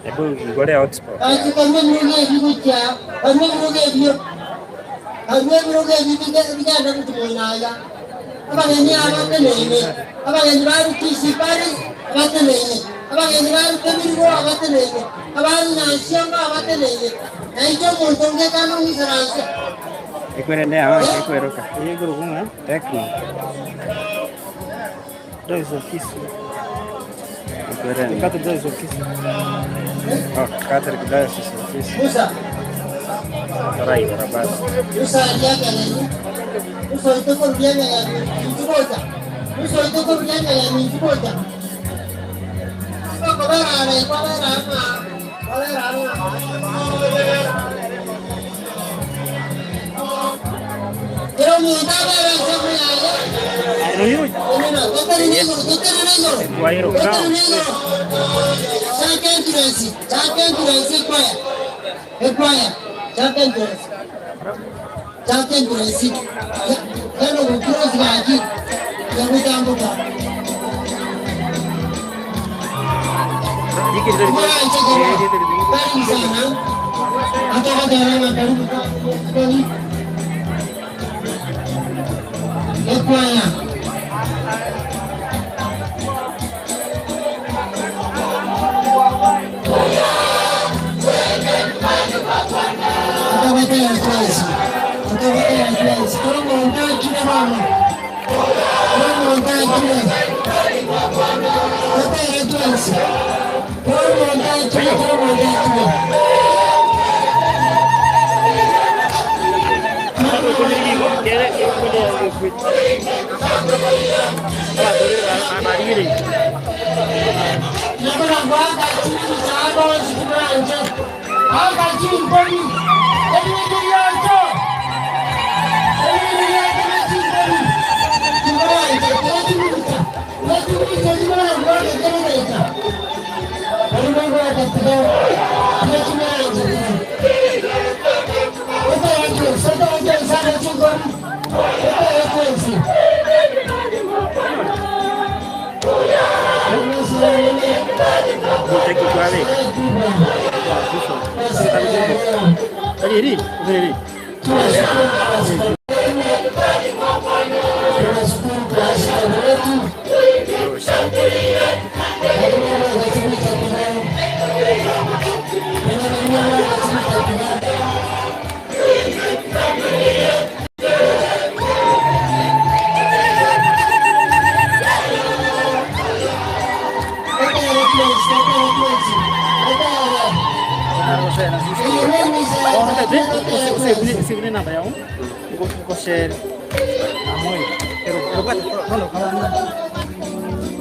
Ebu igore hotspot yago. Ekwerende yao ekweroka. Tecno. Ekwerende. Oh, Catholic Diocese of Kisii. Toraigora basi.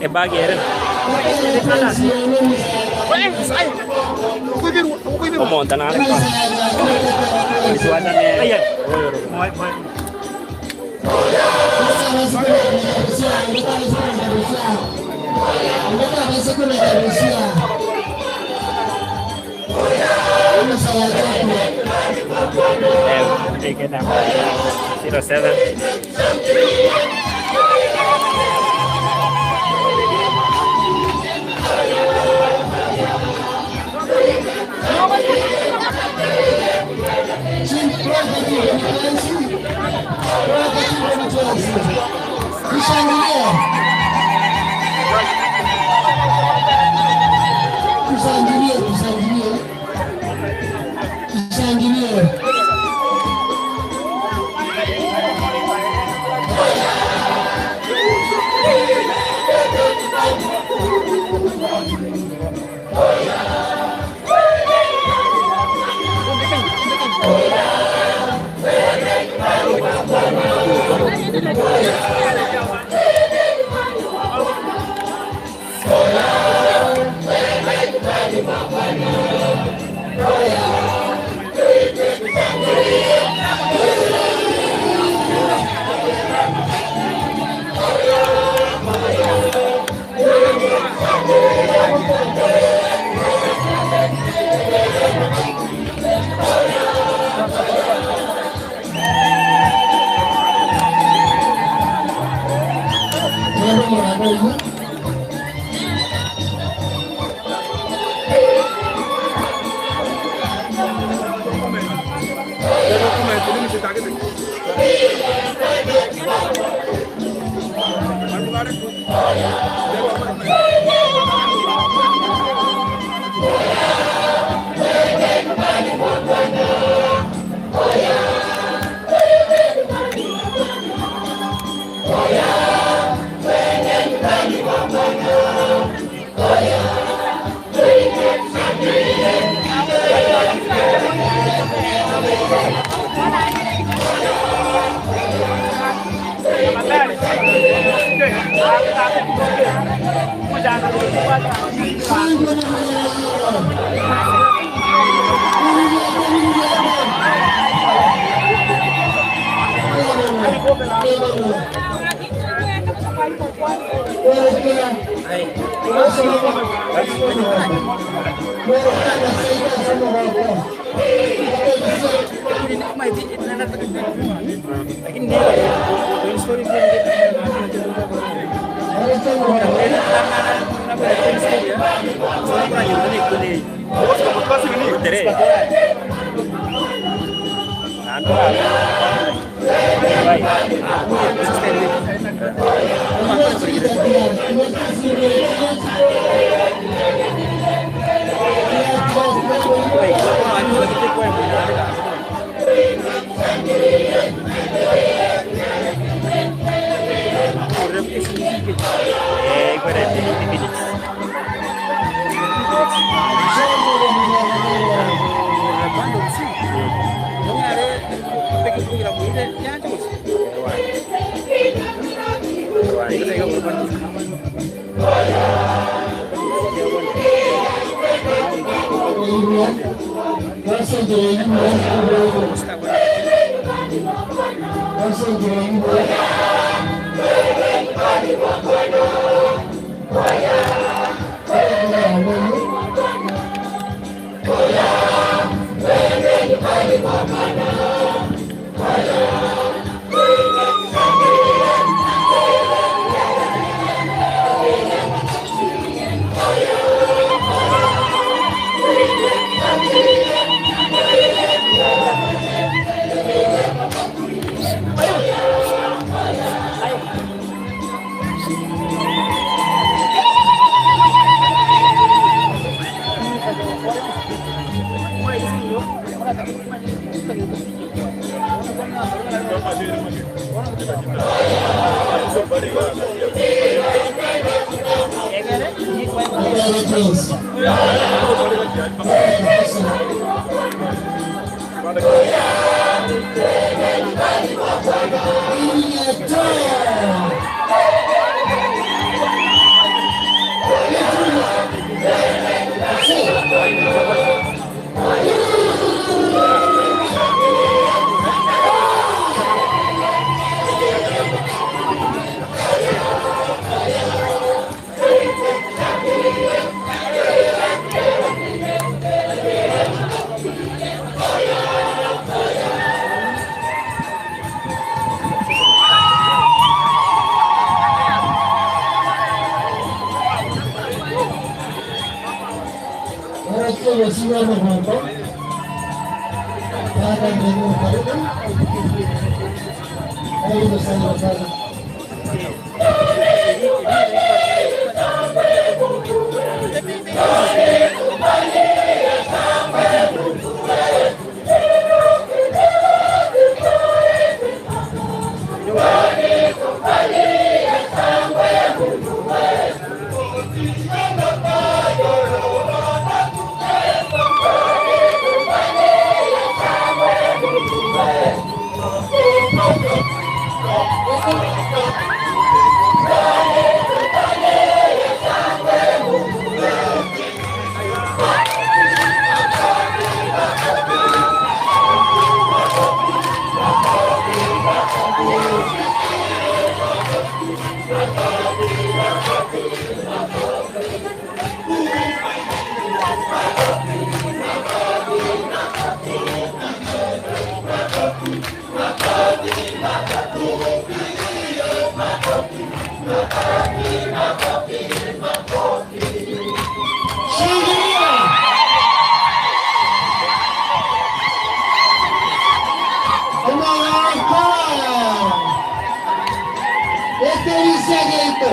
Ebagi ere. Omonto nare kwana. Iswana ne. Eh, take number 07. Tushangilie, tushangilie, tushangilie. Amasaga aito.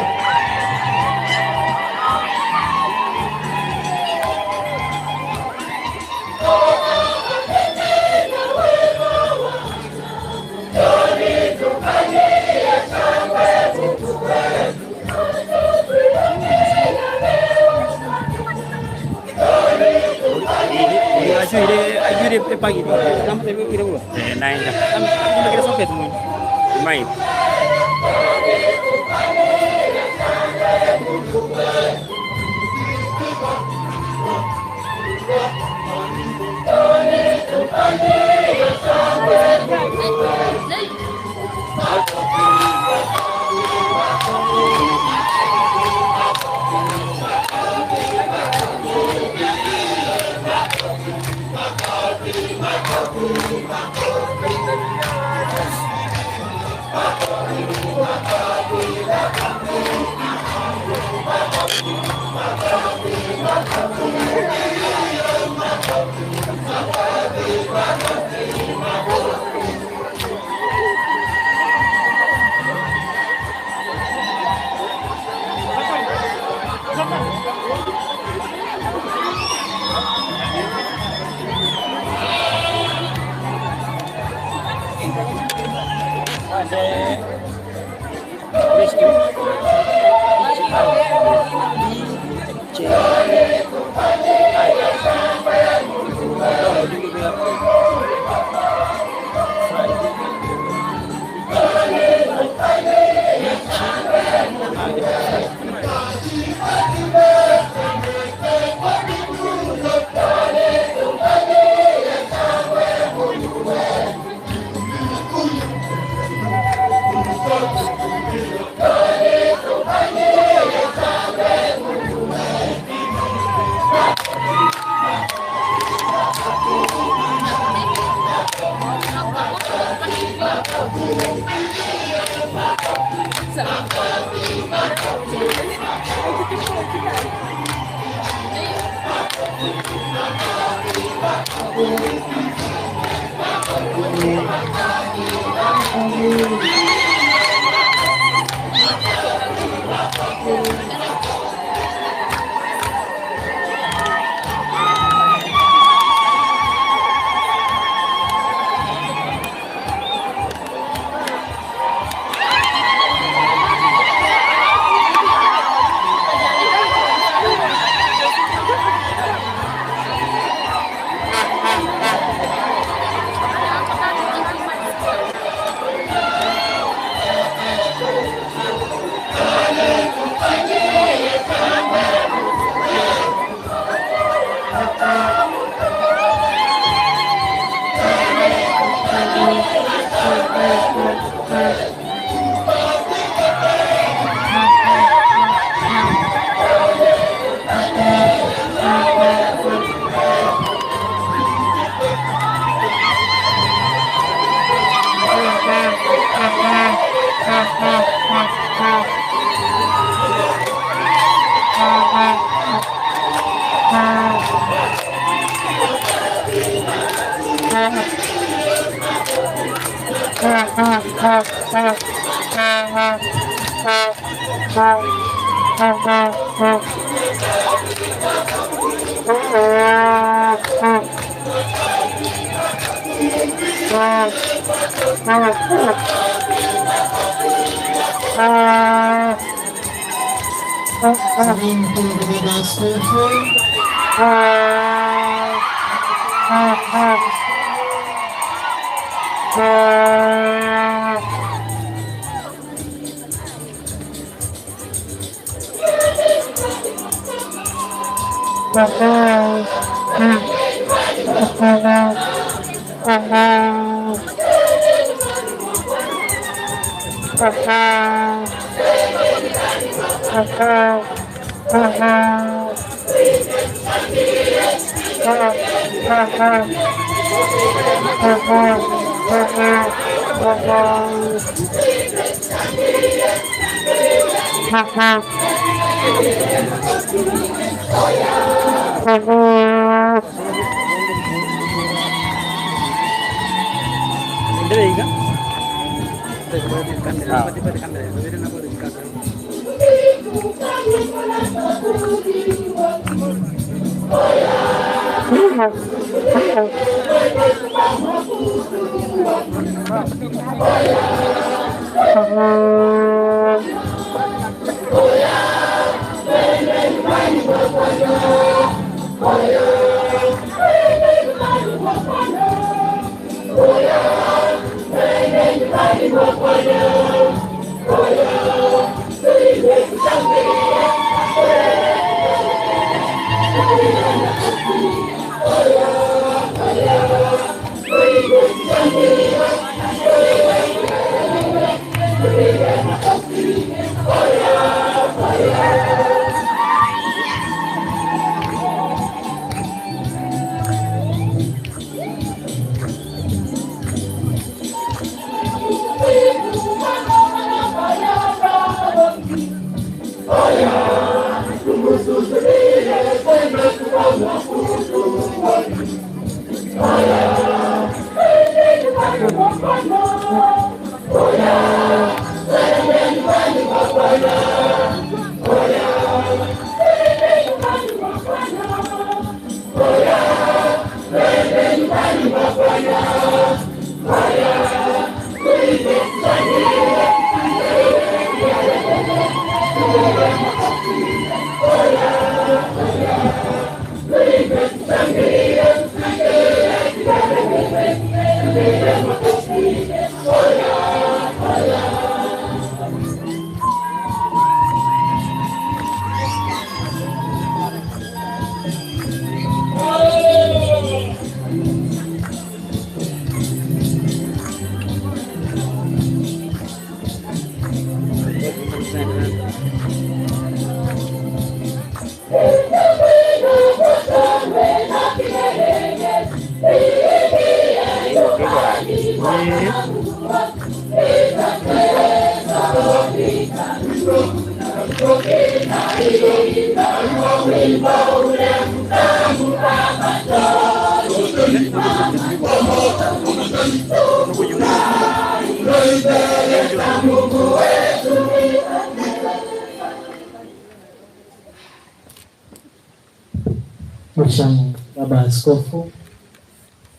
Mhashamu Baba Askofu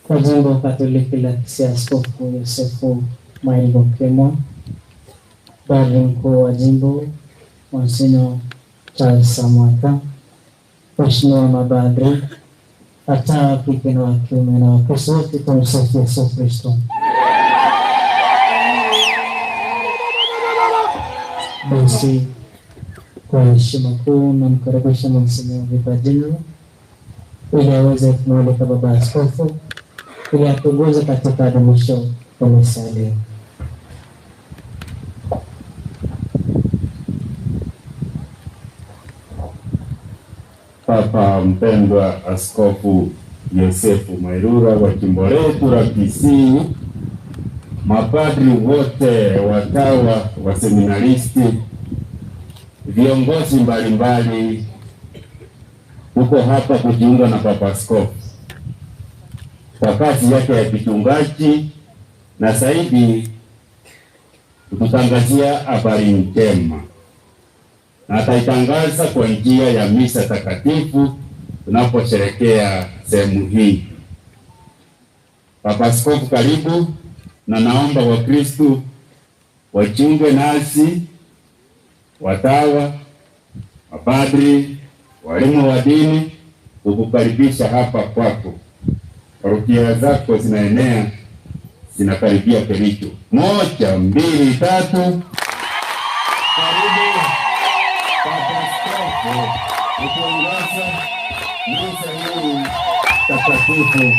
wa Jimbo Katoliki la Kisii, Askofu Yosefu Mailgo Kemwa, Padri Mkuu wa Jimbo Monsignor Charles Samwaka, Waheshimiwa mapadri, hata wa kike na wa kiume na Wakristo wote, tumsifu Yesu Kristo. Basi kwa heshima kuu namkaribisha Monsignor Vicar General ili aweze kumwalika Baba Askofu ili atuongoze katika adhimisho la misa ya leo. Papa mpendwa Askofu Yosefu Mairura wa jimbo letu la Kisii, mapadri wote, watawa, waseminaristi, viongozi mbalimbali, uko hapa kujiunga na Papa Askofu kwa kazi yake ya kichungaji na zaidi kututangazia habari njema na ataitangaza kwa njia ya misa takatifu tunaposherekea sehemu hii. Papa Askofu, karibu, na naomba Wakristu wajiunge nasi, watawa, mapadri, walimu wa dini, kukukaribisha hapa kwako. Parokia zako zinaenea, zinakaribia Kericho. 1, 2, 3. Karibu Papa Askofu kutuongoza misa hii takatifu.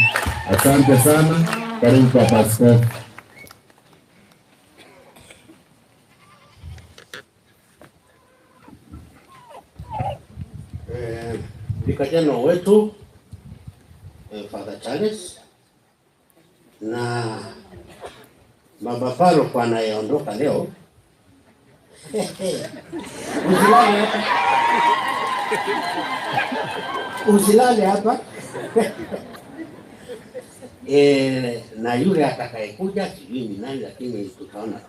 Asante sana. Karibu Papa Askofu. Vikajana wetu Father Charles na Baba Paroko anayeondoka leo. Usilale hapa. Usilale hapa. Na yule atakayekuja sijui ni nani, lakini tutaona.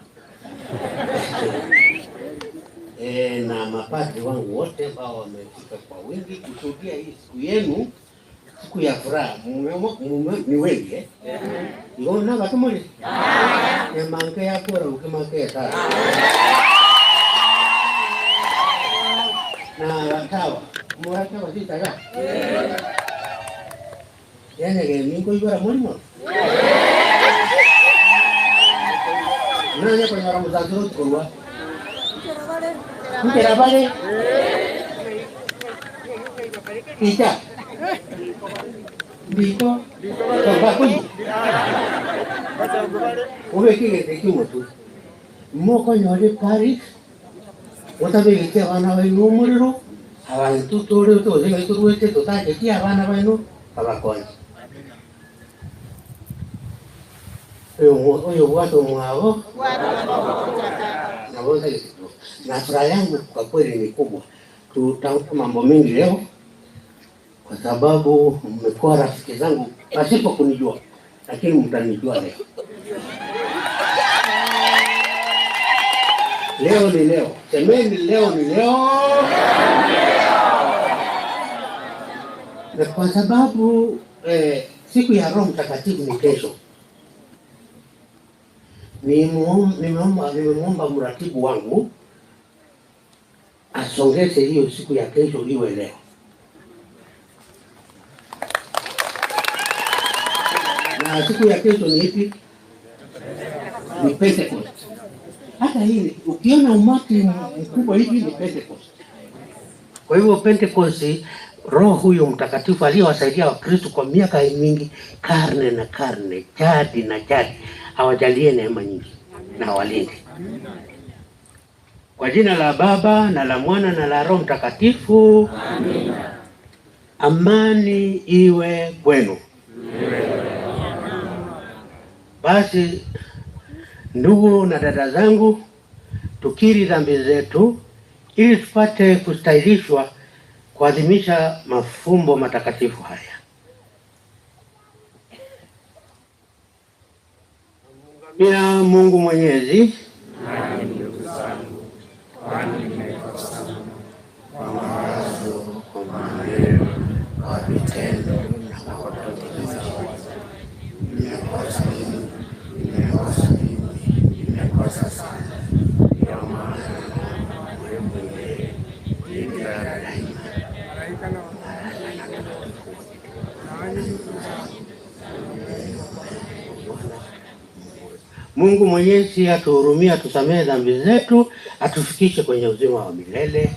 Na mapadri wangu wote ambao wamefika kwa wingi kushuhudia hii siku yenu, siku ya furaha. Ni wengi eh? Ngona batumuli emanke yakora ukimanke sana na watawa muratawa sitaga yani mingo ibara mulimo nanya konyora muzaziro tukorwa nkera bale ita ndiko tobakuli ubekigete kimotu mokonyore Paris otabegete abana baino omorero abantu tore tose turwete totacheti abana baino abakonye oyo bwato mwabo na furaha yangu kwa kweli ni kubwa. Tutaongea mambo mengi leo kwa sababu mmekuwa rafiki zangu pasipo kunijua, lakini mtanijua leo. Leo ni leo, semeni leo ni leo. Na kwa sababu siku ya Roho Mtakatifu ni kesho, nimeomba mratibu wangu asongeze hiyo siku ya kesho iwe leo. Na siku ya kesho ni ipi? Ni Pentecost. Hata hii ukiona umati mkubwa hivi ni Pentecost. Kwa hivyo Pentecost, Roho huyo Mtakatifu aliyewasaidia Wakristo kwa miaka mingi, karne na karne, jadi na jadi, awajalie neema nyingi na awalinde. Kwa jina la Baba na la Mwana na la Roho Mtakatifu. Amina. Amani iwe kwenu. Basi ndugu na dada zangu, tukiri dhambi zetu ili tupate kustahilishwa kuadhimisha mafumbo matakatifu haya. Bila Mungu Mwenyezi, kwa mawazo, kwa maneno, kwa vitendo na kwa kutokuwa. Nimekosa mimi, nimekosa mimi, nimekosa sana. Ndio maana mwenyewe Bikira daima, Mungu Mwenyezi atuhurumie, atusamehe dhambi zetu, atufikishe kwenye uzima wa milele.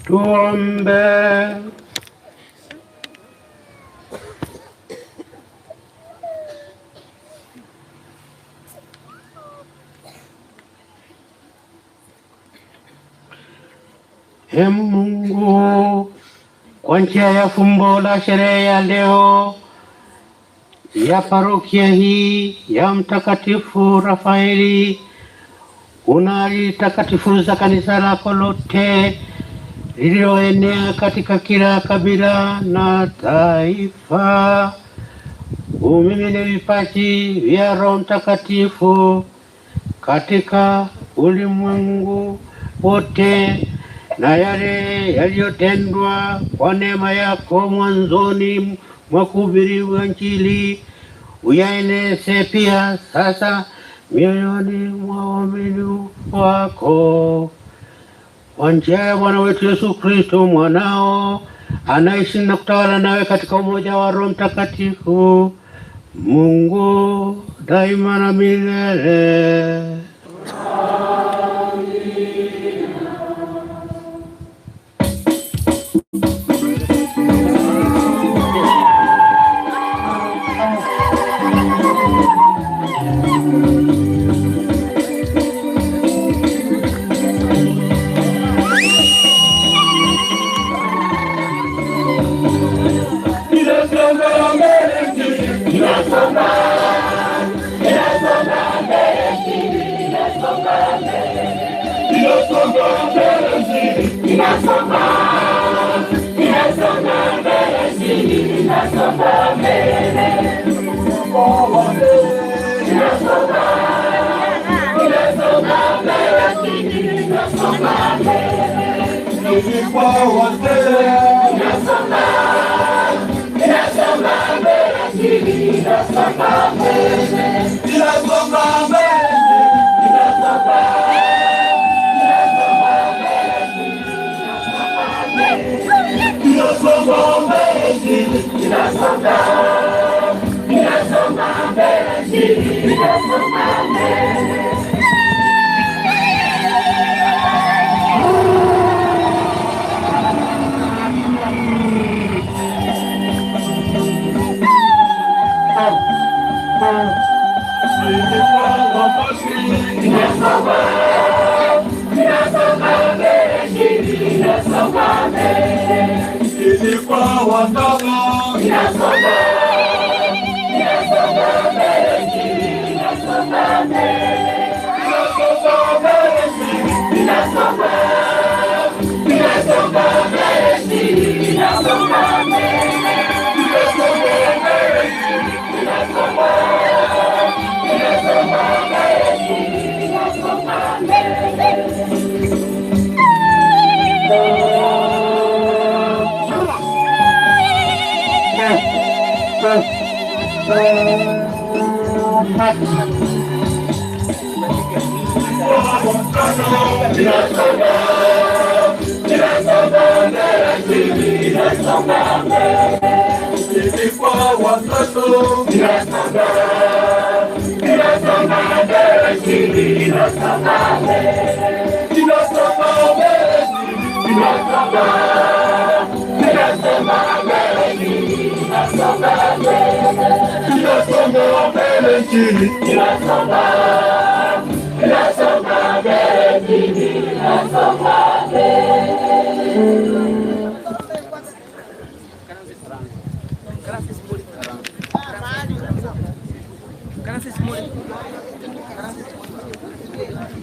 Tuombe. E Mungu, Kwa njia ya fumbo la sherehe ya leo ya parokia hii ya Mtakatifu Rafaeli, unalitakatifuza kanisa lako lote lililoenea katika kila kabila na taifa. Umimine vipaji vya Roho Mtakatifu katika ulimwengu wote, na yale yaliyotendwa kwa neema yako mwanzoni mwa kuhubiriwa Injili uyaeneze pia sasa mioyoni mwa waumini wako kwa njia ya Bwana wetu Yesu Kristo mwanao, anaishi na kutawala nawe katika umoja wa Roho Mtakatifu, Mungu daima na milele.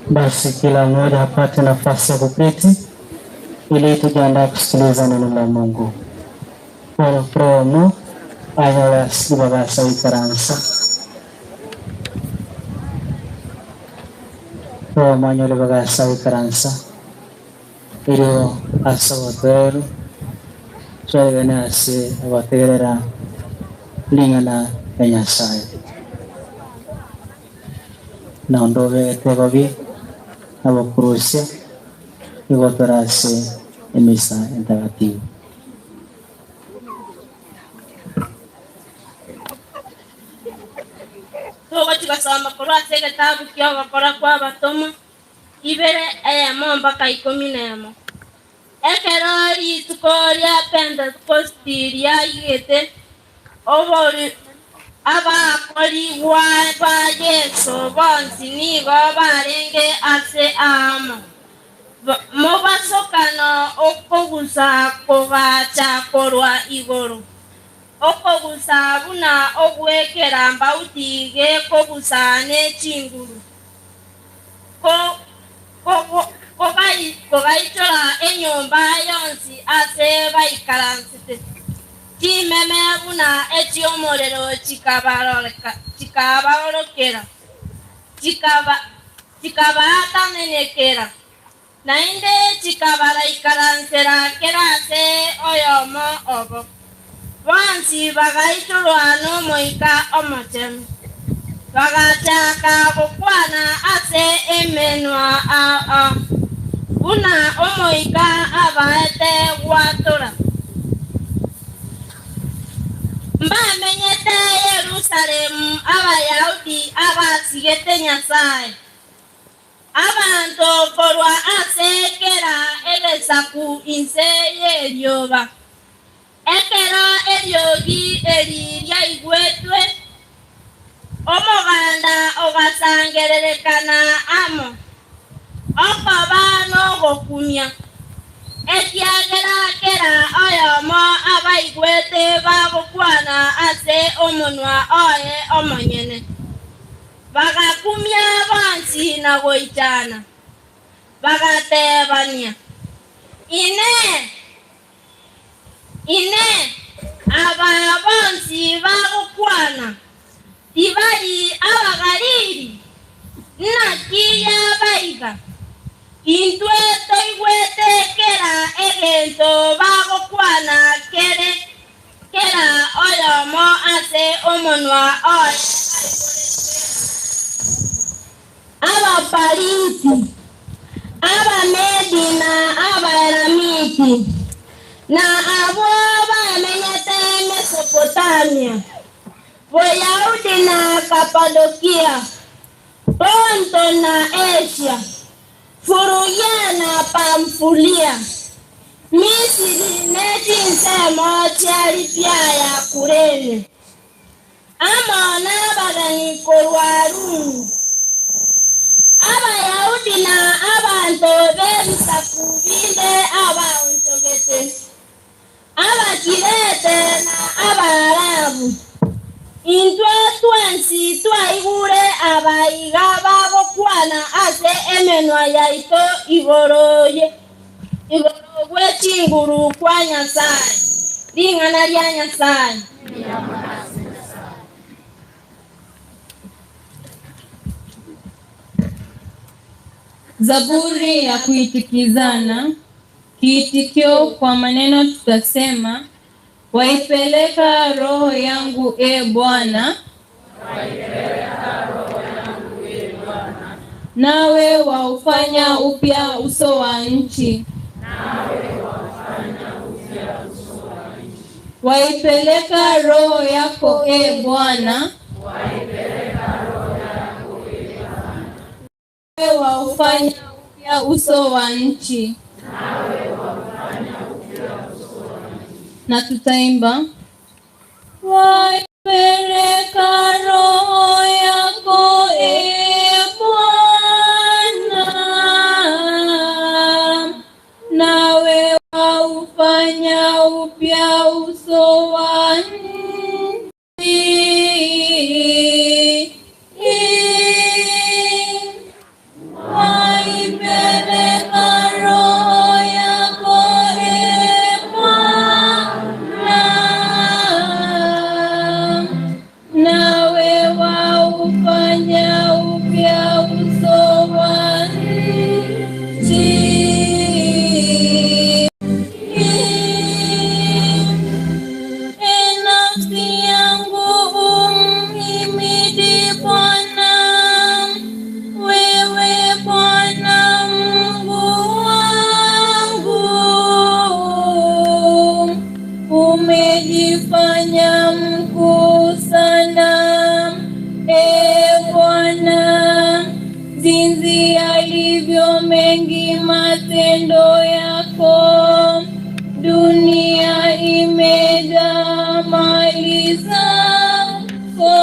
Basi kila mmoja apate nafasi ya kuketi ili tujiandae kusikiliza neno la Mungu. Promo anyola sibabasa ikaransa. Promo anyola bagasa ikaransa. Irio asaboteru twebene ase abategerera ling'ana ya Nyasaye na ondobete babi abakurusia igotora ase emisa entagatifu. Tugochigasoma korwa ase egetabu kia ogokora kwa abatoma ibere eyemo mpaka ikomi na emo. Ekero rituko ria Pentekosti riaigete, obori abakorigwa ba Yeso bonsi nigo barenge ase amo. Mobasokano okogusa kogacha korwa igoro, okogusa buna ogw'ekerambauti gekogusa ne chinguru, kogaichora enyomba yonsi ase baikaransete. Chimeme buna echi'omorero chikabaorokera, chikabaatananekera, naende chikabaikaransera kera ase oyomo obo. Bonsi bagaichorwa n'Omoika Omochenu, bagachaka gokwana ase emenwa ao ao, buna Omoika abaete gwatora. Mbamenyete Yerusalemu Abayahudi abasigete Nyasae, abanto korwa ase kera egesaku inse y'erioba. Ekero eriogi eri riaigwetwe, omoganda ogasangererekana amo, okoba nogokumia, ekiagera kera oyomo abaigwete bagokwana ase omonwa oye omonyene. Bagakumia bonsi na goichana, bagateebania, Inee! Inee! Aba bonsi bagokwana, tibari Abagalili? Naki yabaiga? Intwe toigwete kera egento bagokwana kere kera oyomo ase omonwa oye aiboretwe. Abapariti, Abamedi na Abaelamiti, na abwo bamenyete Mesopotamia, Boyahudi na Kapadokia, Ponto na Asia, Furugia na Pamfulia, Misiri ne chinsemo chia Libia ya Kurene, amo nabageni korwa Rumi, Abayahudi na abanto b'ebisaku binde abaonchogete, Abakirete na Abaarabu. Intwe twensi twaigure aba iga bagokwana ase emenwa yaito igoro gwe chinguru kwa Nyasae, ring'ana ria Nyasae. Zaburi ya kuitikizana. Kiitikio kwa maneno tutasema: Waipeleka roho yangu, e Bwana, nawe waufanya upya uso wa nchi. Waipeleka roho yako, e Bwana, nawe waufanya upya uso wa nchi. Na tutaimba waipeleka roho yako e Bwana, nawe waufanya upya uso wa nchi. Waipeleka roho yako e Bwana, nawe waufanya upya uso wa nchi. E nafsi yangu umhimidi Bwana. Wewe Bwana Mungu wangu, umejifanya mkuu sana. E Bwana, jinsi yalivyo mengi matendo yako, dunia imejaa mali zako.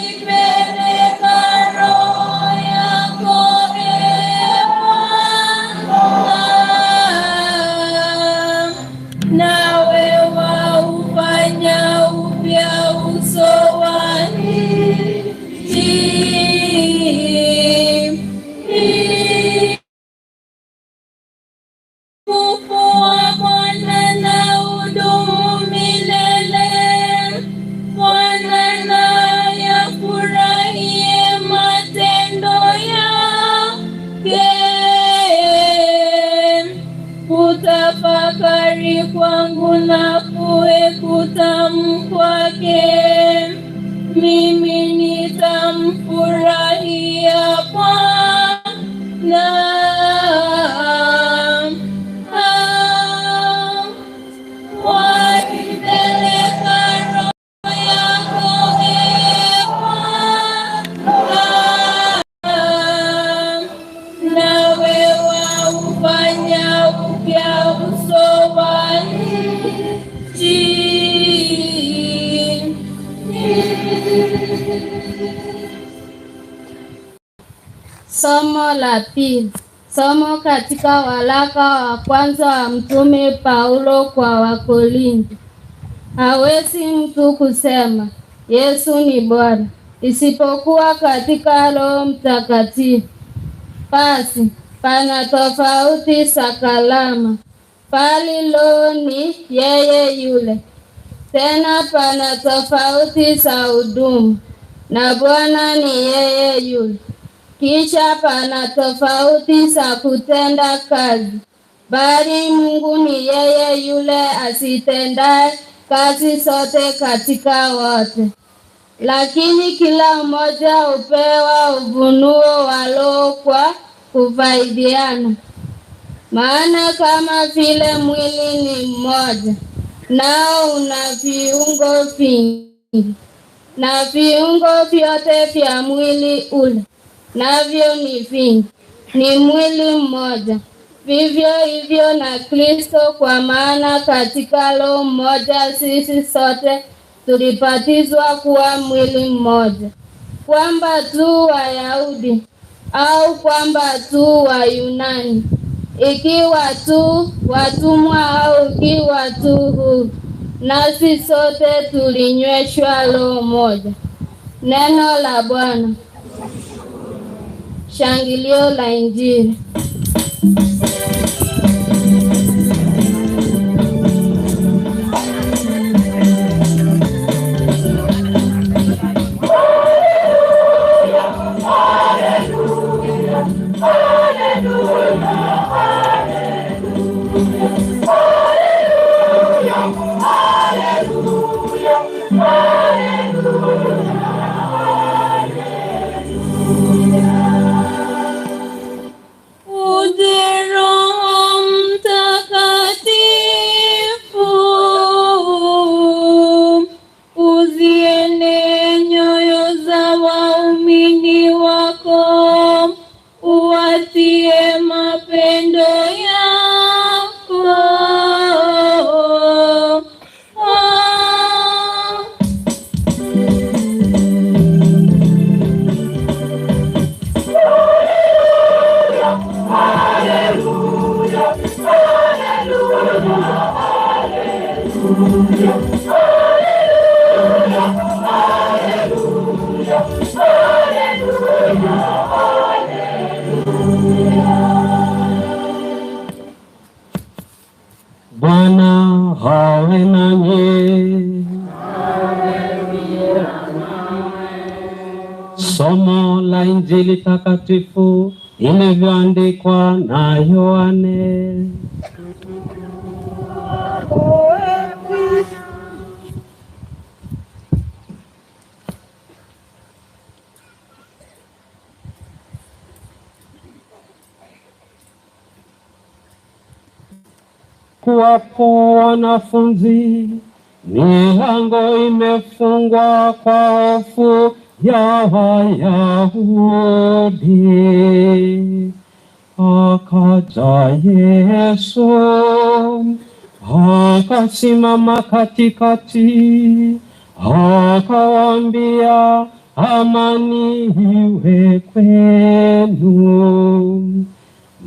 Waipeleka roho yako ee Bwana, nawe waufanya upya uso wa nchi. Utukufu wa Bwana na udumu milele. Bwana na yafurahie matendo yake. Kutafakari kwangu na kuwe kutamu kwake. Mimi nitamfurahia Bwana. Ah, waipeleka roho yako ee Bwana, nawe waufanya upya uso wa nchi. Somo la pili. Somo katika waraka wa kwanza wa Mtume Paulo kwa Wakorintho. Hawezi mtu kusema Yesu ni Bwana isipokuwa katika Roho Mtakatifu. Basi pana tofauti za karama, bali Roho ni yeye yule. Tena pana tofauti za huduma, na Bwana ni yeye yule. Kisha pana tofauti za kutenda kazi, bali Mungu ni yeye yule azitendaye kazi zote katika wote. Lakini kila mmoja hupewa ufunuo wa Roho kwa kufaidiana. Maana kama vile mwili ni mmoja, nao una viungo vingi, na viungo vyote vya mwili ule navyo ni vingi, ni mwili mmoja. Vivyo hivyo na Kristo, kwa maana katika Roho mmoja sisi sote tulibatizwa kuwa mwili mmoja, kwamba tu Wayahudi au kwamba tu Wayunani, ikiwa tu watumwa au ikiwa tu huru, nasi sote tulinyweshwa Roho moja. Neno la Bwana. Shangilio la Injili. Uje Roho Mtakatifu, uzienee nyoyo za waumini wako, uwatie mapendo yako. Ah. Bwana hawe nanyi. Somo la Injili takatifu ilivyoandikwa na Yohane. Kuwapo wanafunzi, milango imefungwa kwa hofu ya Wayahudi. Akaja Yesu akasimama katikati, akawaambia, amani iwe kwenu.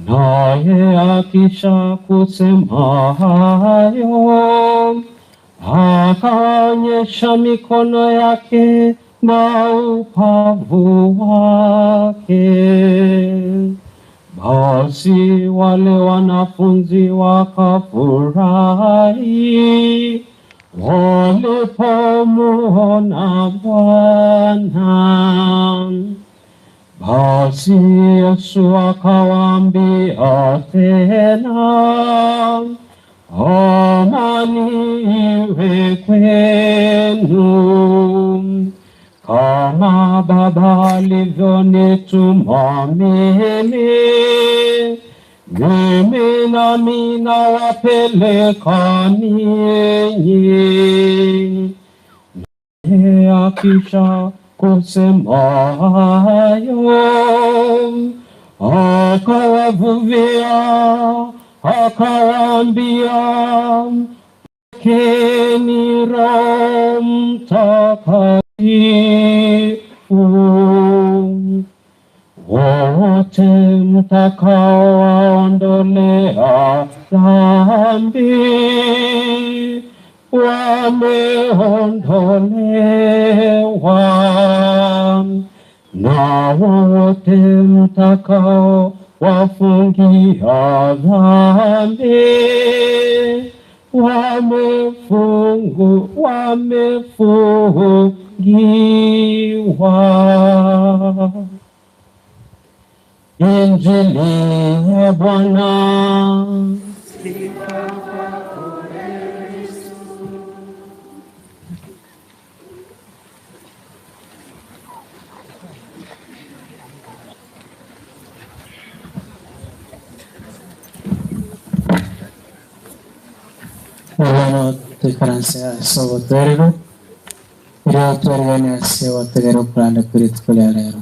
Naye akisha kusema hayo, akaonyesha mikono yake na upavu wake. Basi wale wanafunzi wakafurahi walipomuona Bwana. Basi Yesu akawaambia tena, amani iwe kwenu. Kama Baba alivyonituma mimi, mimi nami nawapeleka ninyi. Naye akisha kusema hayo, akawavuvia, akawaambia, Pokeeni Roho Mtakatifu. Wote mtakaowaondolea dhambi wameondolewa, na wote mtakao wafungia dhambi wamefungiwa. Injili ya Bwana. Bono toikaranse ase obotoereru, erio tweriganie ase ogotegerera okoranda kwe rituko ria rero.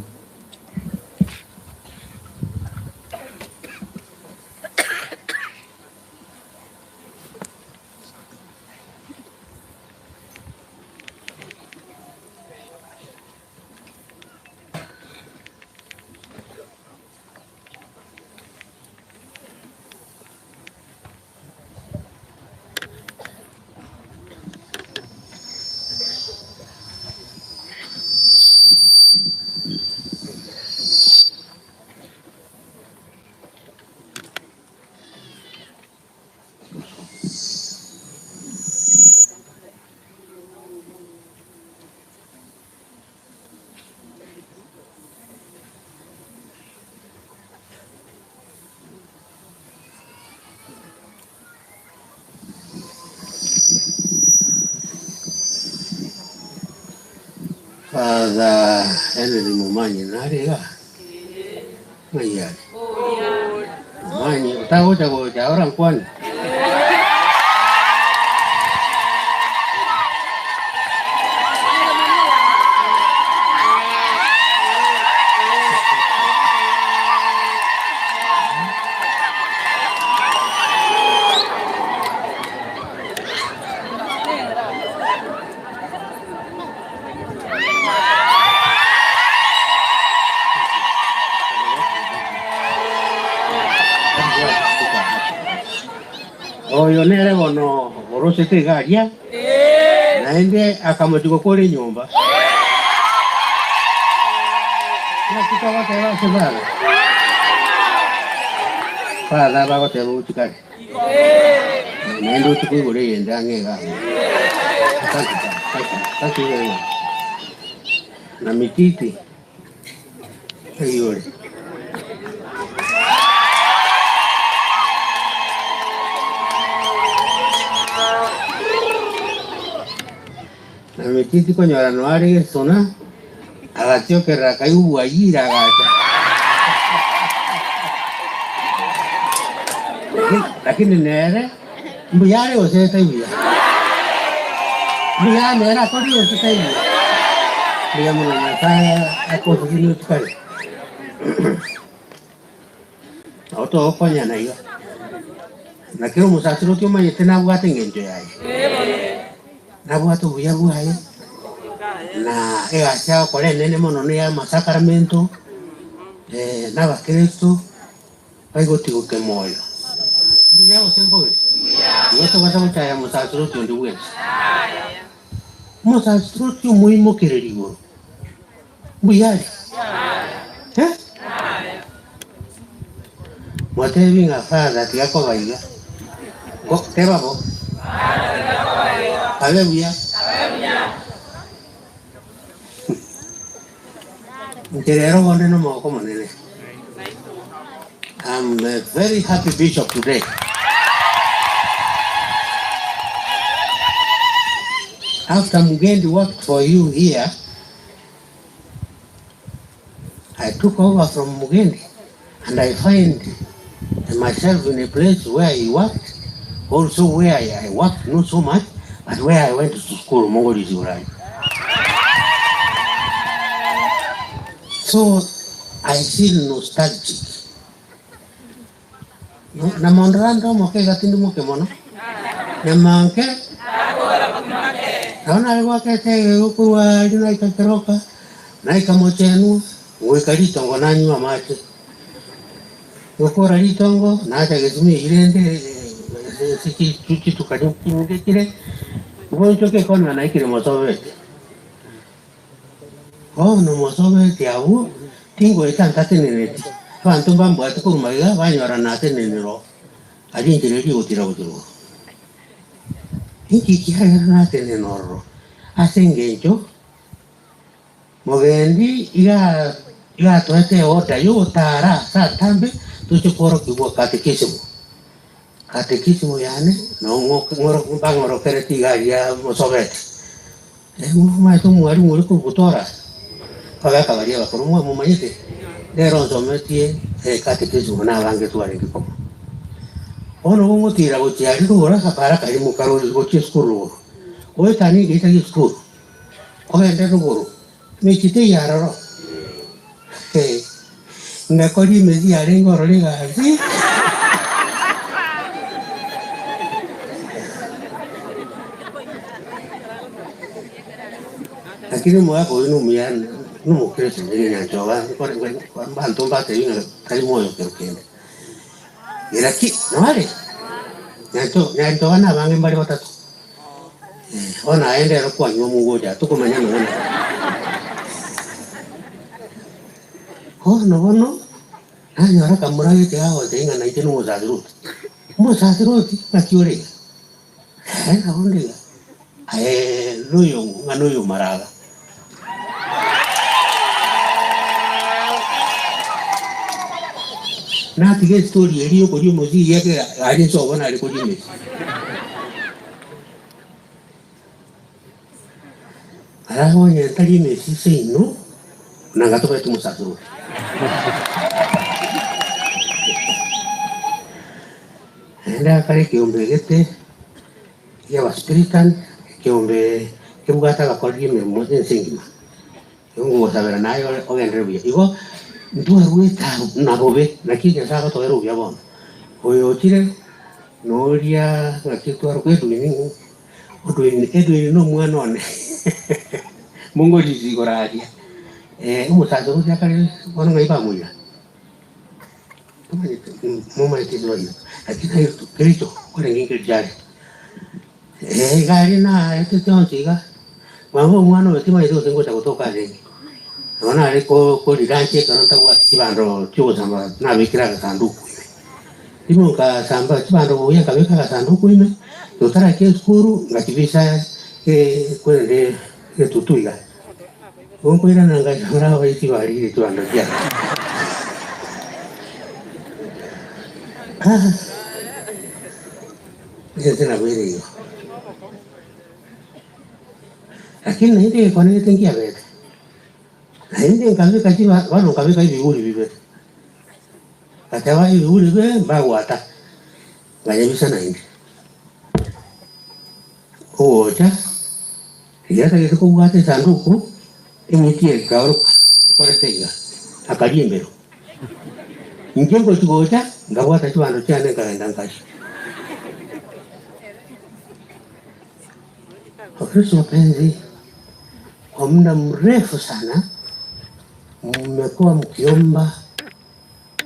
Father Henry Momanyi nariga ng'ai are Momanyi otagocha gocha ora nkwane. Oyo nere bono orosete iga aria, naende akamotiga kore enyomba. Naki togoteba ase baba? Father bagoteba otikare. Naende otuko igoro eyende ang'e iga abwo. Thank you, thank you, thank you very much. Na mititi eyore. Na mititi konyora noare gesona, agatiokerera akaigwa ayire agacha. Lakini nere mbuya are gose taiyo buya. Mbuya nere akorire gose taiyo buya. Mbuya mono Nyasaye akosesenie otikare. Nabo togokonyana iga. Na kera omosasiroti omanyete nabwate engencho yaye. Nabwate obuya bwaye, na egasi agokora enene mono neya amasakaramento, na abakristo baigotigoke moyo. Mbuya gose mbobe? Igo tobasa gochaya omosasiroti onde bwensi. Omosasiroti omoimokereri igoro, mbuya are? Eh? Motebi ng'a Father tiga koba iga. Ko, teba bo. Abe buya. Inche rero bonde nomogoko omonene. I'm a very happy bishop today. After Mugendi worked for you here, I took over from Mugendi and I find myself in a place where he worked, also where I worked, not so much, but where I went to school, Mongoli Ziurai. So I feel nostalgic. Na mondo rande omoke iga tindi moke mono, nyamanke nabo nare goaka etege igo korwa aria naika keroka, naika mochenwa, goika ritongo nanywa amache. Gokora ritongo, nacha gesima eyio rende ase chituka chinde chire, ngoonchoke ekona naikire mosobete. Bono mosobeti abwo, tingoeta ntateneneti, abanto mbambwate korwa magega banyora natenenire oo, aria enchera eria egotira gochia rogoro. Inki kiagera natenena ororo? Ase engencho mogendi iga iga atoete eorder yogotara ase atambe toche kworokigwa katekisimu. Katekisimu yane noo mbang'orokereti iga aria mosobeti. Momanyete omwalimu oria korwa Butora? Abagaka baria abakoro mwamomanyete? Nere onsometie ekatekisimu na abange twarenge komo. Bono gongotira gochia aria rogoro ase akara karia mokarori gochia esukuru rogoro. Goetania egeita gia esukuru, ogende rogoro, mechie teiyo aroro. Ngakoria emesi yarenge ororo egasi. Lakini omogaka oyo nomuya nomokristo nigo enyancha oba abanto mbatebi ng'a tari moyo kero kende. Lakini nore nyancha nyancha oba nabange mbare batato. Bono aye ndero kwanywa omogocha tokomanya amang'ana aya. Bono bono nanyora akamura gete gagotebia ng'a nainche nomosasiroti. Omosasiroti ng'aki ore iga? Ee nabo nde iga. Aye noyo ng'a noyo omaraga. Natiga estori eria yokoria omosii ekiagera aria inse obo nare koria emesi. Arabe onye ntari emesi seino, nanga tobete omosasiro oria. Naende akare ekeombe gete ki'Abaspiritan, ekeombe kebwate abakoreri emeremo ense engima. Igo ngogosabera naye ore ogenderere buya. Igo ntwarwete abwo na bobe, naki Nyasae agotoera obuya bono. Oyo ochire noria ng'aki twaroka Edwin ng'o? Edwin, Edwin na omwana one mongorisi igoro aria. Omosacha oria akare bono ng'ai bamoira? Tomanyete momanyete ase baira, lakini aye Kericho korenge Kericho are. Iga aria naetete onsi iga, mama omwana oyo timanyeti gose ngocha gotoka arenge. Nabo nare ko koriranche ekero ntabwati chibando chiogosamba nabekire agasanduku ime. Rimo nkasamba chibando buya nkabeka agasanduku ime, totarachia esukuru ngachibisa kwerende etutu iga. Igo nkoirana ngachora abaisi barire chibando chiane. Ense nabo ere igo. Lakini naende egekonete nkiabete, naende nkabeka chiba bono nkabeka ebiburi bibere, ngateba ebiburi bibere mbagwata, nkanyebisa naende. Ogocha, riria atagete kobwata esanduku, eng'iti ekaoroka ekorete iga, akaria embero. Inche ngochia gocha, nkabwata chibando chiane nkagenda nkaria. Wakristo wapenzi, kwa muda mrefu sana mmekuwa mkiomba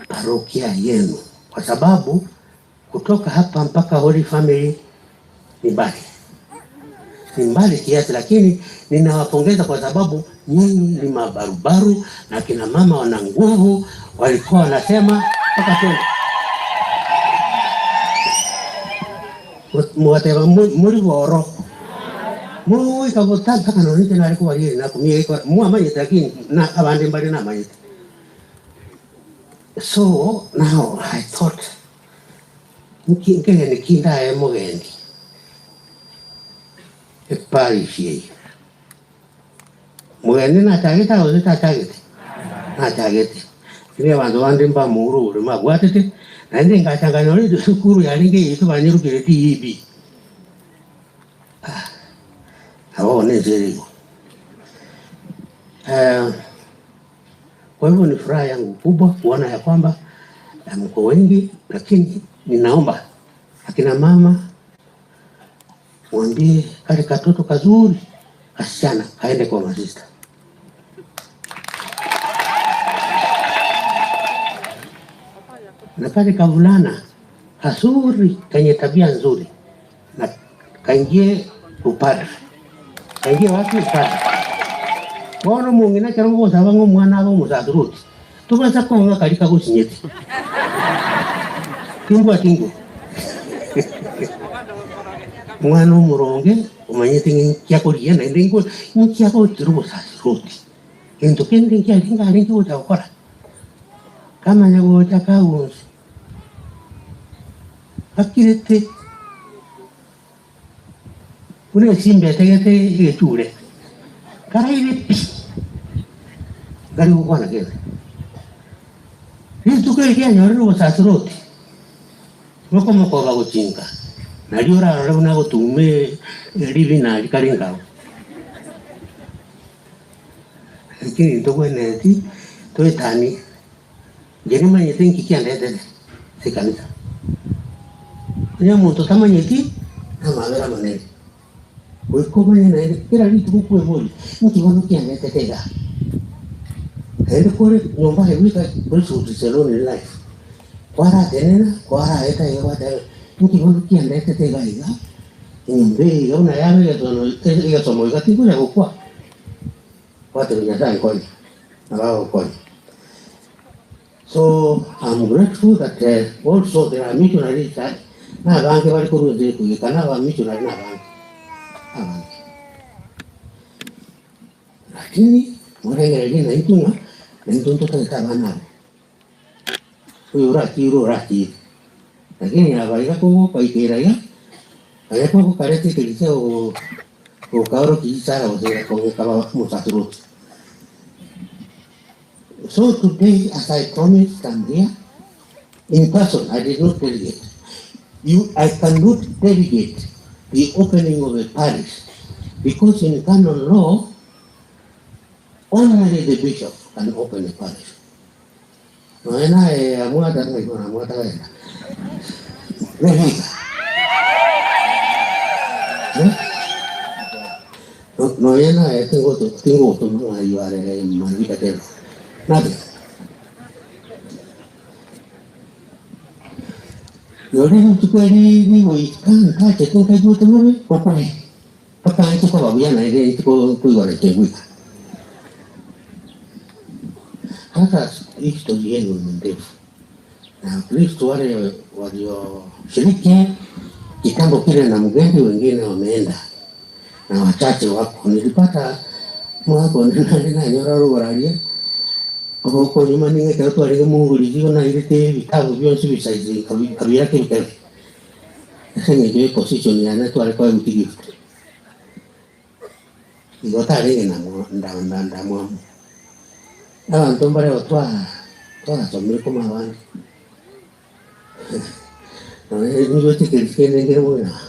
parokia yenu, kwa sababu kutoka hapa mpaka Holy Family ni mbali, ni mbali kiasi, lakini ninawapongeza kwa sababu nyinyi ni mabarubaru na kina mama wana nguvu, walikuwa wanasema mpaka twende mwateba muri boro muwika buta mpaka nonite nari kubarire nakumie mwamanyite lakini na abandi mbari namanyite. So now I thought nkegeni kindaye mugendi eparish eye mugendi nachagete gose tachagete nachagete lakini abanto bande mbamurure mabwatete naende ngachanganya ore esukuru yarenge yaito banyerukire TEB. Ah, nabo bono ense ere igo. Eh, kwa hivyo ni furaha yangu kubwa kuona ya kwamba mko wengi, lakini ninaomba akina mama mwambie kale katoto kazuri kasichana kaende kwa masista. Na kale kavulana kazuri kenye tabia nzuri na kaingie upadre. Kaingie wapi? Upadre. Bono mong'ina ekero mogosaba ng'a omwana abe omosaceroti, tobasa kong'a karia kagosinyete. Timbwati nguru. Omwana omoronge omanyete ng'a inki akoria naende inko inki agochera obosaceroti. Gento kende nkiarenge arenge gocha gokora, kamanya gocha kagonsi gakirete buna esimba etegete egechure, karaire pi, nkari gokwana kende. Rituko eri rianyorire obosaceroti, bokomokoba gochinka, nario orarore buna agotuma ribina rikare nkao. Lakini ntogwenereti toetanie, inche nimanyete nki kiandetete ase ekanisa. Onye omonto otamanyeti, namabera amanene. Goika omanye naende kera rituko kweboria, nki bono kiandetete igaa? Naende kore nyomba aye goika kore is a lonely life. Kwaratenena, kwaraeta iga gwateba, nki bono kiandetete igaa iga? Enyomba eye iga buna yaba egesono egesomo iga tinkonya gokwa. Gwateba Nyasaye nkonye, nabo agokonya. So I'm grateful that also there are missionaries that nabange bare korwa ense ekoigeka na abamissionary nabange abange. Lakini morengererie naintwe ng'a naintwe ntotagete abana aba. Oyo orakire orakire. Lakini aba iga kogokoikera iga, baria kogokareta ekegicha gokaorokia isara gose gokaba omosaceroti. So today as I promised I'm here in person, I did not delegate. You, I cannot delegate the opening of a parish because in canon law, only the bishop can open a parish. Nonya naye amwata ng'a igoro amwata genda. Nebisa. Eh? Nonya naye tingoto tingotoma ng'a you are a manvita tena. Nothing. Nonye rituko eri rigoika ntachete nkaigwete bobe, okwe. Mpaka inche koba buya naende inche koigora inche goika. Sasa history yenu ni ndefu na Wakristo wale walioshiriki kitambo kile na mgeni wengine wameenda na wachache wako. Nilipata mwaka nanyora rugoraria ogoko nyuma ninge ekero twarenge mongorisi igo nairete ebitabu bionsi bisaizi nkabira kebikebe ase eng'encho ye position yane tware koa empty gift. Igo tarenge ndamwamu. Abanto mbareo twarasomire koma abande. Nonya nigo chikeri kende nkere buna.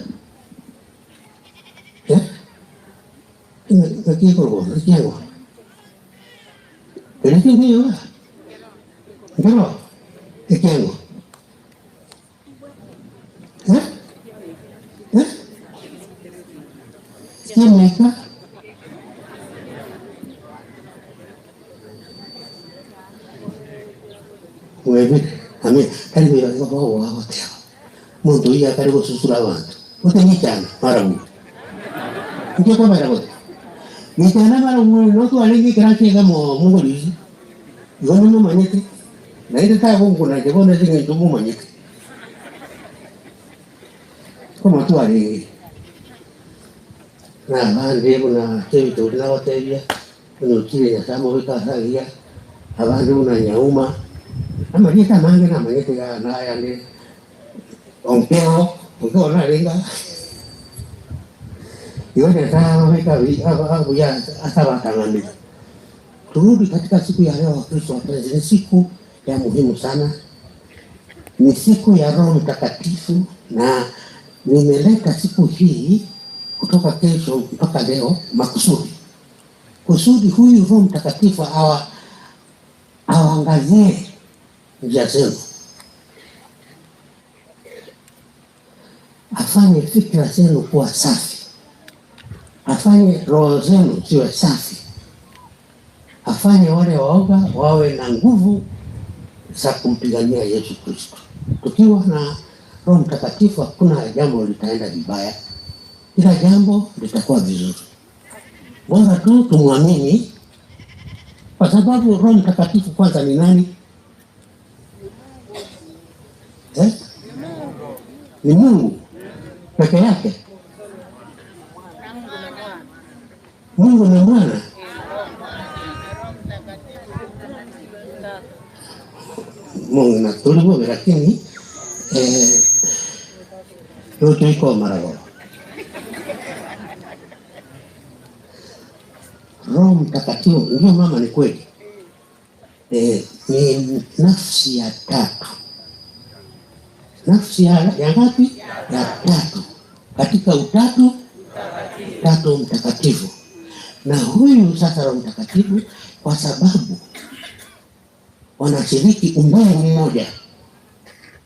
Eh? Ng'aki ekorwa bono, ekiang'o? Keria kende iga. Nkero? Ekiang'o? Eh? Eh? Eki'emeika? Mwebire, amen. Tari buya igo bogoa goteba, Omonto oyio akare gosusura abanto, gose ng'ichana mara buna. Inche kobera gose? Ng'ichana mara buna notwarenge ekerasi egemo mogorisi, igo nimomanyete, naende tagonkonacha bono ase eng'encho momanyete. Koma twarenge na abande buna ase ebitoki nagotebia, Onye ochire Nyasae amobeke ase agiya, abande buna Nyauma, amarieta amange namanyete iga nayande Onkeo, Onkeo narenge aa. Igo Nyasae ababeke abuya ase abatang'aneri. Turudi katika siku ya leo Wakristo wapenzi, ni siku ya muhimu sana, ni siku ya Roho Mtakatifu, na nimeleta siku hii kutoka kesho mpaka leo makusudi kusudi huyu Roho Mtakatifu awa awaangazie njia zenu, afanye fikra zenu kuwa safi, afanye roho zenu ziwe safi, afanye wale waoga wawe na nguvu za kumpigania Yesu Kristo. Tukiwa na Roho Mtakatifu hakuna jambo litaenda vibaya, kila jambo litakuwa vizuri. Bora tu tumwamini, kwa sababu Roho Mtakatifu kwanza ni nani? Eh? Ni Mungu peke yake. Mungu na Mwana. Mungu na tulivobe, lakini eh, yote iko marago. Roho Mtakatifu ndio mama, ni kweli eh, ni nafsi ya tatu, nafsi ya, ya ngapi? Ya tatu katika utatu tatu mtakatifu. Na huyu sasa Roho Mtakatifu, kwa sababu wanashiriki umungu mmoja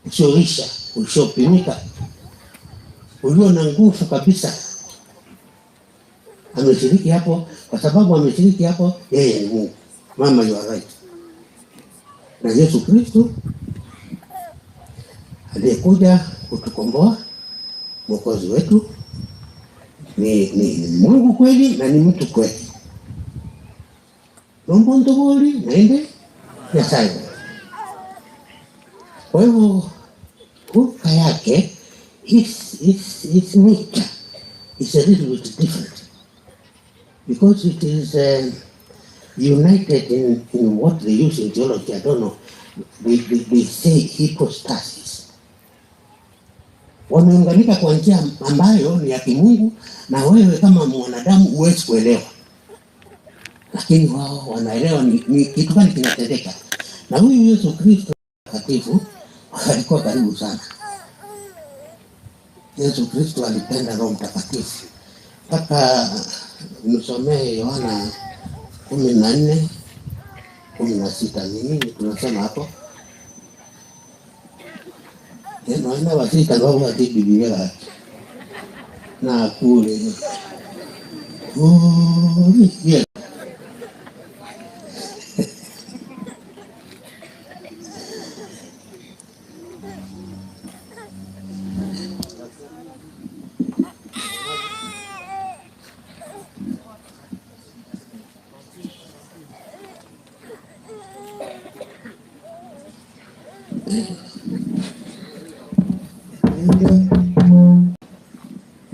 usioisha, usiopimika, ulio na nguvu kabisa, ameshiriki hapo. Kwa sababu ameshiriki hapo, yeye ni Mungu. Mama, you are right. Na Yesu Kristo aliyekuja kutukomboa, mwokozi wetu, ni, ni, ni Mungu kweli na ni mtu kweli nombonto bori naende Nyasaye bori. Kwa hivyo hulka yake his, his, his nature is a little bit different because it is united in what they use in theology. I don't know. They say hypostasis. Wameunganika kwa njia ambayo ni ya kimungu na wewe kama mwanadamu huwezi kuelewa, lakini wao wanaelewa ni kitu gani kinatendeka. Na huyu Yesu Kristo mtakatifu alikuwa karibu sana. Yesu Kristo alipenda Roho Mtakatifu mpaka nisomee Yohana 14:16. Ni nini tunasema hapo? Naona wasita babwate Biblia na kule. Oh, yes.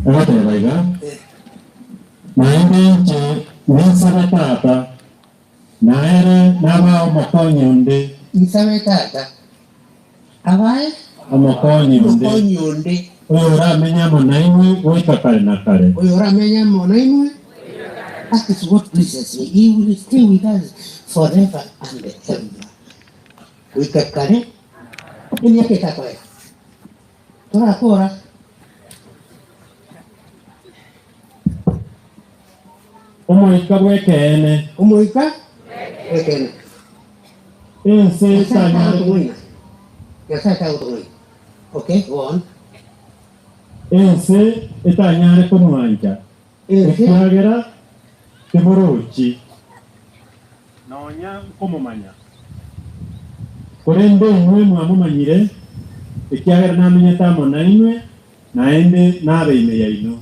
Agateba iga, Naende inche ninsabe Tata, na ere nabae omokonyi onde. Nsabe Tata abae Omokonyi onde. omokonyi onde. Oyoramenye amo nainwe goika kare na kare. Oyoramenye amo nainwe. That is what pleases me. He will stay with us forever and ever. Goika kare emiaka etakoera. Torakora. Omoika bw'ekeene. Omoika bw'ekeene. Ense Nyasae etanyare. tagotong'aina. Nyasae tagotong'aina. Okay, go on. Ense etanyare komwancha, Ense. ekiagera temorochi, nonya nkomomanya. Korende inwe mwamomanyire, ekiagera namenyete amo nainwe, naende nabe ime yaino.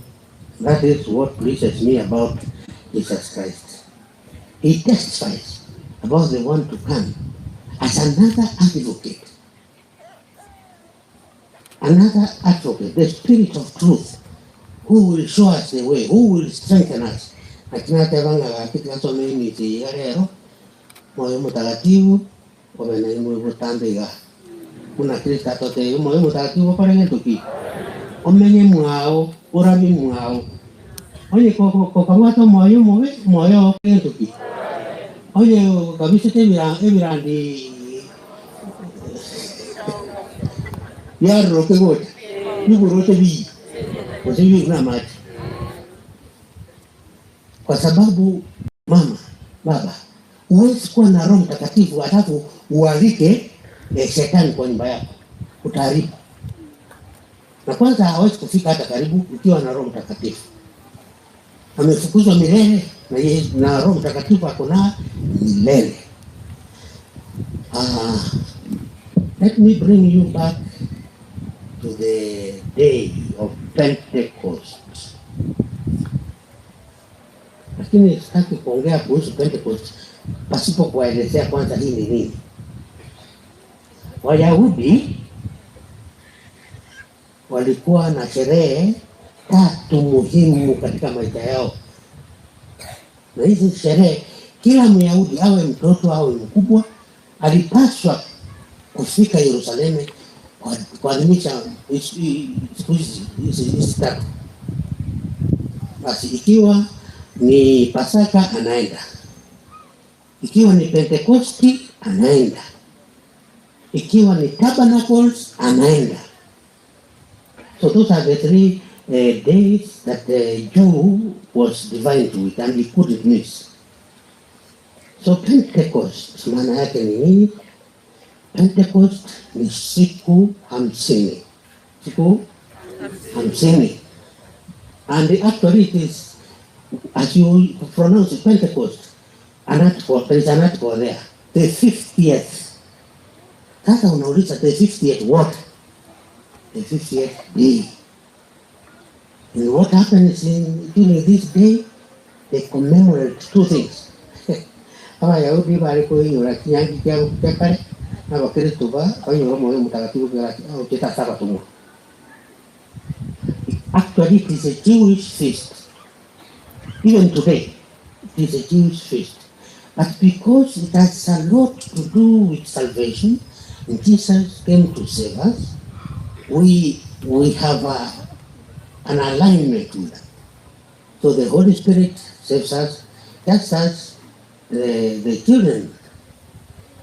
That is what pleases me about Jesus Christ. He testifies about the one to come as another advocate. Another advocate, the Spirit of truth, who will show us the way, who will strengthen us. Naki nateba ng'a gaki tigasome emiti eye iga rero, Moyo Omotagatifu obe nainwe botambe iga. Buna Kristo atotebia, Omoyo Omotagatifu okore gento ki? Omenye mwao, orabie mwao. Onye kokabwate omoyo omobe, omoyo oo okore gento ki? Onye okabisete ebirandi biaroroke gocha, bigoroche biyi, gose bibe buna amache. Kwa sababu mama, baba, huwezi kuwa na Roho Mtakatifu alafu ualike shetani kwa nyumba yako, utaharibu. Na kwanza hawezi kufika hata karibu ukiwa na Roho Mtakatifu. Amefukuzwa milele na, na Roho Mtakatifu ako na milele. Let me bring you back to the day of Pentecost. Lakini sitaki kuongea kuhusu Pentecost pasipo kuwaelezea kwanza hii ni nini. Wayahudi walikuwa na sherehe tatu muhimu katika maisha yao, na hizi sherehe kila Myahudi awe mtoto awe mkubwa alipaswa kufika Yerusalemu kuadhimisha siku hizi tatu. Basi ikiwa ni Pasaka anaenda, ikiwa ni Pentekosti anaenda, ikiwa ni Tabernacles anaenda. So those are the three days that the Jew was divined with and he couldn't miss. So Pentecost maana yake ni nini? Pentecost ni siku 50. Siku 50. And actually it is, as you pronounce it, Pentecost, an article, there is an article there. The 50th. Sasa unauliza the 50th what? The 50th day. And what happens during this day? They commemorate two things. Abayahudi bari kuinyora kinyangi kiabo kia kare, na abakristo ba bainyora Omoyo Omotakatifu ochete ase abatomwa. Actually, it is a Jewish feast. Even today, it is a Jewish feast. But because it has a lot to do with salvation, and Jesus came to save us, we have an alignment with that. So the Holy Spirit saves us, just as the children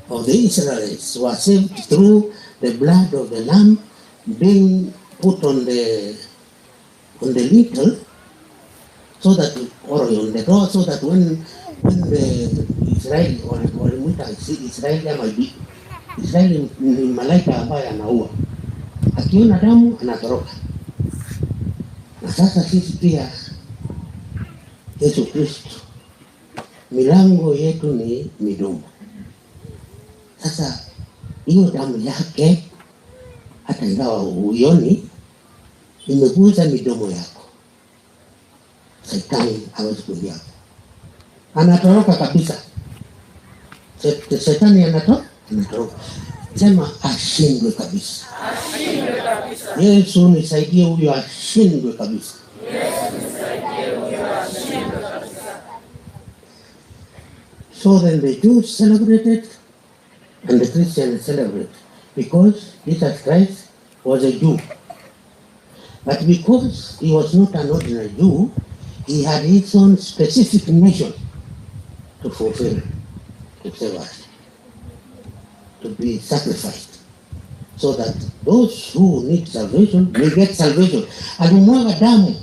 of the Israelites were saved through the blood of the Lamb being put on the lintel, so that, or on the door, so that when the Israeli walimuita Israeli ama Israeli ni malaika ambaye anaua, akiona damu anatoroka. Na sasa sisi pia Yesu Kristo, milango yetu ni midomo. Sasa hiyo damu yake hata ingawa huioni, imeguza midomo yako, Shetani hawezi kuingia hapo, anatoroka kabisa. Shetani anatoroka. Sema ashindwe kabisa. Yesu nisaidie huyo ashindwe kabisa. So then the Jews celebrated and the Christians celebrate because Jesus Christ was a Jew. But because he was not an ordinary Jew, he had his own specific mission to fulfill, to save us, to be sacrificed, so that those who need salvation may get salvation. Alimwaga damu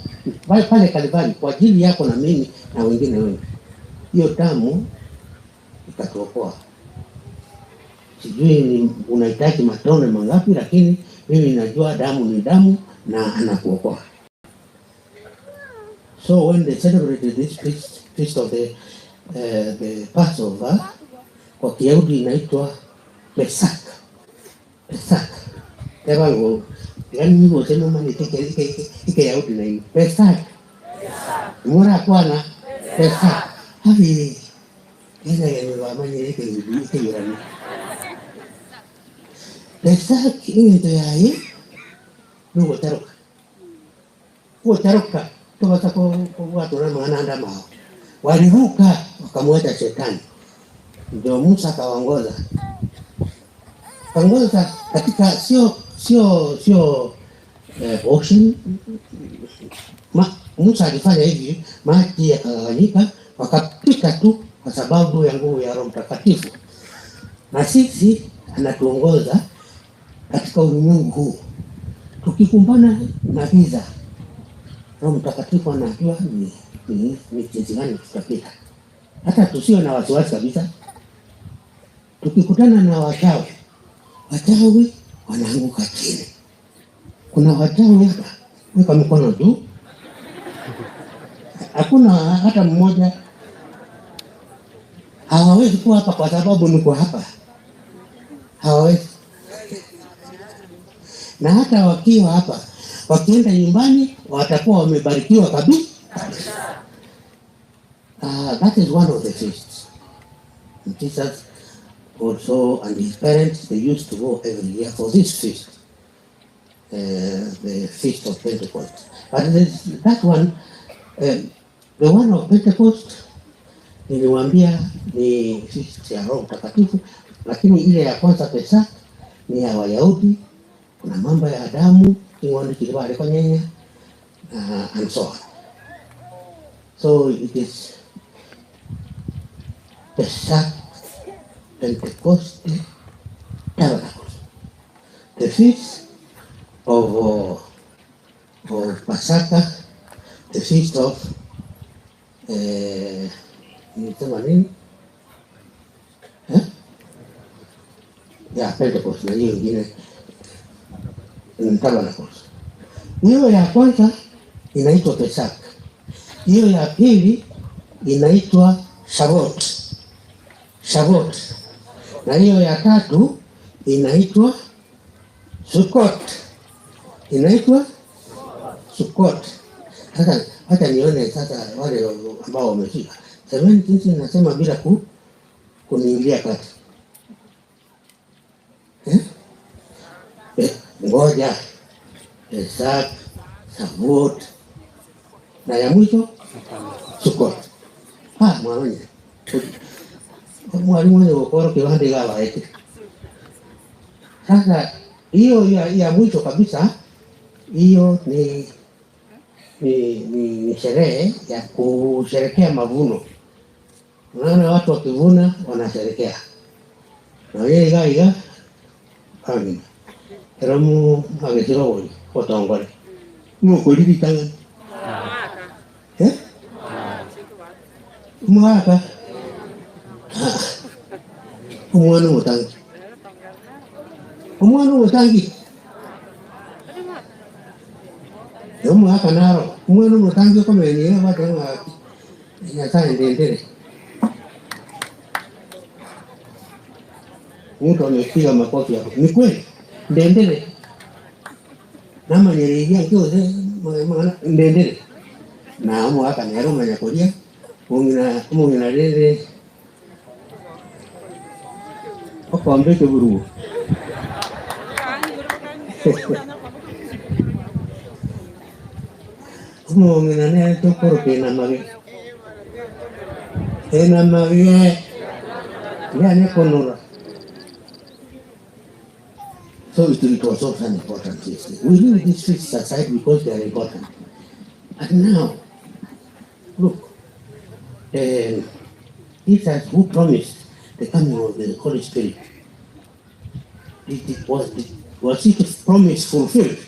pale Kalvari kwa ajili yako na mimi na wengine wengi. Hiyo damu ikatuokoa. Sijui ni unahitaji matone mangapi, lakini mimi najua damu ni damu na anakuokoa. So when they celebrated this feast, feast of the Passover, kwa Kiyahudi inaitwa Pesach. Pesach. Tebango, yani nigo sema mani ike ike ike Yahudi na ino. Pesach. Mura kwana Pesach. Havi ina ya wa manye ike ike yurani. Pesach into yayi nugo taruka. Kuo taruka tobasa ko watu na mwana mao. Waliruka wakamwacha shetani. Ndio Musa akawaongoza. Kaongoza katika sio ocean. Musa alifanya hivi, maji yakagawanyika, wakapita tu kwa sababu ya nguvu ya Roho Mtakatifu. Na sisi anatuongoza katika ulimwengu huu. Tukikumbana na giza, Roho Mtakatifu anajua ni jinsi gani tutapita. Hata tusio na wasiwasi kabisa. Tukikutana na wachawi, wachawi wanaanguka chini. Kuna wachawi hapa, weka mkono juu. Hakuna hata mmoja. Hawawezi kuwa hapa kwa sababu niko hapa. Hawawezi. Na hata wakiwa hapa, wakienda nyumbani watakuwa wamebarikiwa kabisa. That is one of the feasts. And Jesus also and his parents, they used to go every year for this feast, the Feast of Pentecost. But that one, the one of Pentecost, niliwaambia ni feast ya Roho Mtakatifu, lakini ile ya kwanza Pesach ni ya Wayahudi. Kuna mambo ya damu, king'ondi kilikuwa alikonyenya, and so on. So it is Pesach, Pentecost, Tabernacles. The feast of Pasaka, the feast of nilisema nini? Ya Pentecost na hiyo ingine ni Tabernacles. Hiyo ya kwanza inaitwa Pesach. Hiyo ya pili inaitwa Shavuot. Shavuot. Na hiyo ya tatu inaitwa Sukkot. Inaitwa Sukkot. Sasa hata nione sasa wale ambao wamefika. Semeni jinsi nasema bila kuniingilia kati. Ngoja. Pesach, Shavuot. Na ya mwisho Sukkot. Mwalimu. Mwalimu ni ukoro kiwanda gawa eti. Sasa hiyo ya mwisho kabisa, hiyo ni sherehe ya kusherehekea mavuno. Unaona watu wakivuna wanasherehekea. Na yeye gaiga amina. Ramu agesiro woni otongore. Mukoliri tanga. Mwaka. Omwana omutangi. Omwana omutangi. Omwaka naro. Omwana omutangi okomenire batema Nyasaye ndendere. Mtu amepiga makofi hapo. Ni kweli. Ndendere. Nama niliingia kioze maana ndendere. Na omwaka nero manyakoria. Mungina rere. Okombe burugo. Mungina ne tokoro ke na mage. E na mage. Ya ne konora. So it was also an important feast. We leave these feasts aside because they are important. But now, look, Jesus who promised the coming of the Holy Spirit, was it promise fulfilled?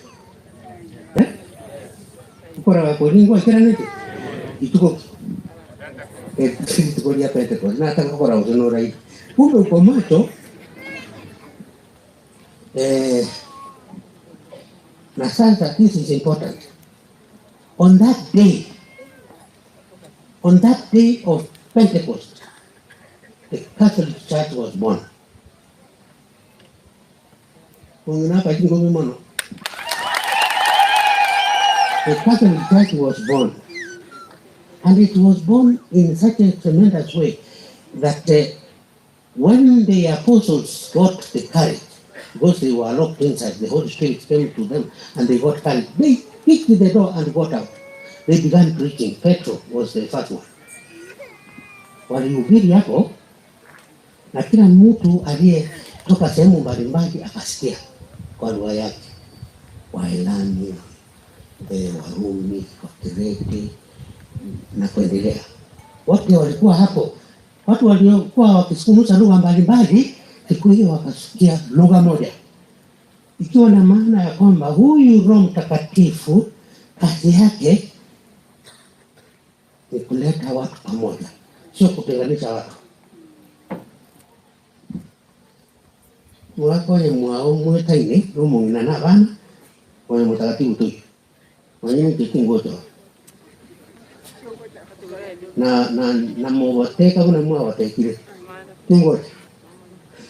Ukora kuringwa kira nete? Ituko. Ituko ya Pentecost. Na nataka kukora uzono rai. Kumbe uko macho. Eh, na sasa this is important. On that day, on that day of Pentecost, the Catholic Church was born. Ong'ina akachingomi mono. The Catholic Church was born. And it was born in such a tremendous way that when the apostles got the courage, because they were locked inside, the Holy Spirit came to them and they got courage. They kicked the door and got out. They began preaching. Petro was the first one. Walihubiri hapo na kila mtu aliyetoka sehemu mbalimbali akasikia kwa lugha yake, Waelami, Warumi, Wakirete na kuendelea. Wote walikuwa hapo, watu waliokuwa wakizungumza lugha mbalimbali, siku hiyo wakasikia lugha moja, ikiwa na maana ya kwamba huyu Roho Mtakatifu kazi yake ni kuleta watu pamoja, sio kutenganisha watu. Mwakonye mwao mwetaine nomong'ina na abana oyo Mtakatifu tu mwenye kikungoto na na na mubateka kuna mwabatekile kingoto,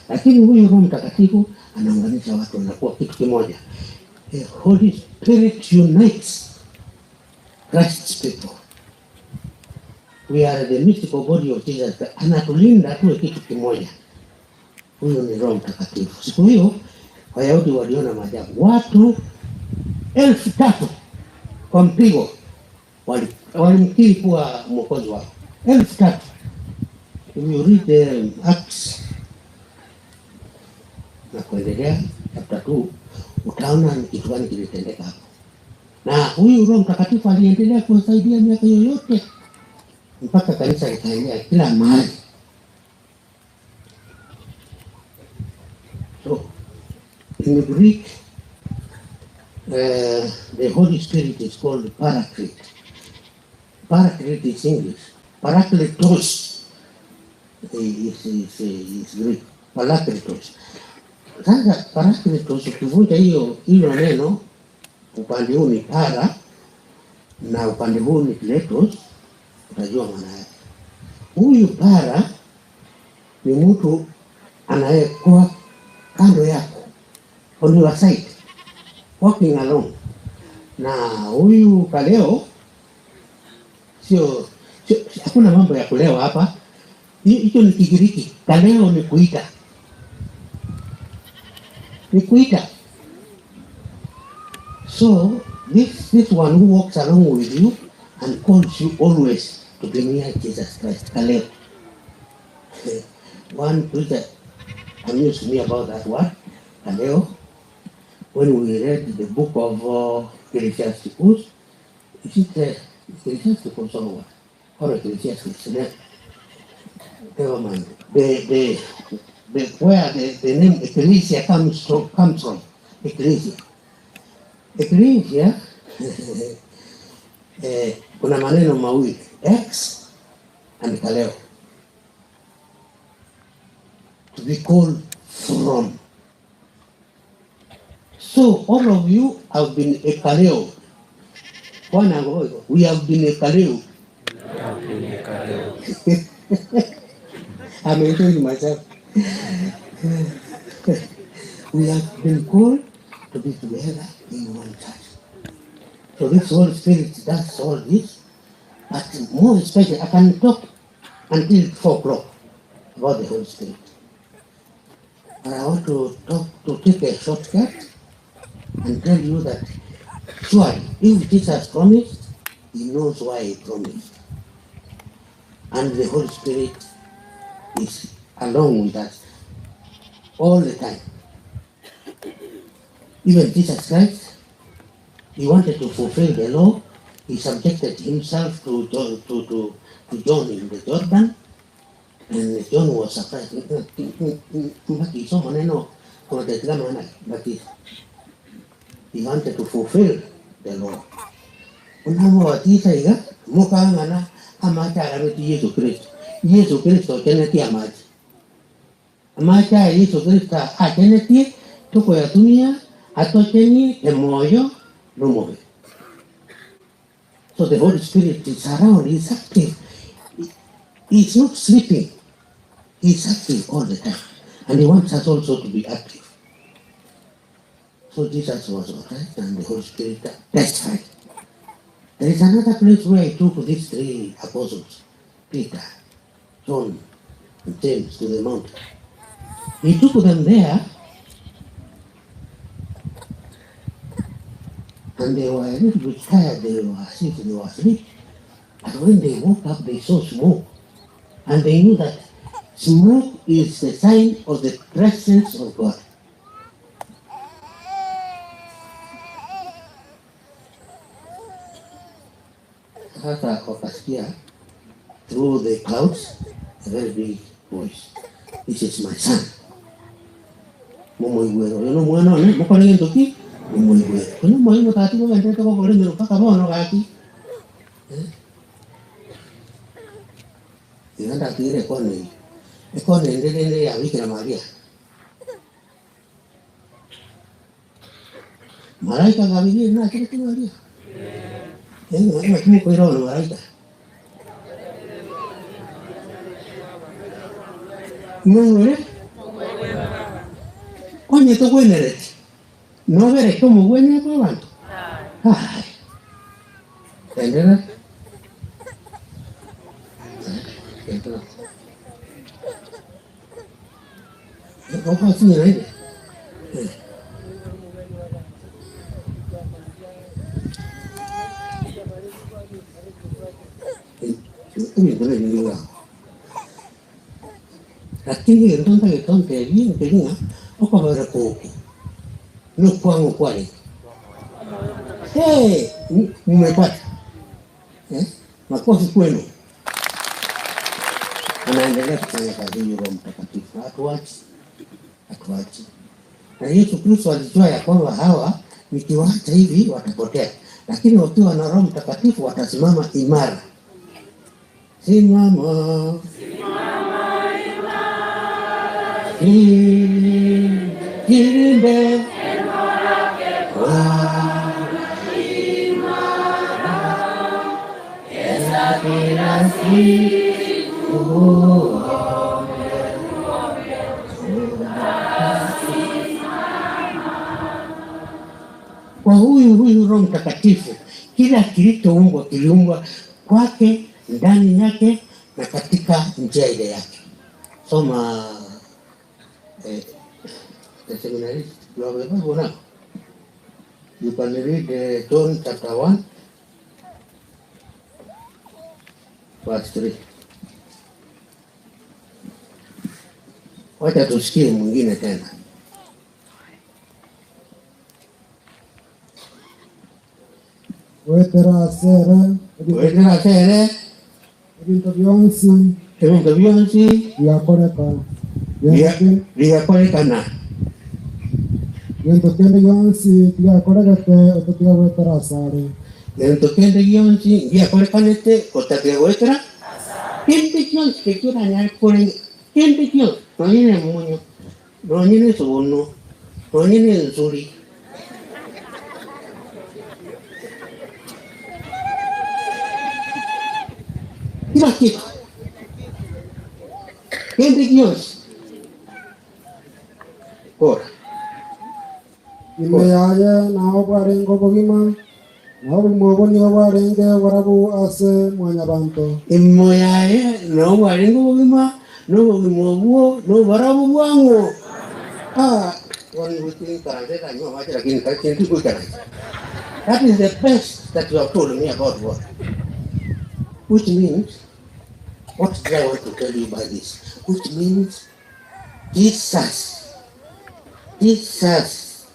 lakini huyu Roho Mtakatifu anaunganisha watu wanakuwa kitu kimoja. The Holy Spirit unites Christ's people. We are the mystical body of Jesus. Anatulinda tuwe kitu kimoja. Huyu ni Roho Mtakatifu. Siku hiyo Wayahudi waliona maajabu, watu 3,000 kwa mpigo walimkiri kuwa mwokozi wao, 3,000. If you read the Acts na kuendelea chapter 2 utaona ni kitu gani kilitendeka hapo. Na huyu Roho Mtakatifu aliendelea kuwasaidia miaka yoyote mpaka kanisa likaenea kila mahali. So in Greek, the Holy Spirit is called Paraclete. Paraclete is English. Parakletos is Greek. Parakletos. Sasa Parakletos, ukivunja hiyo hilo neno, upande huu ni para na upande huu ni kletos, utajua maana yake. Huyu para ni mtu anayekuwa kando yako, on your side, walking along. Na huyu kaleo sio, sio, hakuna mambo ya kulewa hapa. Hicho ni Kigiriki. Kaleo ni kuita, ni kuita. So this one who walks along with you and calls you always to be near Jesus Christ, kaleo. One preacher amused me about that word, kaleo, when we read the book of Ecclesiasticus. Is it Ecclesiasticus or what? Or Ecclesiastes? Never mind. Where the name Ecclesia comes from. Ecclesia. Ecclesia, kuna maneno mawili, ex and kaleo. To be called from. So all of you have been a kaleo. Bwana, we have been a kaleo. I'm enjoying myself. We have been called to be together in one church. So this Holy Spirit does all this, but more especially, I can talk until 4 o'clock about the Holy Spirit. But I want to take a shortcut and tell you that surely, if Jesus promised, he knows why he promised. And the Holy Spirit is along with us all the time. Even Jesus Christ, he wanted to fulfill the law. He subjected himself to John in the Jordan. And John was surprised. He wanted to fulfill the law. Unamowatisa iga mukangana amacha arabeti Yesu Kristo. Yesu Kristo achenetie amache. Amache aya Yesu Kristo achenetie Tokoyatumia atochenie emoyo na omobere. So the Holy Spirit is around, he is active. He is not sleeping. He is active all the time. And he wants us also to be active. So Jesus was baptized and the Holy Spirit testified. There is another place where he took these three apostles, Peter, John, and James, to the mountain. He took them there, and they were a little bit tired. They were as if they were asleep. But when they woke up, they saw smoke. And they knew that smoke is the sign of the presence of God. Sasa wakasikia through the clouds a very big voice. This is my son. Mumuiguere. Oyo nomwana one, mokore gento ki? Mumuiguere. Onye omwalimu tati gogenderete gokora emeremo mpaka bono gaki. Eh? Iga ndatigire ekona eye. Ekona ende rende ya Bikira Maria. Malaika Gabriel nachire korwa aria. Eh, naki mokoira bono malaika? Ng'o ore? Onye togwenereti, nobereke omogwenere bw'abanto? Aye. Enderera. Enderera. Okwasinyera ere? Eh. Ebinto nebinge bwango. Lakini egento ntagete ontebie nkeri ng'a okobereka oko nokwang'o kwarenge. Hey, mmepata eh? Makofi kwenu. Anaendelea kufanya kazi hiyo Roho Mtakatifu, hatuachi, hatuachi. Na Yesu Kristo alijua ya kwamba hawa nikiwaacha hivi watapotea, lakini wakiwa na Roho Mtakatifu watasimama imara. Simama, Jilinde kila siku. Kwa huyu huyu Roho Mtakatifu, kila kilichoumbwa kiliumbwa kwake, ndani yake na katika njia ile yake. Soma the seminarist, you have the Bible now. You can read John chapter 1 verse 3. Wacha tusikie mwingine tena. Wetera asere Wetera asere ebinto bionsi ebinto bionsi biakoreka biakorekana gento kende gionsi tigiakoregete ototiga gwetera asare Gento kende gionsi giakorekanete otatiga gwetera kende gionsi tekiranyare korenge kende gionsi nonye na emunyo nonye na esobono nonye na ensuri. Kila kitu kende gionsi kora Ime yaye nao bwarenge obogima, na obogima obwo nigo bwarenge oborabu ase mwanyabanto. Imo yaye nao bwarenge obogima, na obogima obwo noborabu bwang'o. Ah, bono goikaransa ekanywa amache lakini tari goikaransa. That is the best that you have told me about God. Which means, what did I want to tell you by this? Which means, Jesus, Jesus,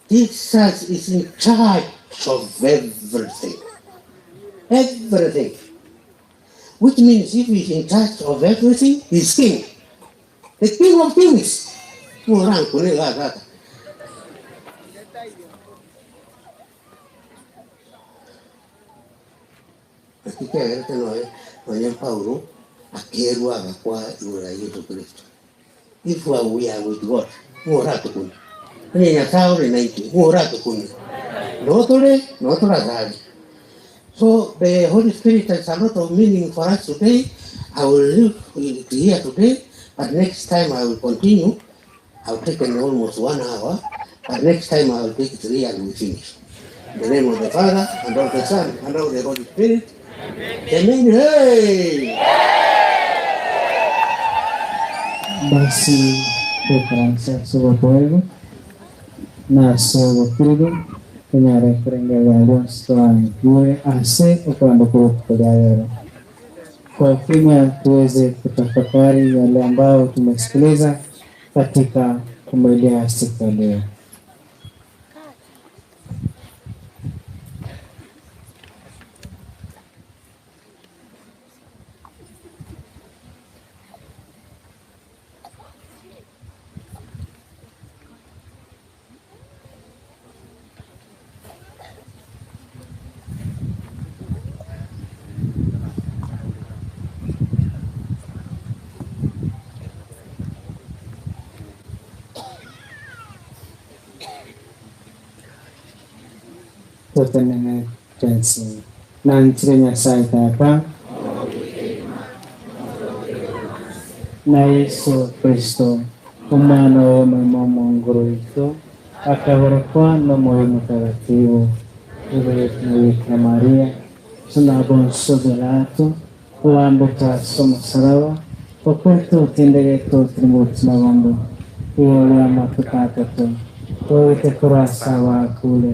Jesus is in charge of everything. Everything. Which means if he's in charge of everything, he's king. The king of kings. Orang kune ga ga. Hakika yerete noe, noe Paulo, akerwa kwa igoro ya Yesu Kristo. If we are with God, ora tukuna. Onye Nyasae ore naintwe, ng'o oratokumie? Notore, notorasare. So the Holy Spirit has a lot of meaning for us today. I will leave it here today, but next time I will continue. I've taken almost one hour, but next time I will take three and we finish. In the name of the Father, and of the Son, and of the Holy Spirit. Amen. Hey! Basi toikaranse ase obotoeru na ase obokiriru, tonyare korengereria aria onsi toranigwe ase okoranda kw'obotuko bwa rero. Kwa ukimya tuweze kutafakari yale ambayo tumesikiliza katika homilia ya siku ya leo. Totenene twensi nanchire Nyasaye Tata na Yesu Kristo umwana w'omwema w'omonguru waitu akaberekwa n'Omwoyo Mutagatifu iberekwa Bikira Maria tunabonso Pilato uwambuka ase omosalaba okwete otendegetwe otiri obutima bwombe iwe amatuko atatu owete kurasa wakule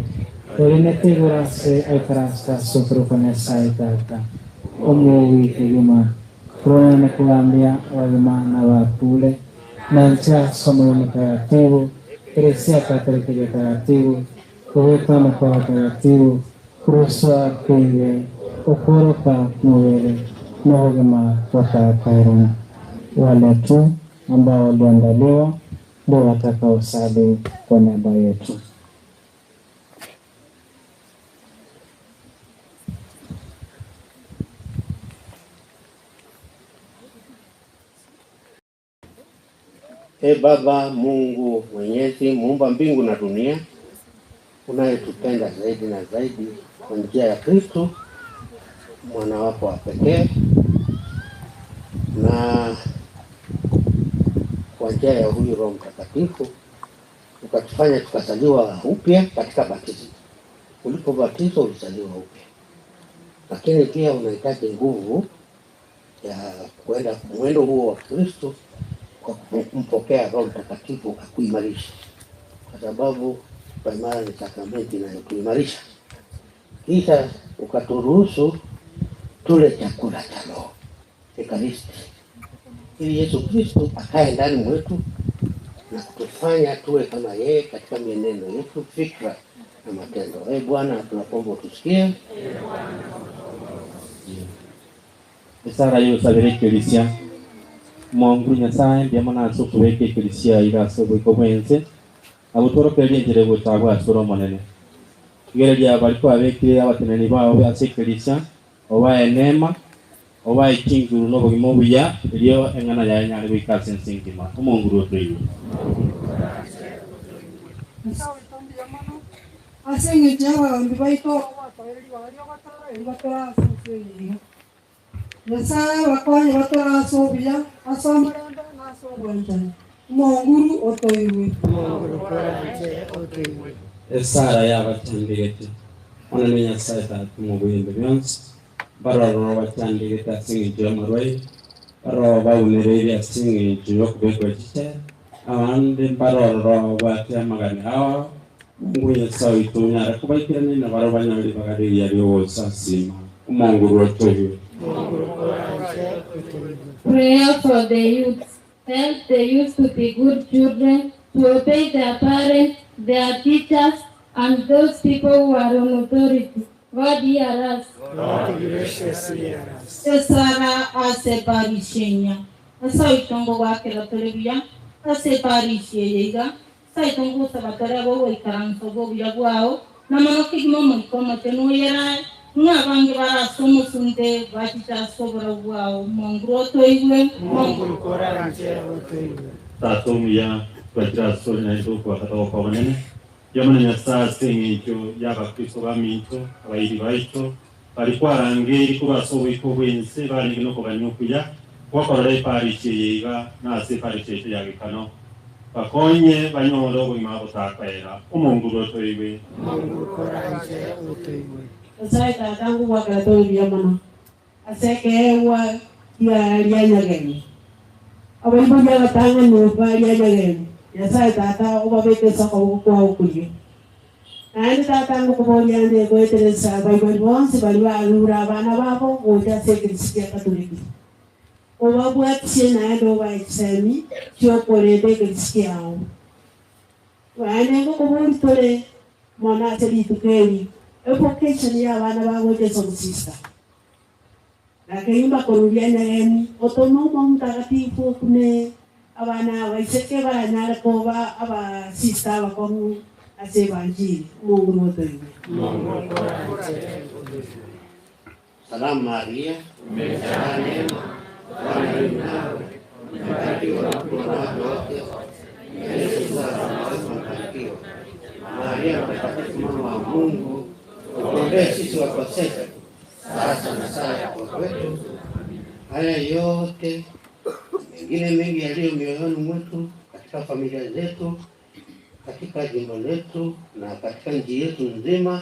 orinete igurase aikarasa soturuka Nyasaye Tata omuwite gima kurona kuambia wagima na wakule na ncha somo mtakatifu Eklezia Katoliki ya takatifu kuweka mkoa takatifu kuruswa kwingi ukoroka mubere n'obugima bwa Wale tu ambao waliandaliwa ndio watakaosali kwa niaba yetu. E Baba Mungu Mwenyezi, muumba mbingu na dunia, unayetupenda zaidi na zaidi kwa njia ya Kristo mwana wako wa pekee, na kwa njia ya huyu Roho Mtakatifu ukatufanya tukazaliwa upya katika batizo. Ulipobatizwa ulizaliwa upya, lakini pia unahitaji nguvu ya kuenda mwendo huo wa Kristo kwa kumpokea Roho Mtakatifu akuimarisha, kwa sababu kipaimara ni sakramenti inayokuimarisha. Kisha ukaturuhusu tule chakula cha Roho, Ekaristi, ili Yesu Kristo akae ndani mwetu na kutufanya tuwe kama yeye katika mienendo yetu, fikra na matendo. Ee Bwana, tunakuomba utusikie. Esara yosabire ekelisia monguru Nyasaye ndiamo nase okobeka ekelisia iga ase oboiko bwense abotworokereria enchera egocha ase ore omonene igereria bari kwabekire abateneni bao ase ekelisia obae neema obae chinguru na obogima obuya erio eng'ana yaye nyare goika ase ense engima omonguru otoiwe. Ase eng'encho ya abagambi baito gwatoereria baria ogotora eri batora ase ense eyio. Nyasaye abakonye batora ase obuya ase omorembe na ase obwanchani. Omonguru otoiwe. Esara yabatandikete onene Nyasaye tata omobuyembe bionsi barororo batandikete ase eng'encho ya amarwaire baroro baunereire ase eng'encho ya okobekwa chichere abande mbarororo babwate amagani ao Mungu Nyasaye oito onyare kobaikirania na baro banyore bagareria riogosasima omonguru otoiwe. Prayer for the youth. Help the youth to be good children, to obey their parents, their teachers, and those people who are on authority. God hear us. Esara ase parishenya. Asa itongo gwakera tore buya, ase parishe yeiga, sa itongo sabatara bo goikaransa bo buya bwao, na mono kigima omoiko omote noyera, ng'a abange barase omosunte bachicha ase oboro bwao. Monguru otoigwe. Tata omuya Twachira ase naende okwakata gokwa bonene yamana Nyasaye ase eng'encho y'abakristo baminto abairi baito bari kwarangeri korwa ase oboiko bwense barenge nokogania okuya gwakorora eparishi eye iga na ase eparishi yaito ya Gikano bakonye banyore obogima botakoera omonguru otoiwe. Nyasaye tata ngugwakera toria mono ase ekeegwa kia ria nyageni abaibori abatang'ani ba ria nyageni Nyasaye tata obabeke ase okoboko kwao okurio naende tata ngokoboria nde goeteresa abaibori bonsi bari barura abana babo gocha ase ekerisi kia Katoliki obabwatisie naende obae chisemi chiokorenda ekerisi kiao naende ngokobori tore mono ase rituko eri evocation ya abana bagocha ase obosista nakeimba koruria nyageni otome omo mtakatifu okune abana baiseke baranyare koba abasista abakong'u ase ebanjiri Mungu notoiwe. Salamu Maria, umejaa neema, Bwana yu nawe, umebarikiwa kuliko wanawake wote, na Yesu mzao wa tumbo lako amebarikiwa. Maria Mtakatifu, mama wa Mungu, utuombee sisi wakosefu, sasa na saa ya kufa kwetu. Haya yote mengine mengi yaliyo mioyoni mwetu, katika familia zetu, katika jimbo letu na katika nchi yetu nzima,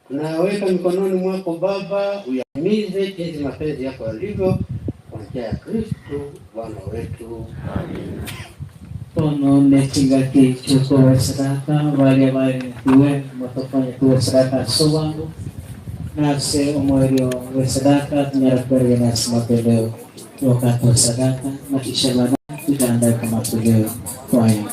tunaweka mikononi mwako Baba, uyamize jinsi mapenzi yako yalivyo, kwa njia ya Kristo Bwana wetu. Amina. Bono nekigaki ky'okuwa sadaka baria baretuwe mutofanya tuwe sadaka so wangu nase omwoyo we sadaka tunyara nasi matoleo wakati wa sadaka na kisha baadaye tutaandaa kwa matoleo kwaya.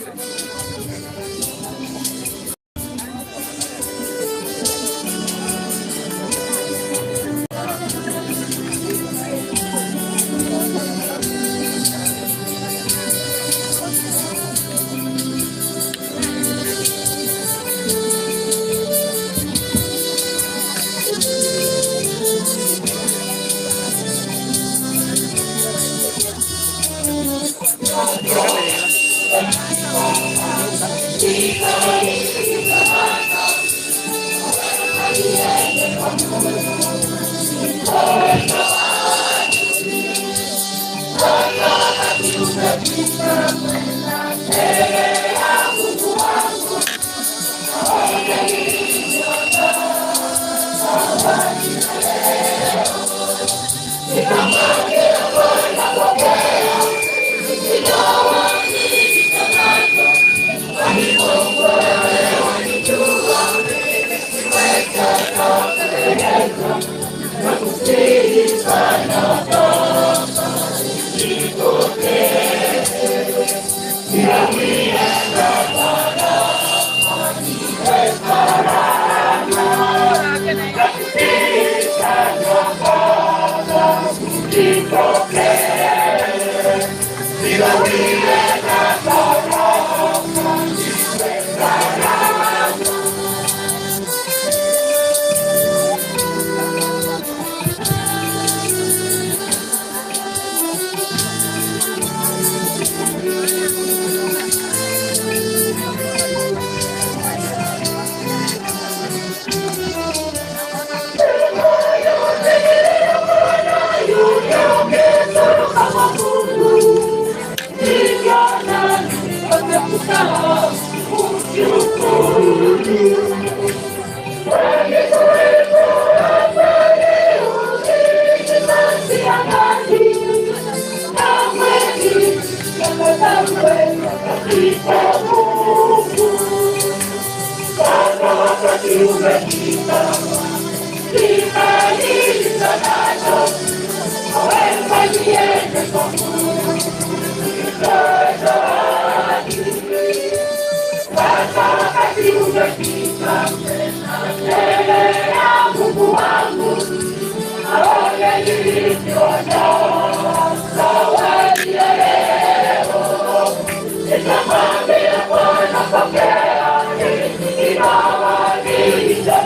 Thank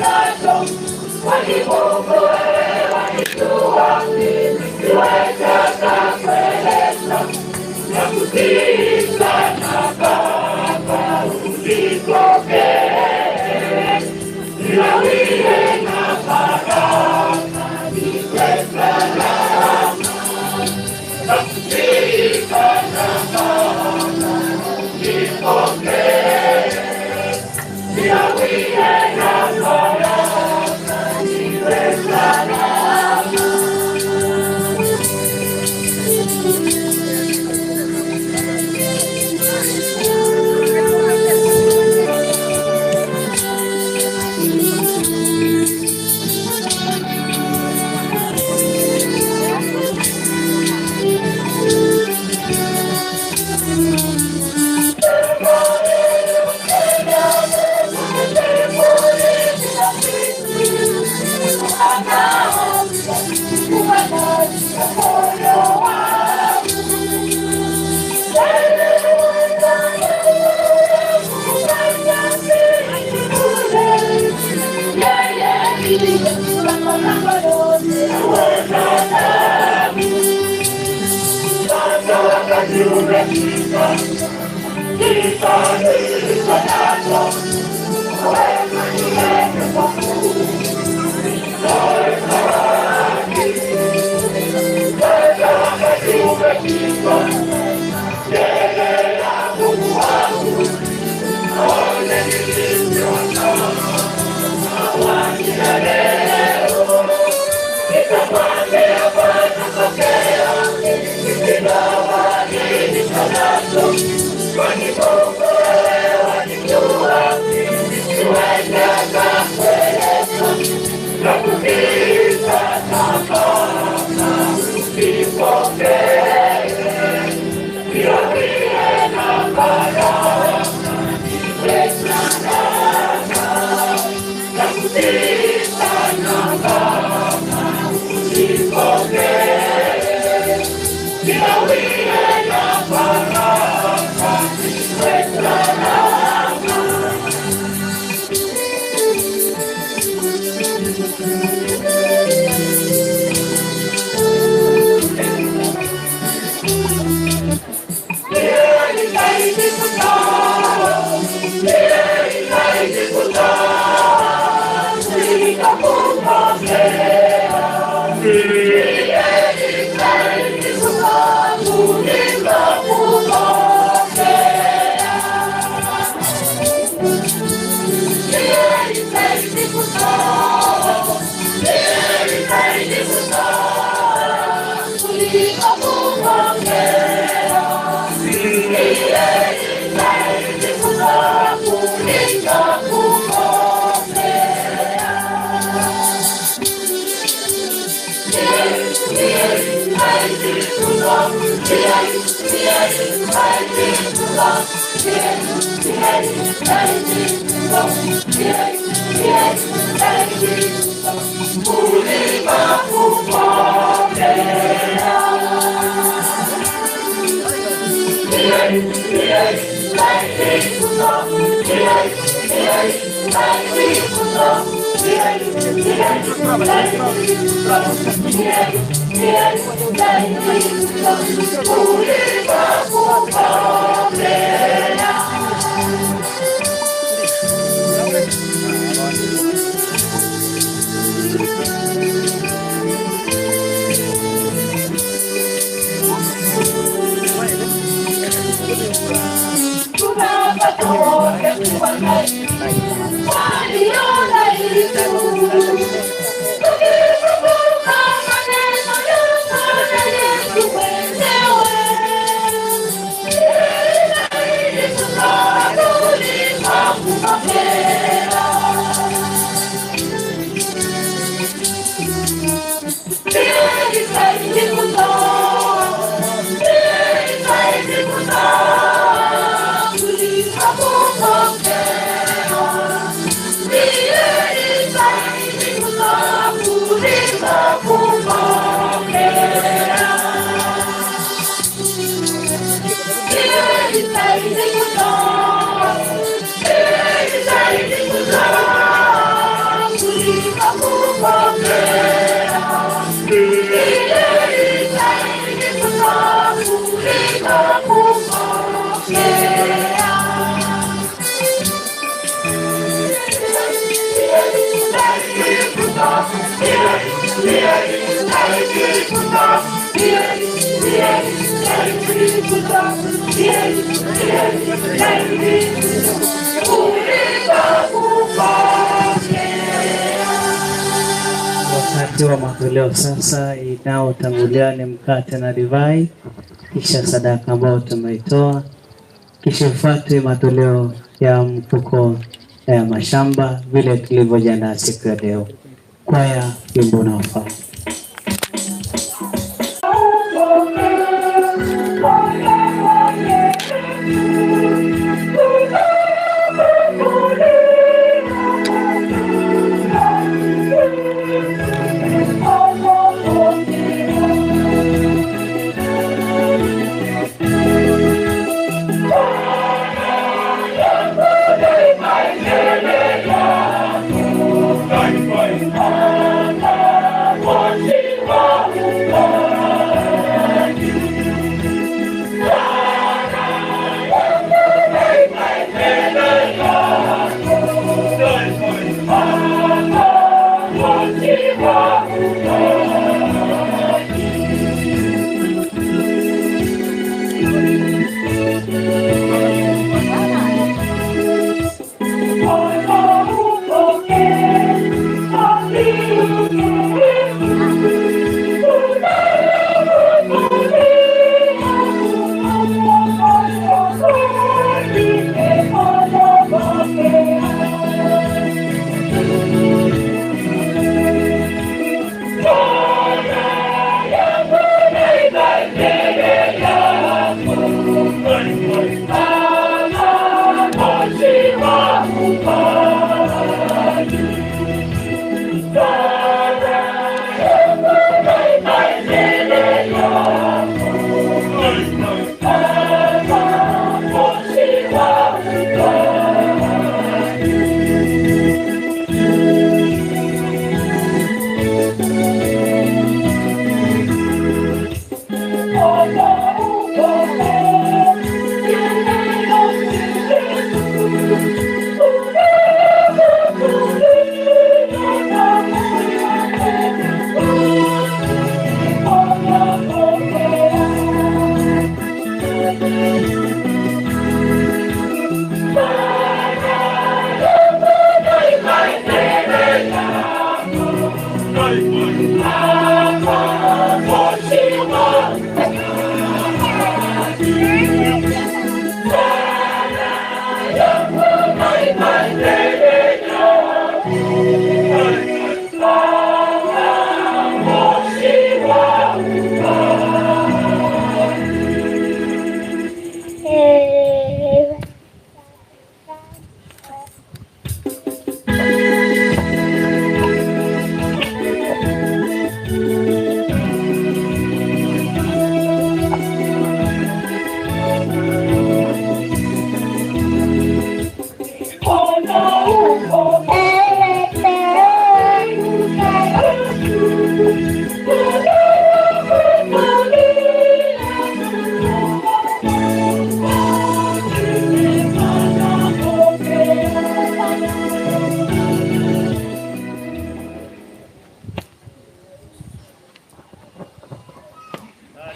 you. Yeah. Wakati wa matoleo sasa, inayotangulia ni mkate na divai, kisha sadaka ambayo tumeitoa, kisha ifuate matoleo ya mfuko na ya mashamba vile tulivyojiandaa siku ya leo. Kwaya, wimbo unaofaa.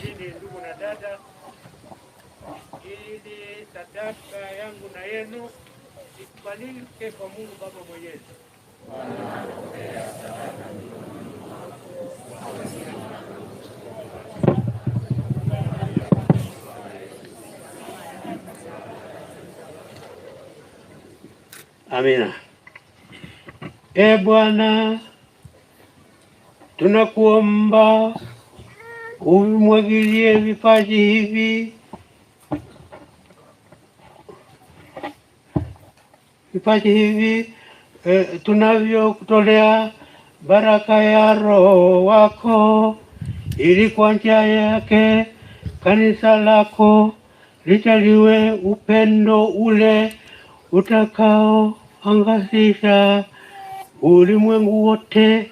Hili ndugu na dada, ili sadaka yangu na yenu ikubalike kwa Mungu Baba Mwenyezi. Amina. E Bwana, tunakuomba uvimwagilie vipaji hivi tunavyokutolea baraka ya Roho wako, ili kwa njia yake kanisa lako litaliwe upendo ule utakaoangazisha ulimwengu wote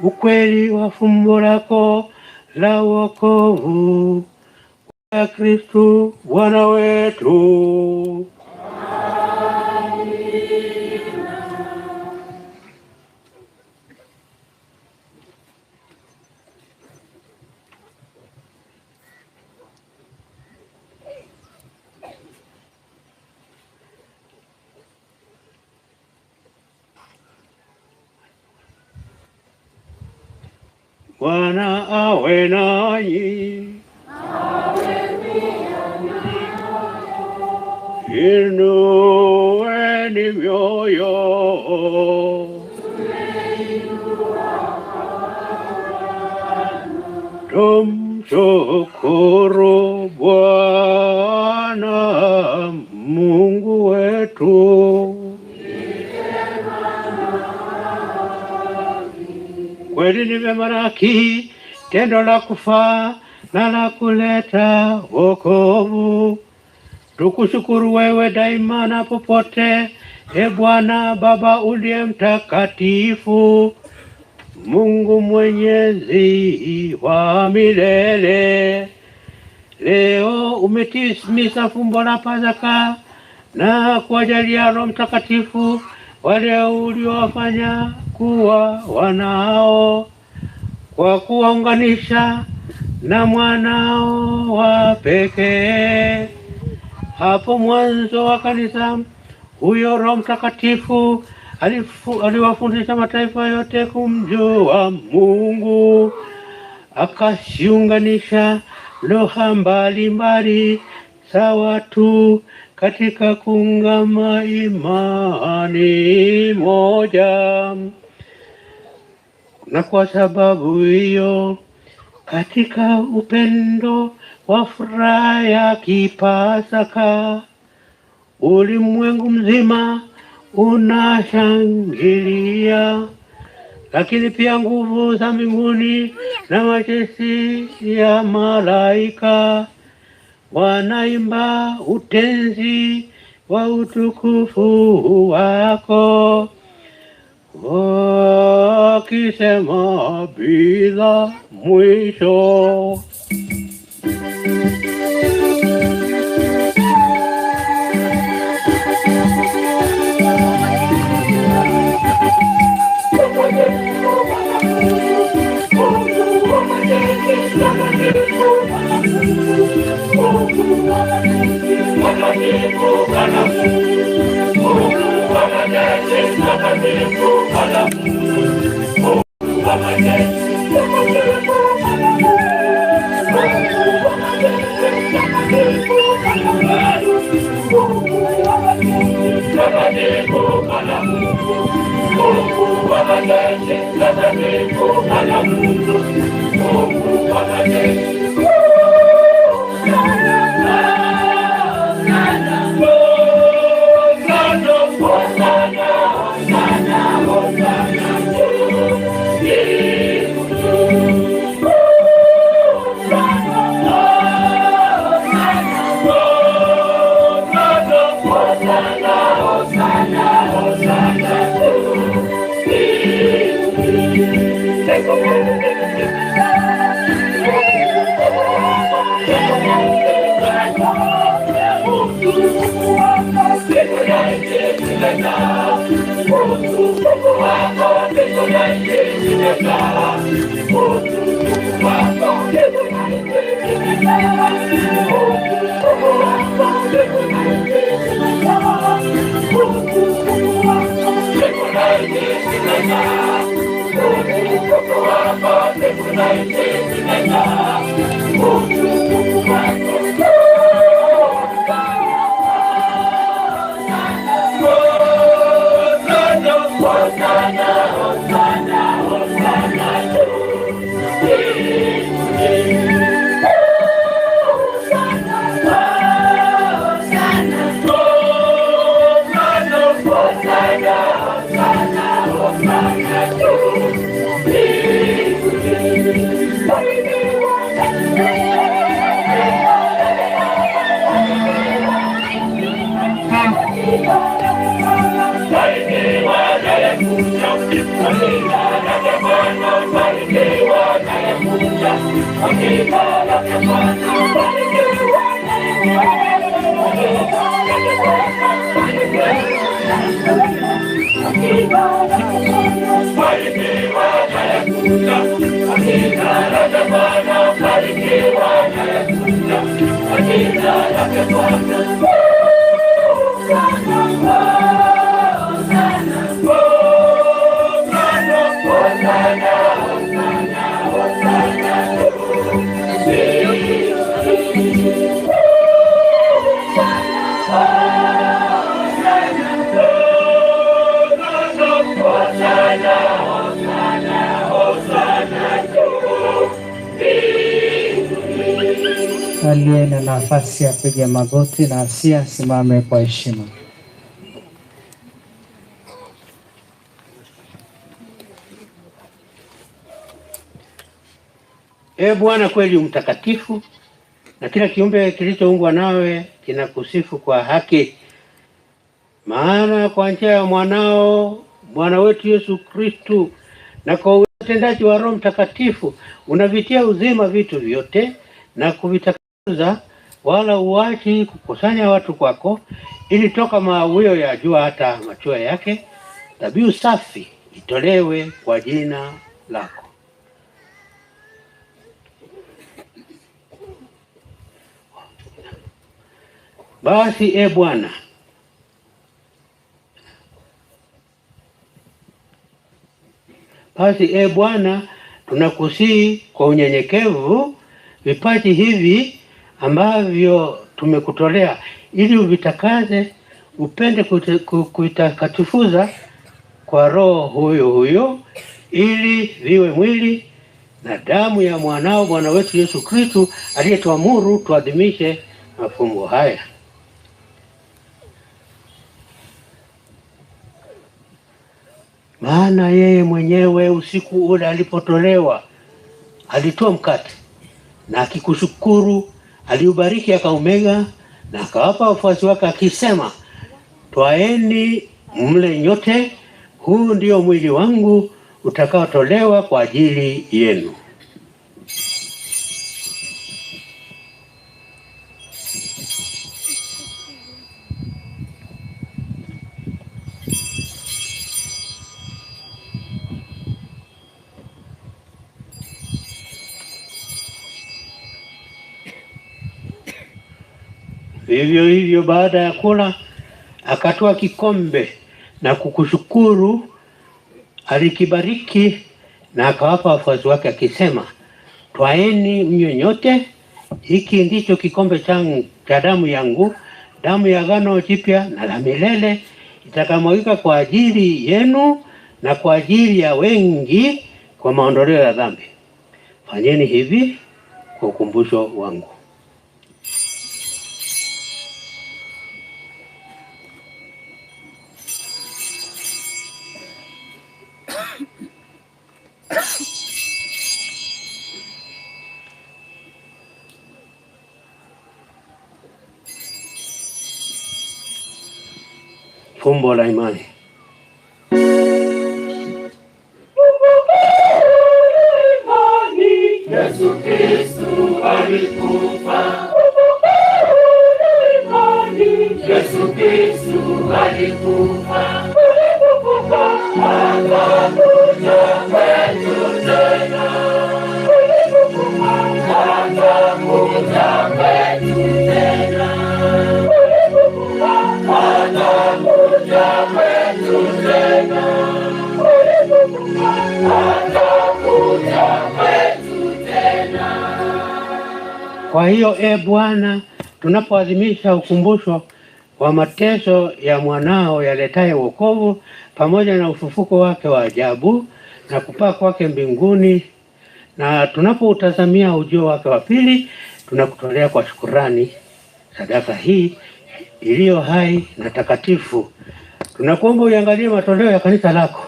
ukweli wa fumbo lako la wokovu kwa Kristo Bwana wetu. Bwana awe nanyi. Inueni mioyo. Tumshukuru Bwana Mungu wetu. Kweli ni vyema na haki, tendo la kufaa na la kuleta wokovu. Tukushukuru wewe daima na popote, e Bwana Baba uliye mtakatifu, Mungu mwenyezi wa milele. Leo umetimiza fumbo la Pasaka na kuwajalia Roho Mtakatifu wale uliowafanya kuwa wanao kwa kuwaunganisha na mwanao wa pekee. Hapo mwanzo wa kanisa, huyo Roho Mtakatifu aliwafundisha mataifa yote kumjua Mungu, akasiunganisha lugha mbalimbali za watu katika kuungama imani moja. Na kwa sababu hiyo, katika upendo wa furaha ya Kipasaka, ulimwengu mzima unashangilia, lakini pia nguvu za mbinguni na majeshi ya malaika wanaimba utenzi wa utukufu wako, wakisema bila mwisho. Aliye na nafasi apige magoti na asiye asimame kwa heshima. Ee Bwana, kweli mtakatifu, na kila kiumbe kilichoumbwa nawe kinakusifu kwa haki. Maana kwa njia ya mwanao Bwana wetu Yesu Kristu na kwa utendaji wa Roho Mtakatifu unavitia uzima vitu vyote na kuvitakasa, wala uachi kukusanya watu kwako, ili toka mawio ya jua hata machweo yake dhabihu safi itolewe kwa jina lako. Basi e Bwana, basi e Bwana, tunakusihi kwa unyenyekevu vipaji hivi ambavyo tumekutolea, ili uvitakaze, upende kuitakatifuza kwa Roho huyo huyo, ili viwe mwili na damu ya mwanao Bwana wetu Yesu Kristu, aliyetuamuru tuadhimishe mafumbo haya. Maana yeye mwenyewe usiku ule alipotolewa, alitoa mkate na akikushukuru, aliubariki, akaumega na akawapa wafuasi wake akisema, twaeni mle nyote, huu ndio mwili wangu utakaotolewa kwa ajili yenu. Vivyo hivyo baada ya kula akatoa kikombe na kukushukuru, alikibariki na akawapa wafuasi wake akisema, twaeni mnywe nyote, hiki ndicho kikombe changu cha damu yangu, damu ya agano jipya na la milele, itakamwagika kwa ajili yenu na kwa ajili ya wengi kwa maondoleo ya dhambi. Fanyeni hivi kwa ukumbusho wangu. Fumbo la imani. Yesu Kristu alikufa. Yesu Kristu alikufa. Atakuja kwetu tena. Atakuja kwetu tena. Atakuja kwetu tena. Atakuja kwetu tena. Kwa hiyo e Bwana, tunapoadhimisha ukumbusho wa mateso ya mwanao yaletaye wokovu pamoja na ufufuko wake wa ajabu na kupaa kwake mbinguni, na tunapoutazamia ujio wake wa pili, tunakutolea kwa shukurani sadaka hii iliyo hai na takatifu. Tunakuomba uiangalie matoleo ya kanisa lako,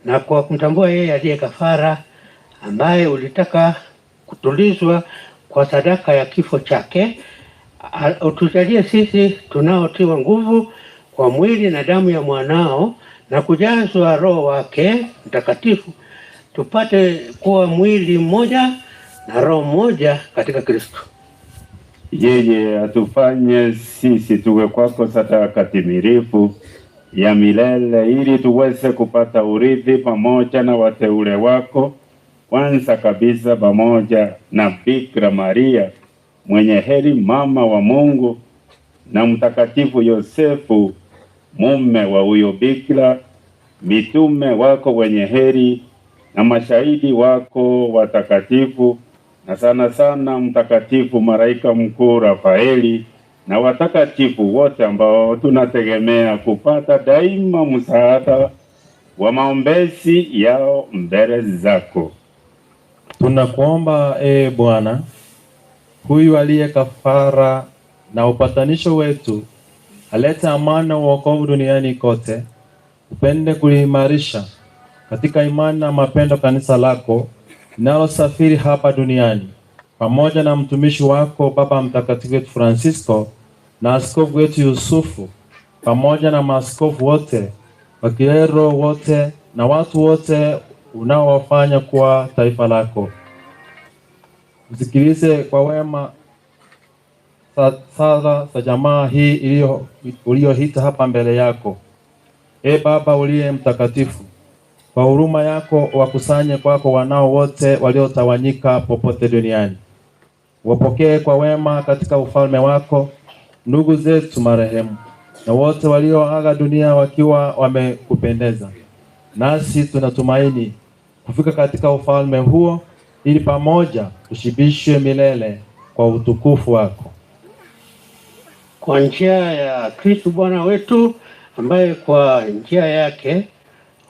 na kwa kumtambua yeye aliye kafara, ambaye ulitaka kutulizwa kwa sadaka ya kifo chake, utujalie sisi tunaotiwa nguvu kwa mwili na damu ya mwanao na kujazwa Roho wake Mtakatifu, tupate kuwa mwili mmoja na roho moja katika Kristo. Yeye atufanye sisi tuwe kwako sadaka timilifu ya milele, ili tuweze kupata urithi pamoja na wateule wako, kwanza kabisa pamoja na Bikira Maria mwenye heri, mama wa Mungu, na Mtakatifu Yosefu mume wa huyo Bikira, mitume wako wenye heri na mashahidi wako watakatifu, na sana sana Mtakatifu Malaika Mkuu Rafaeli na watakatifu wote ambao tunategemea kupata daima msaada wa maombezi yao mbele zako. Tunakuomba ee Bwana, Huyu aliye kafara na upatanisho wetu, alete amani na wokovu duniani kote, upende kuliimarisha katika imani na mapendo kanisa lako linalosafiri hapa duniani, pamoja na mtumishi wako Baba Mtakatifu wetu Francisco na askofu wetu Yusufu, pamoja na maaskofu wote, wakilero wote na watu wote unaowafanya kuwa taifa lako. Usikilize kwa wema sala za jamaa hii uliyoita hapa mbele yako. E Baba uliye mtakatifu, kwa huruma yako wakusanye kwako wanao wote waliotawanyika popote duniani. Wapokee kwa wema katika ufalme wako ndugu zetu marehemu na wote walioaga dunia wakiwa wamekupendeza. Nasi tunatumaini kufika katika ufalme huo, ili pamoja tushibishwe milele kwa utukufu wako. Kwa njia ya Kristo Bwana wetu, ambaye kwa njia yake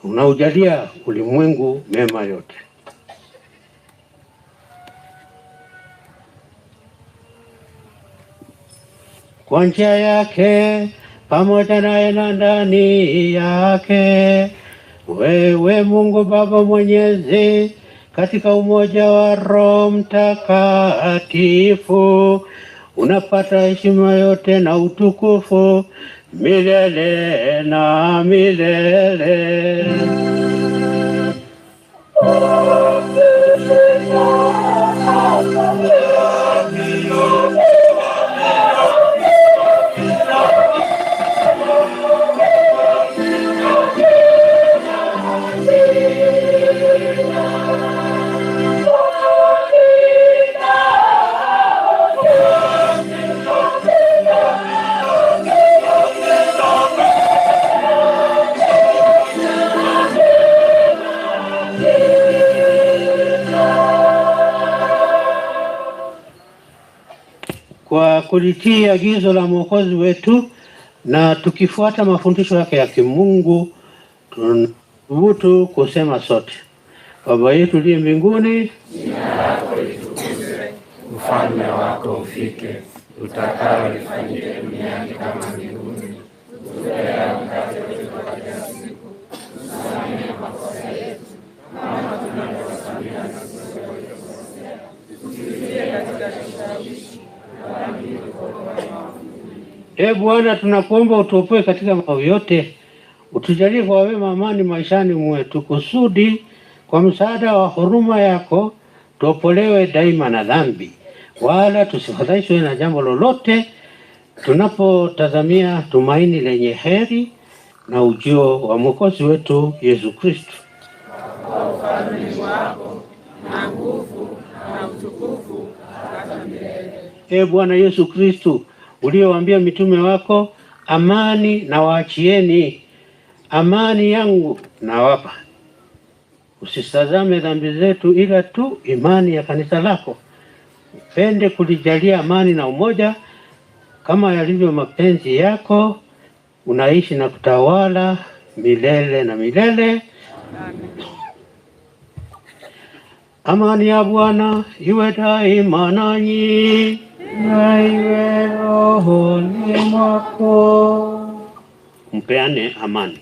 unaujalia ulimwengu mema yote. Kwa njia yake pamoja naye na ndani yake, wewe Mungu Baba Mwenyezi, katika umoja wa Roho Mtakatifu, unapata heshima yote na utukufu milele na milele. Kwa kulitii agizo la Mwokozi wetu na tukifuata mafundisho yake ya kimungu, tunathubutu kusema sote: Baba yetu uliye mbinguni, Jina lako litukuzwe, ufalme wako ufike, utakalo lifanyike duniani kama mbinguni. Utupe leo mkate wetu wa kila siku, utusamehe makosa yetu kama tunavyowasamehe na sisi waliotukosea, usitutie katika kishawishi, bali utuokoe maovuni. E Bwana, tunakuomba utuopoe katika maovu yote, utujalie kwa wema amani maishani mwetu, kusudi kwa msaada wa huruma yako tuopolewe daima na dhambi, wala tusifadhaishwe na jambo lolote, tunapotazamia tumaini lenye heri na ujio wa Mwokozi wetu Yesu Kristo. Kwa ufalme ni wako na nguvu na utukufu hata milele. E Bwana Yesu Kristo, uliowaambia mitume wako, amani na waachieni, amani yangu nawapa, usitazame dhambi zetu, ila tu imani ya kanisa lako. Upende kulijalia amani na umoja kama yalivyo mapenzi yako, unaishi na kutawala milele na milele. Amani ya Bwana iwe daima nanyi. Na iwe rohoni mwako. Mpeane amani.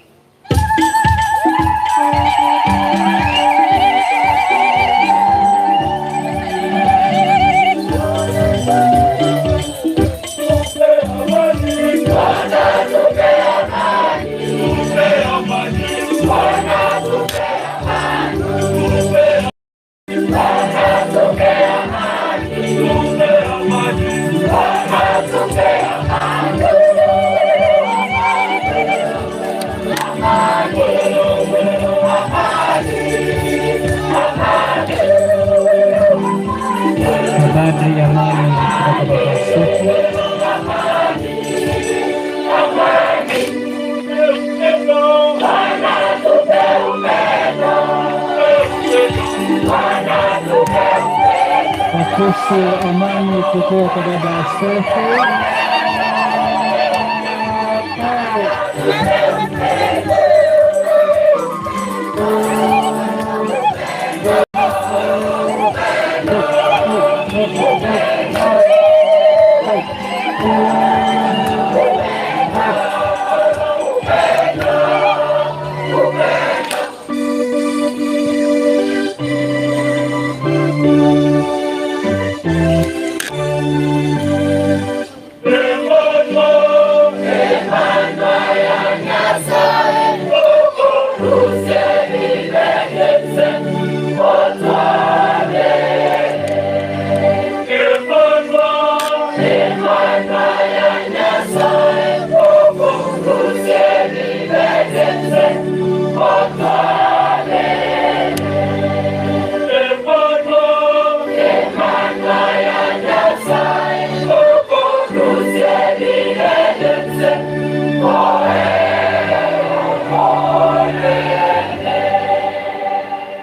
Mapadri, amani kutoka Baba Askofu. Wakristo, amani kutoka kwa Baba Askofu.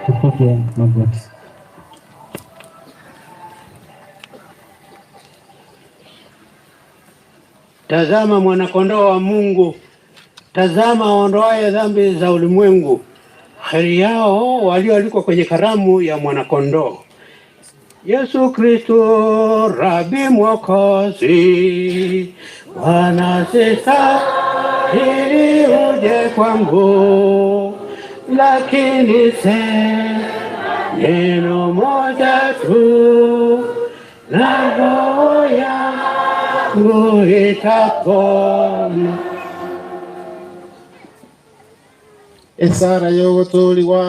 Tupige magoti. Tazama mwanakondoo wa Mungu, tazama aondoaye dhambi za ulimwengu. Heri yao walioalikwa kwenye karamu ya mwanakondoo. Yesu Kristo, Rabi Mwokozi, Bwana sistahili uje kwangu, lakini sema neno moja tu na roho yangu itapona. Esara yogotoligwa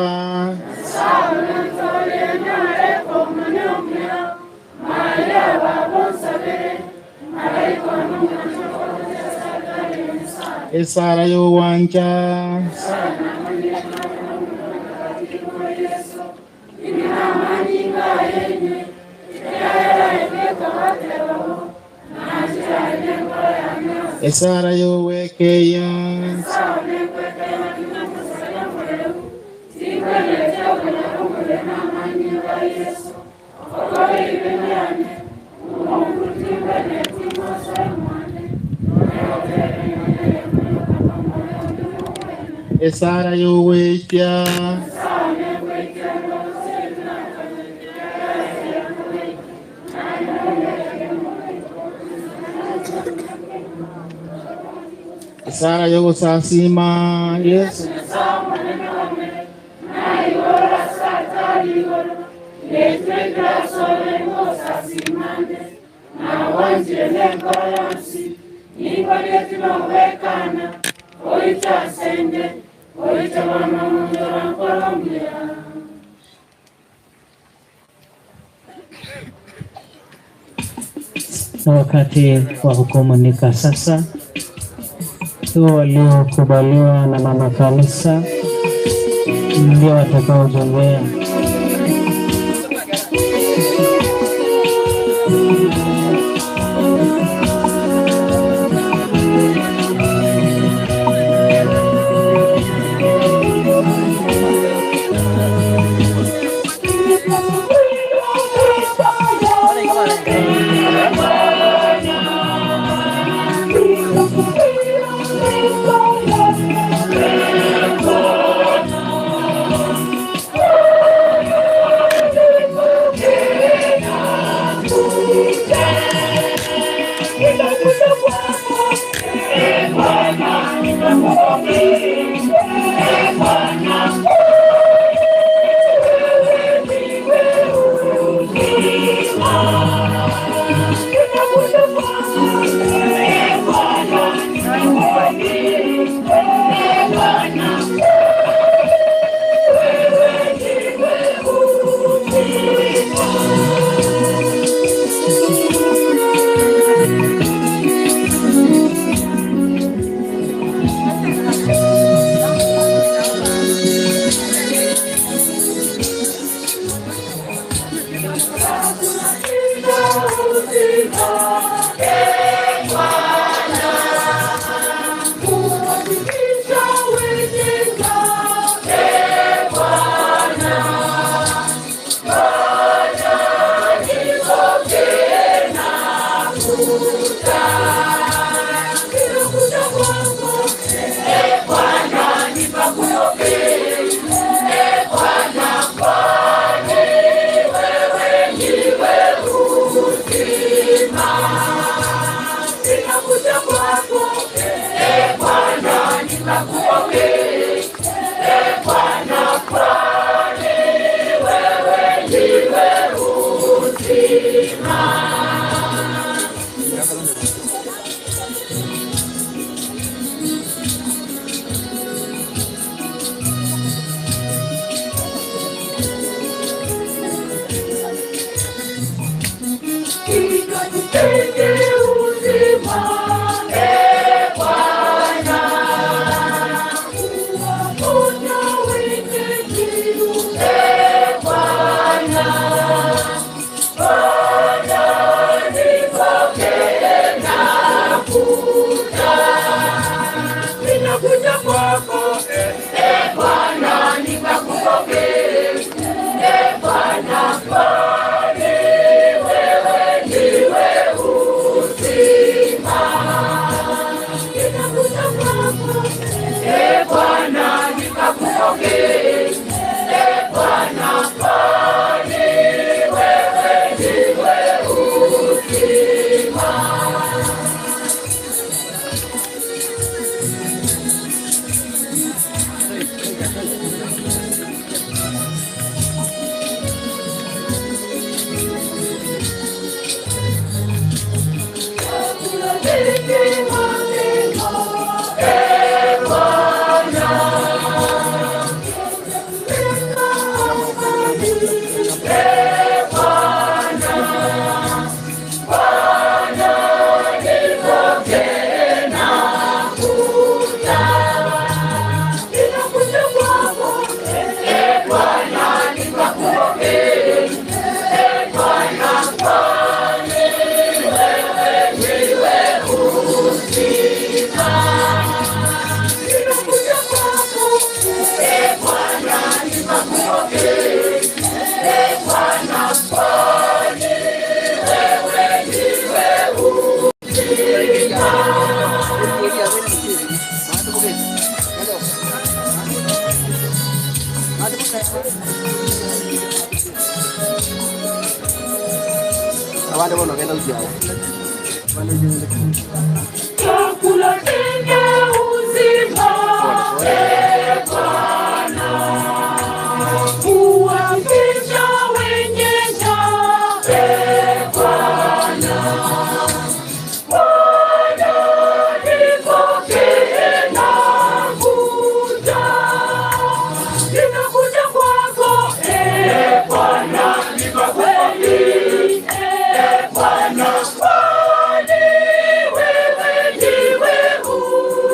Esara yowanja Esara yowekeya Esara yowetya Esara yogosasima Yesu Na wakati wa hukumu sasa. Tu waliokubaliwa na mama kanisa ndio watakaogombea. Thank you. Kinywaji chenye uzima, e Bwana, uwaponya wenye kiu, e Bwana. Bwana, nipokee nakuja, ninakuja kwako, e Bwana, nikakupokee, e Bwana, kwani wewe ndiwe uzima. Ninakuja kwako, e Bwana, nikakupokee, e Bwana, kwani wewe ndiwe uzima. Abande bono genda ujiao. Chakula chenye uzima, e Bwana, huwafisha wenye njaa, e Bwana. Bwana, nipokee nakuja, ninakuja kwako, e Bwana, nikakupokee, e Bwana, kwani wewe ndiwe uzima.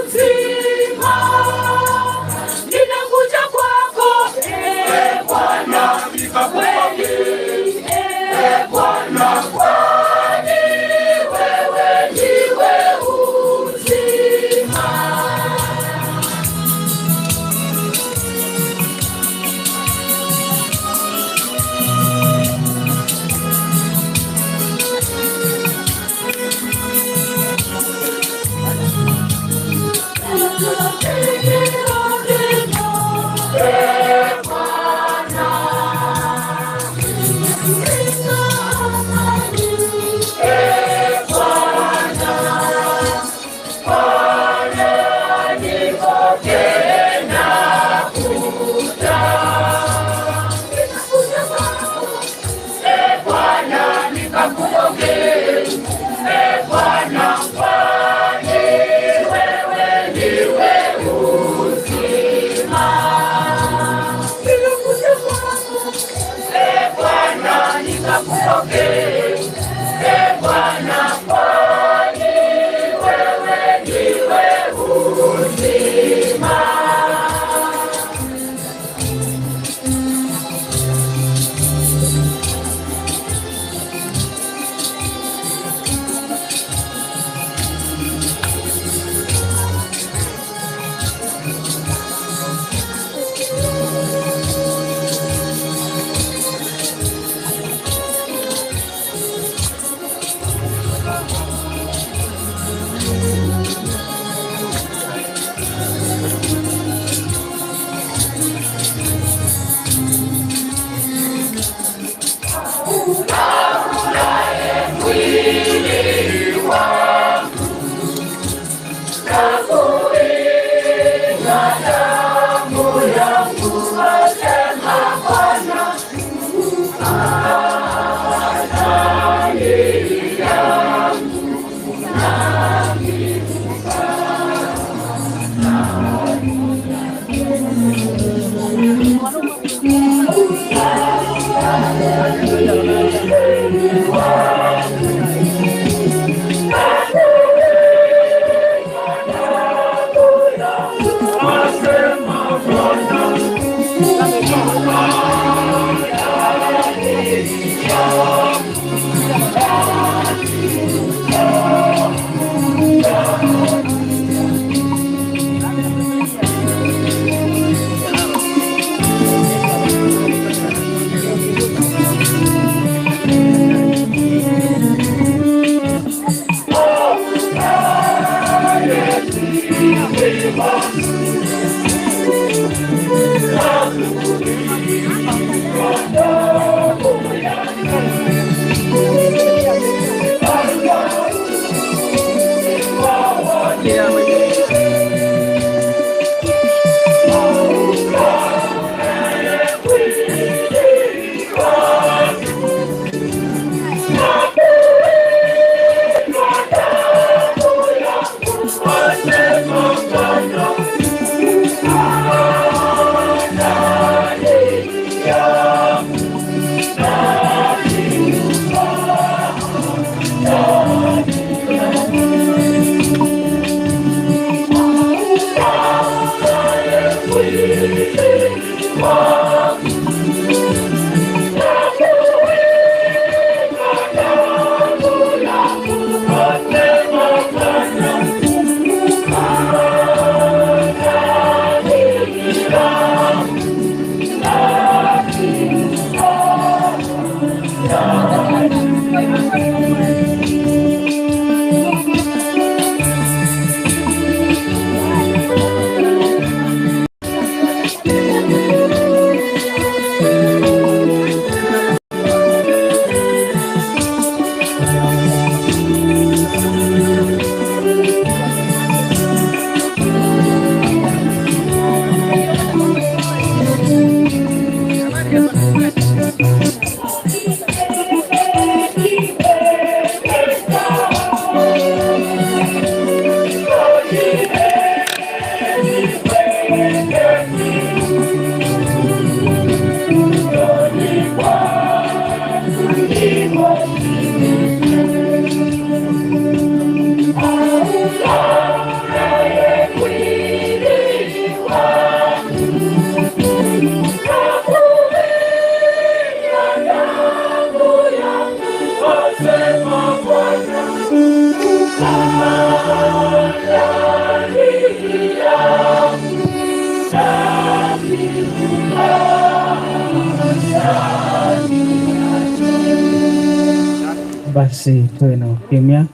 Basi tuwe na ukimya,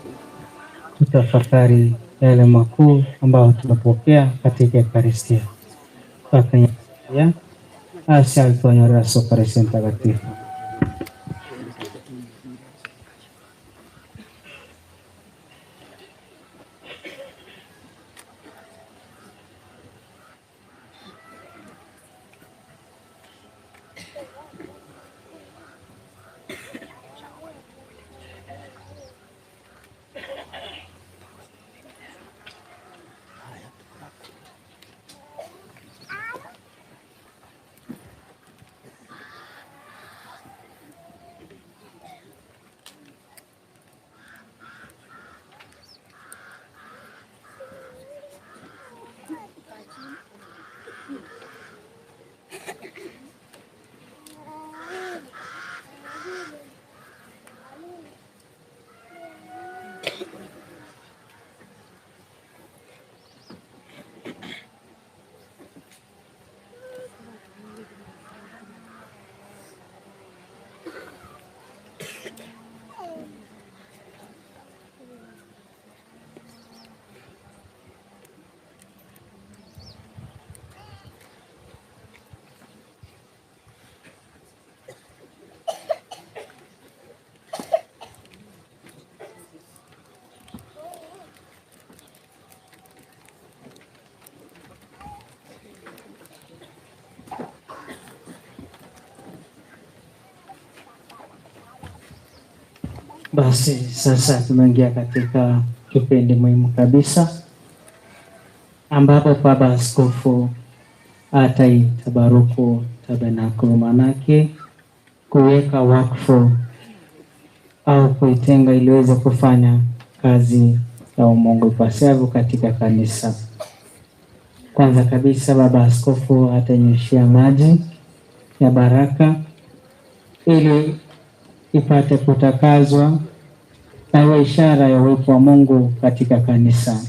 tutafakari yale makuu ambayo tumepokea katika Ekaristia. Twakanya ase alitonyora Eukaristia Mtakatifu. Basi sasa tumeingia katika kipindi muhimu kabisa ambapo Baba Askofu ataitabaruku tabernakulo, manake kuweka wakfu au kuitenga ili iweze kufanya kazi ya umungu ipasavyo katika kanisa. Kwanza kabisa, Baba Askofu atanyeshea maji ya baraka ili ipate kutakazwa na iwe ishara ya uwepo wa Mungu katika kanisa.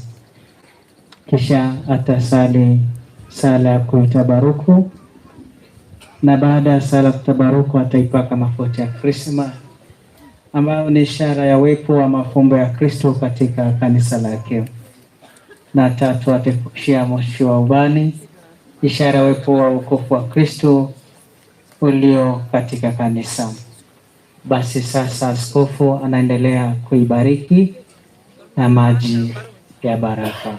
Kisha atasali sala ya kuitabaruku, na baada ya sala ya kutabaruku ataipaka mafuta ya krisma ambayo ni ishara ya uwepo wa mafumbo ya Kristo katika kanisa lake. Na tatu ataifukishia moshi wa ubani, ishara ya uwepo wa wokovu wa Kristo ulio katika kanisa. Basi sasa askofu anaendelea kuibariki na maji ya baraka.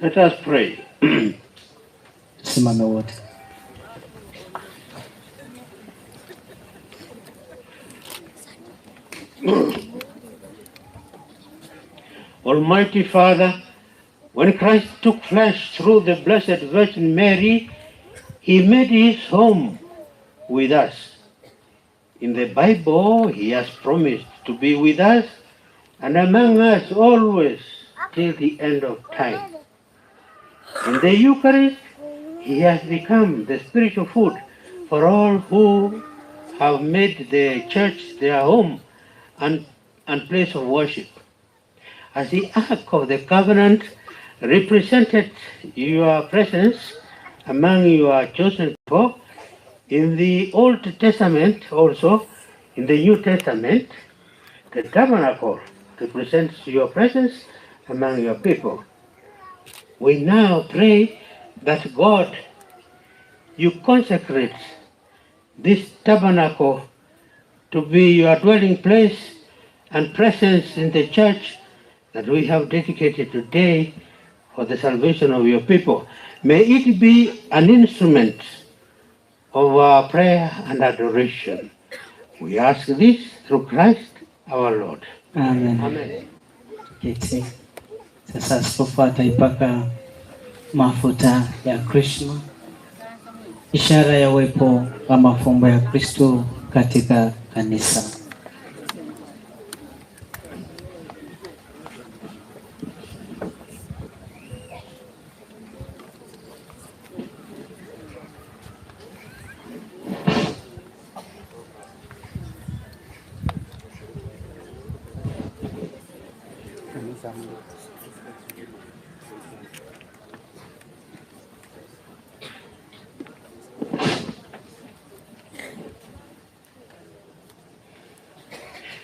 Let us pray. Tusimame wote. Almighty Father, when Christ took flesh through the Blessed Virgin Mary, he made his home with us. In the Bible, he has promised to be with us and among us always till the end of time. In the Eucharist, he has become the spiritual food for all who have made the church their home and, and place of worship. As the Ark of the Covenant represented your presence among your chosen people, in the Old Testament also, in the New Testament, the tabernacle represents your presence among your people. We now pray that God, you consecrate this tabernacle to be your dwelling place and presence in the church that we have dedicated today for the salvation of your people. May it be an instrument of our prayer and adoration. We ask this through Christ our Lord. Amen. Amen. Keti. Sasa askofu ataipaka mafuta ya Krishna, ishara ya uwepo wa mafumbo ya Kristo katika kanisa.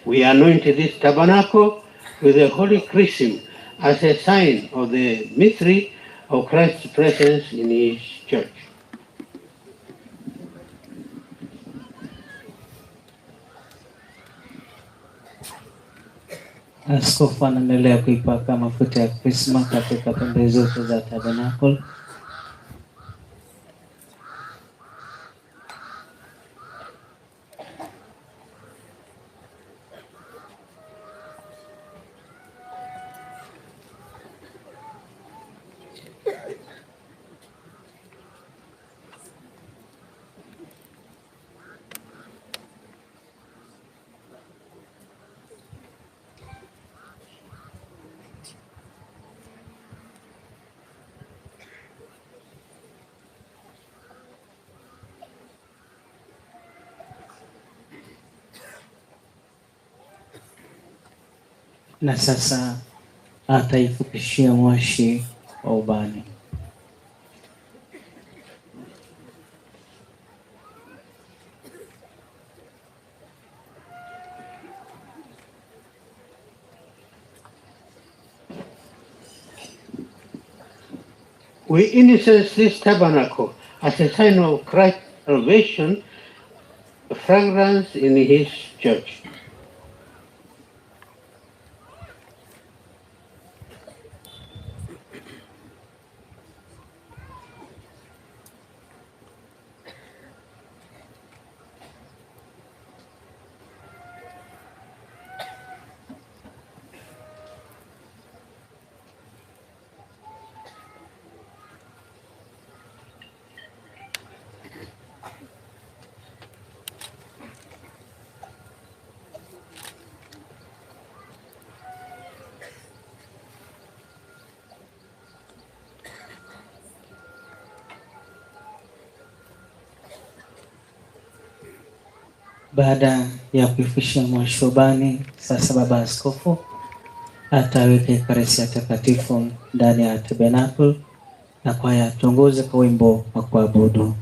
We anoint this tabernacle with the holy chrism as a sign of the mystery of Christ's presence in his church. Askofu anaendelea kuipaka mafuta ya Krisma katika pembe zote za tabernacle. Na sasa ataifukishia moshi wa ubani. We incense this tabernacle as a sign of Christ's salvation, fragrance in his church. Baada ya kuifisha mwashubani, sasa Baba Askofu ataweka Ekaristia Takatifu ndani ya tabernacle na kwaya tuongoze kwa wimbo wa kuabudu.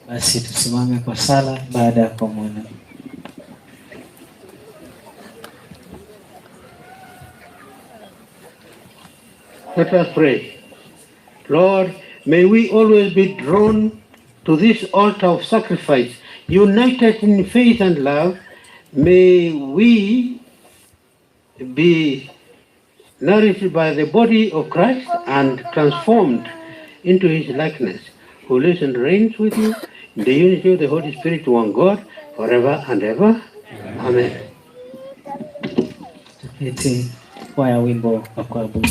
Basi tusimame kwa sala baada ya kumwona. Let us pray. Lord, may we always be drawn to this altar of sacrifice, united in faith and love. May we be nourished by the body of Christ and transformed into his likeness, who lives and reigns with you in the unity of the Holy Spirit, one God, forever and ever. Amen. Tuketi kwaya wimbo wa kuabudu.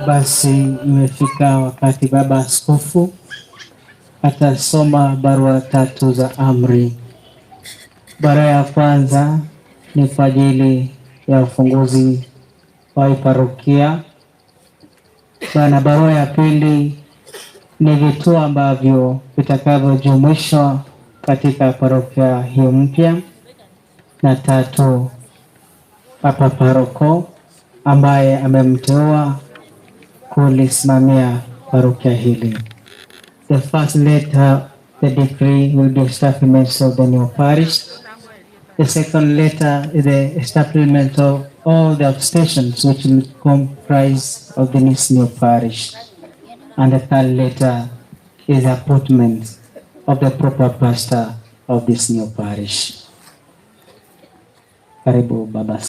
Basi imefika wakati Baba Askofu atasoma barua tatu za amri. Barua ya kwanza ni kwa ajili ya ufunguzi wa parokia, na barua ya pili ni vituo ambavyo vitakavyojumuishwa katika parokia hiyo mpya, na tatu Papa Paroko ambaye amemteua kulisimamia parokia hili. The first letter, the decree will be establishment of the new parish. The second letter is the establishment of all the stations which will comprise of the new parish. And the third letter is the appointment of the proper pastor of this new parish. Karibu Baba.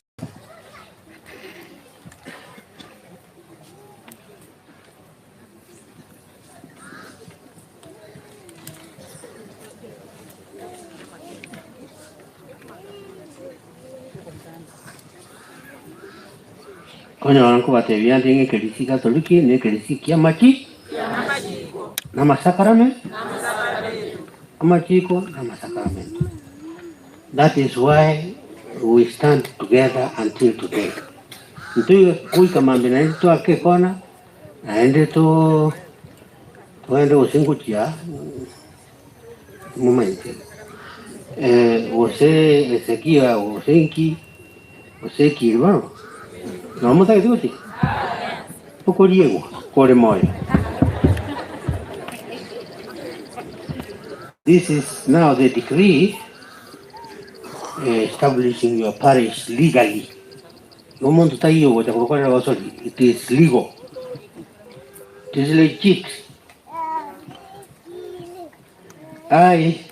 Konya nkubatebia nti ng'ekerisi katoliki na ekerisi kia amaki na amasakarame amachiko na amasakaramento. That is why we stand together until today. Ntuiga kuika mambi naende twake kona naende tu tuende gusinguchia mumanyite gose esekia gose nki gose ekiri bono nomotagete gochi okoriegwa kore moyo. This is now the decree establishing your parish legally. No muntu taiyo gocha kubakorera gosori. It is legal. It is legit. I,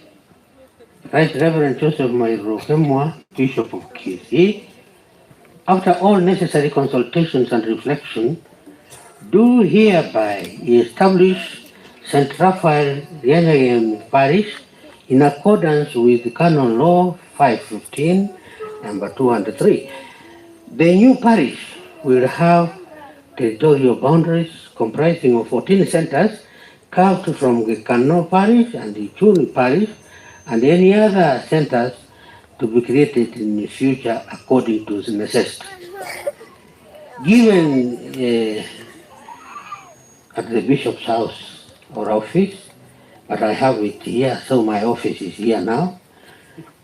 Right Reverend Joseph Mairo Okemwa, Bishop of Kisii, after all necessary consultations and reflection, do hereby establish St. Raphael Rianyagem Parish in accordance with Canon Law 515, number 203. The new parish will have territorial boundaries comprising of 14 centers carved from the Kano Parish and the Chuni Parish and any other centers to be created in the future according to the necessity. Given uh, at the bishop's house or office, but I have it here, so my office is here now.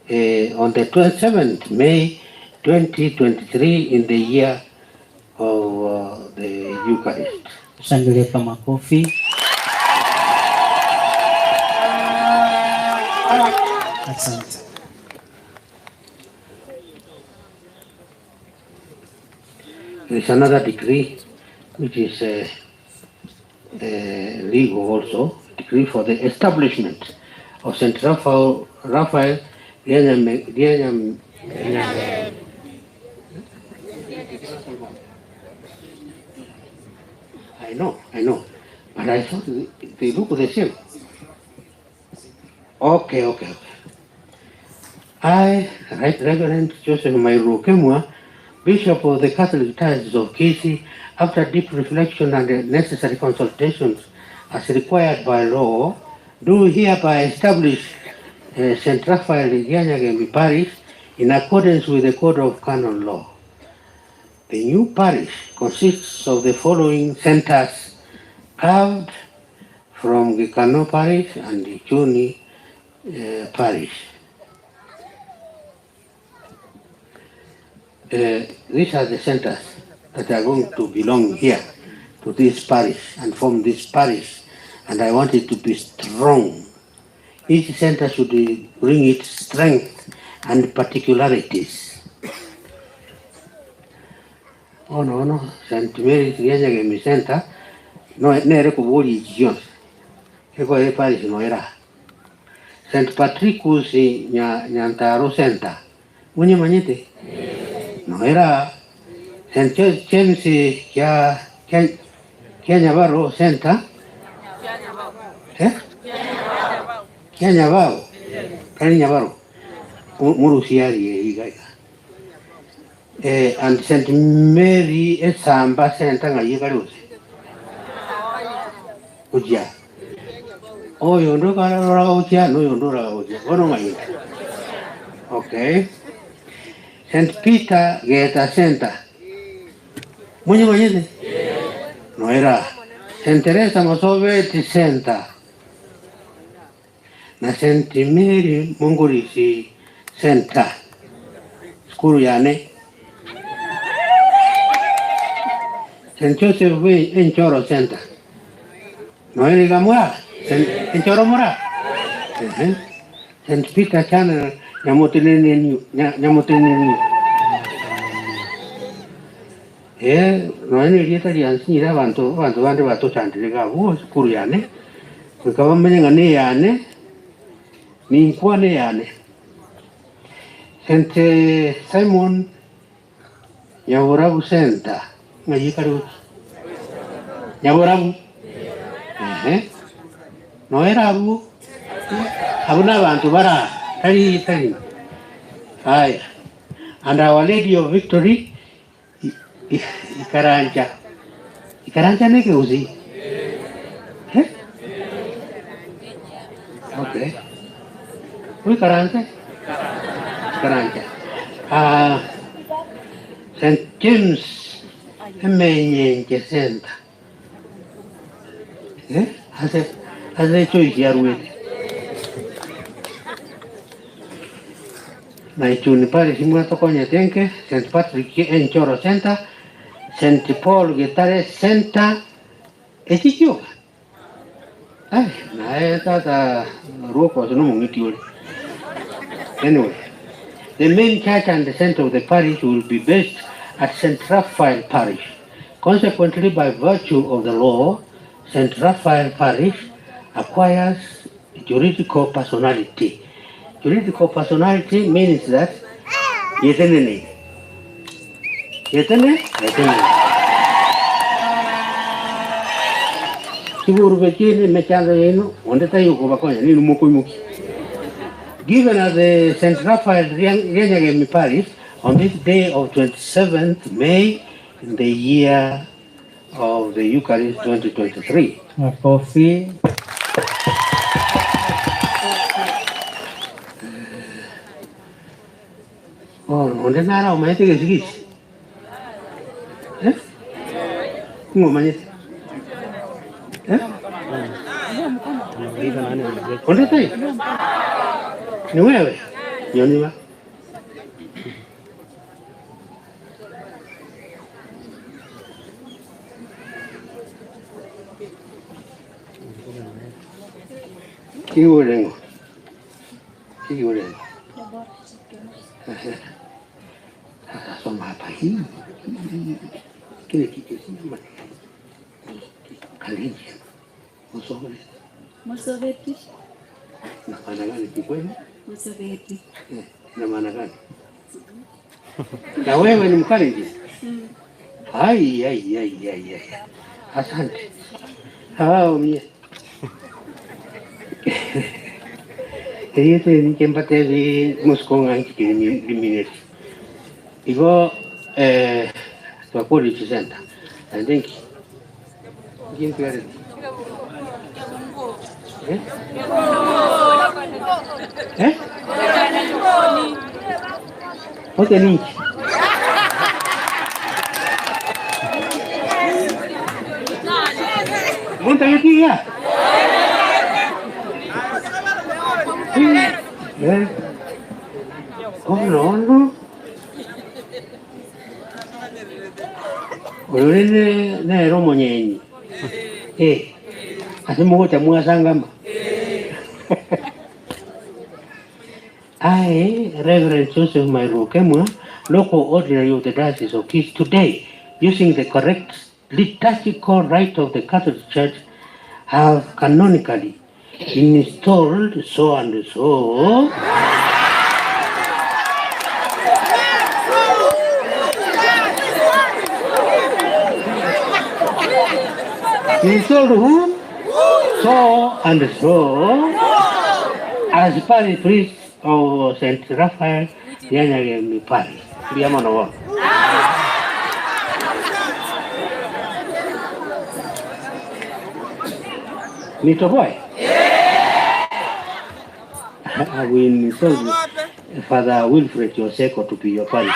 Uh, on the 27th May 2023 in the year of uh, the Eucharist. Shangilie kwa makofi. Asante. There is another decree which is uh, legal also, decree for the establishment of St. Raphael, Raphael Rianya- Rianya- I know, but I thought they look the same. Okay, okay, okay. I, Right Reverend Joseph Mairu Okemwa, Bishop of the Catholic Diocese of Kisii, after deep reflection and the necessary consultations as required by law, do hereby establish uh, St. Raphael Rianyagembe Parish in accordance with the Code of Canon Law. The new parish consists of the following centers carved from Gikano Parish and Ichuni uh, Parish. Uh, these are the centers that are going to belong here to this parish and form this parish. And I want it to be strong. Each center should bring its strength and particularities. Oh no, no, St. Mary's Rianyagemi Center, no, nere kubuli ichi Eko e parish no era. St. Patrick's nya, Nyantaro Center. Munye manyete? No era. St. James kya, kya, kya Nyabaro Center. Eh? Kya Nyabaro. Kani Nyabaro. Murusiari e iga. Eh, and St. Mary Esamba Center nga yikaluse. Ujia. Oyo ndo kalora ujia, no yo ndo ra ujia. Ono nga yika. Okay. St. Peter Geta Center. Mwenye mwenyezi? No era. St. Teresa Mosobeti Center. Na St. Mary Mungurisi Center. Skuru yane. St. Joseph Way Enchoro Center. No era Gamura. St. Enchoro Mura. Uh-huh. St. Peter Channel Nyamutinini Nyamutinini. Eh, noene rieta riansinyire abanto abanto bande batochandire gabo sukuru yane goika bamenye ng'a ne yane ninkwane yane St. Simon Nyaborabu Center ng'a yikare gochi Nyaborabu ehe noera abwo abwo na abanto bara tari tari haya and our lady of victory Ikaranja. Ikaranja neke uzi? Eh? Okay. Ui Karanja? Karanja. Ah, St. James emenyenje center. Eh? Ase ase choice ya ruete. Na ichuni pare simwato konya tenke St. Patrick Enchoro Center St. Paul Gitare Center echichioka. Ai, naye tata ruoko sino mungiti ule. Anyway, the main church and the center of the parish will be based at St. Raphael Parish. Consequently, by virtue of the law, St. Raphael Parish acquires juridical personality. Juridical personality means that yetenene. Yetene? Yetene. Kiburu chini mechando yenu, onde tayo kubakonya, ninu mukuimuki. Given at the St. Raphael Rianyagemi Parish on this day of 27th May in the year of the Eucharist 2023. Makofi. Onde nare omanyete egesigisi? Eh? Ng'o omanyete? Eh? Onde taiyo? Ni wewe? Nyoniba. Kigure ng'o? Kigure ng'o? Sasa soma hapa hii. Kile kitu sema Kalenjin. Musome. Mosobeti. Na maana gani kikweli? Mosobeti. Eh, ina maana gani? Na wewe ni Mkalenjin? Ai ai ai ai ai. Asante. Hao mie. Eyete nikembatebi muskonga nkikimineti. Igo eh twakori chisenta. I think Nkintigareti. Eh? Eh? Ote ninki? Monta ya. Eh? Kono no? Oyo nere omonyenyi. Eh. Ase mogocha mwasangama. I, Reverend Joseph Mairu Okemwa, local ordinary of the Diocese of Kisii, today, using the correct liturgical rite of the Catholic Church, have canonically installed so and so Installed whom? So and so as parish priest of St. Raphael, Yanyagemi Parish. Mbuya bono. Nitoboe? I will install Father Wilfred Yoseko to be your parish.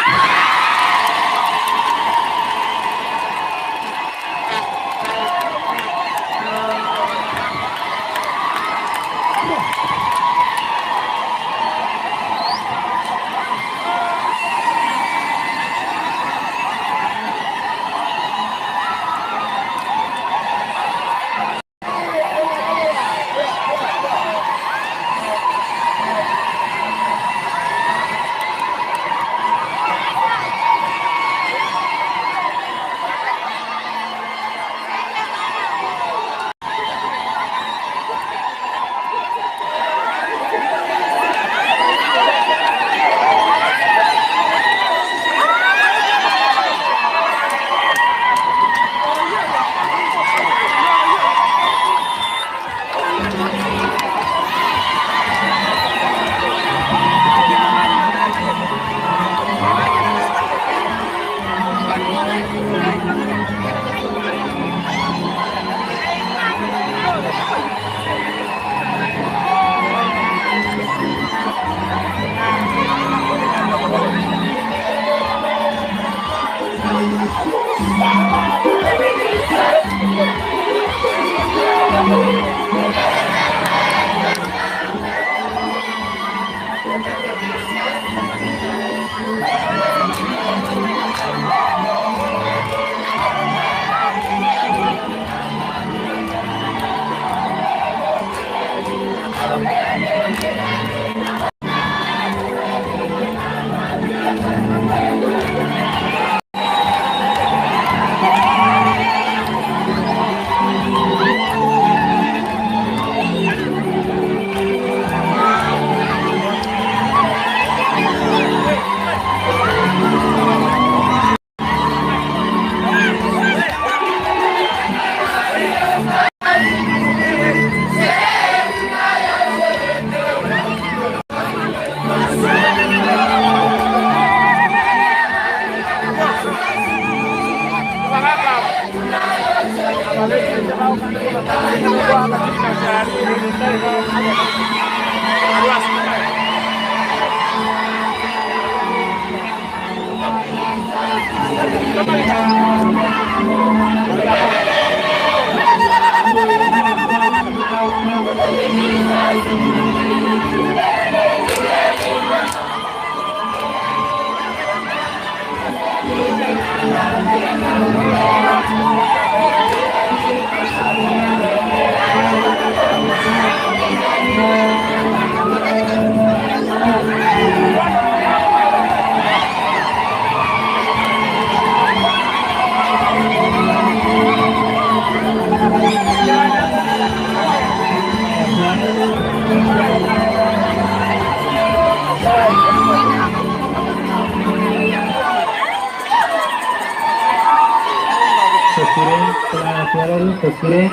Tokire, toratwarani tokire,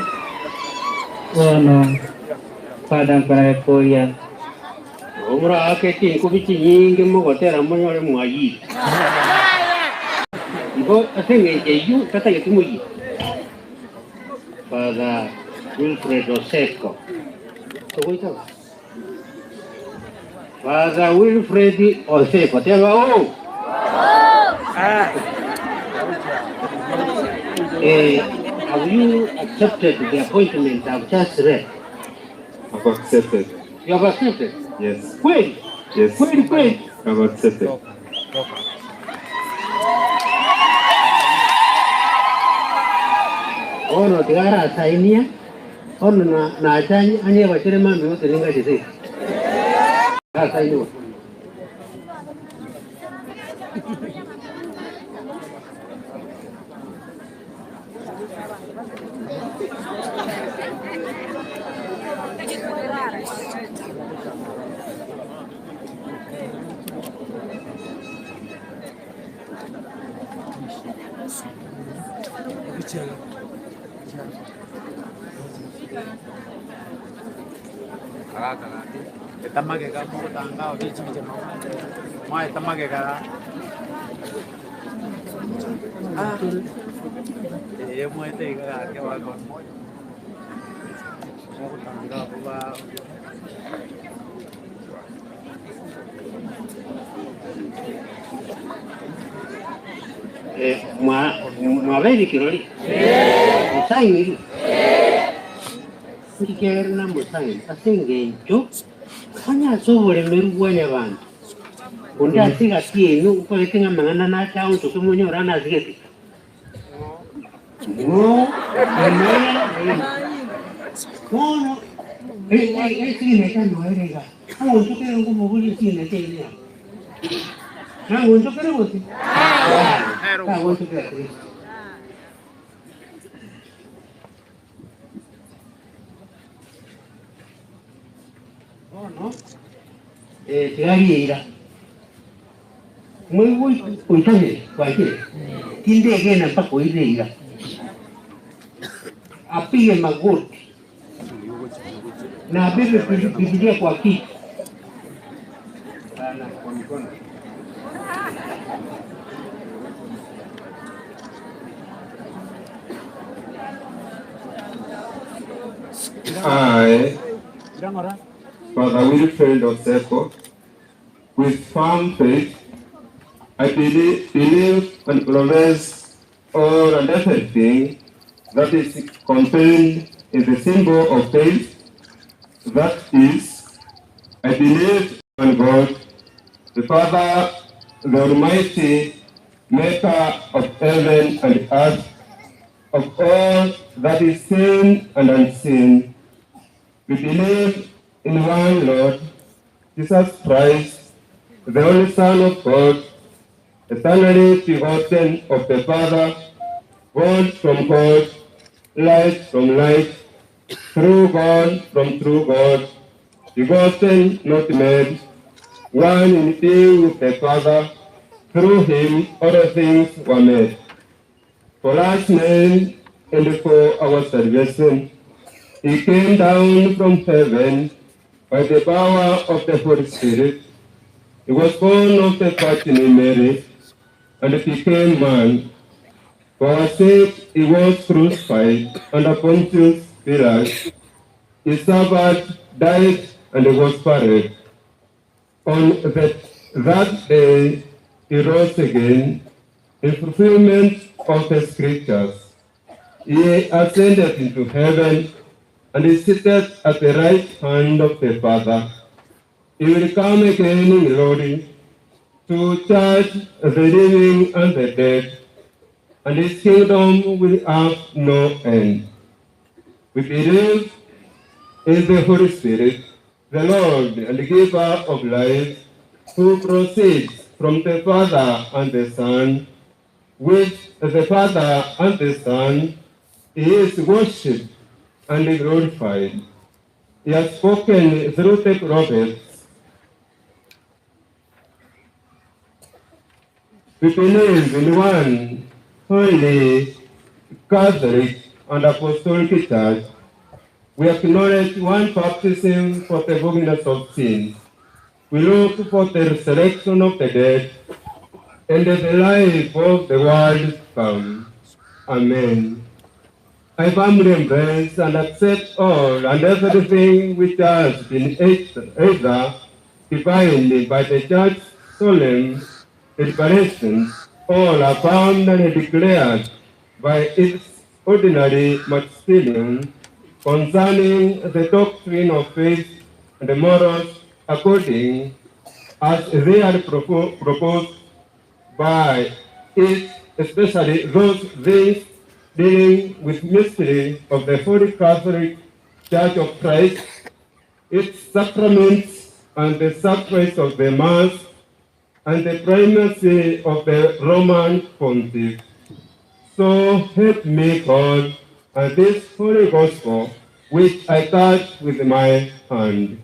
bono Father nkorabekoria. Omorake chinkubi chinyinge mogotera monyore mwayire. Igo ase engencho eyio ntatageti moyie. Father Wilfred Oseko. Togoitaba. Father Wilfred Oseko. Teba oo. Eh, have you accepted the appointment I've just read? I've accepted. You have accepted? Yes. Kweli? Yes. Kweli kweli? I've accepted. Bono tiga arasainia, bono na- nacha anyebachere mambia gose ninga gese. Arasainiwa. Etamagega mogotanga ochichiche mwa etamagega ah eh mwete iga ke wa kon mogotanga ba. Eh, mwa mwaberi kirori? Musaini? Nkikerera musaini ase eng'encho onye ase oboremeru bwa nyabanto onde ase egati enu nkorete ng'a amang'ana nache aonchoke monyore anasigete no bono esignature noere iga agonchokere nkomobori esignature ere nagonchokere gose agonchokere Kristo. Bono tigariira mwe oitabire kwakire tindegena mpaka oireira apige magoti na abebe Biblia kwa kichwa. Sana kwa mikono. I, Father Wilfred Oseko, with firm faith, I believe and profess all and everything that is contained in the symbol of faith, that is, I believe in God, the Father, the Almighty, maker of heaven and earth, of all that is seen and unseen. We believe in one Lord, Jesus Christ, the only Son of God, eternally begotten of the Father, God from God, light from light, true God from true God, begotten, not made, one in being with the Father, through him all things were made. For us men and for our salvation, he came down from heaven by the power of the Holy Spirit. He was born of the Virgin Mary and became man. For our sake he was crucified under Pontius Pilate. He suffered, died, and was buried. On that day he rose again in fulfillment of the scriptures. He ascended into heaven and is seated at the right hand of the Father. He will come again in glory to judge the living and the dead, and his kingdom will have no end. We believe in the Holy Spirit, the Lord and giver of life, who proceeds from the Father and the Son. With the Father and the Son, he is worshipped and glorified. He has spoken through the prophets. We believe in one holy, Catholic, and Apostolic Church. We acknowledge one baptism for the forgiveness of sins. We look for the resurrection of the dead and the life of the world to come. Amen. I firmly embrace and accept all and everything which has been either defined by the Church's solemn deliberations or affirmed and declared by its ordinary magisterium concerning the doctrine of faith and the morals according as they are proposed by it, especially those things dealing with mystery of the Holy Catholic Church of Christ, its sacraments and the sacrifice of the Mass, and the primacy of the Roman Pontiff. So help me God, and this holy gospel, which I touch with my hand.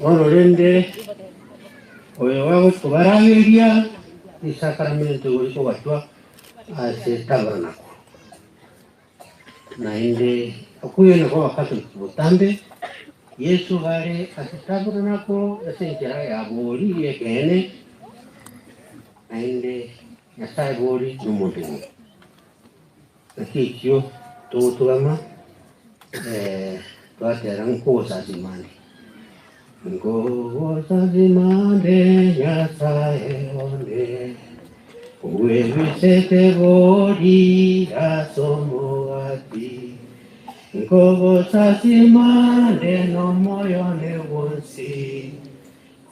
Bono rende oyo wagokobarageria esakramento goikogatwa ase tabernacle. Naende okuyena kwa Bakatoliki botambe Yesu gare ase tabernacle ase enchera ya bori ekeene naende Nyasaye bori nomonto omonto. Naki ekio togotugama twatera nkogosasimande. Nkogosasimande Nyasaye one Uebisete bori asomogati Nkogosasimande no moyo ne wonsi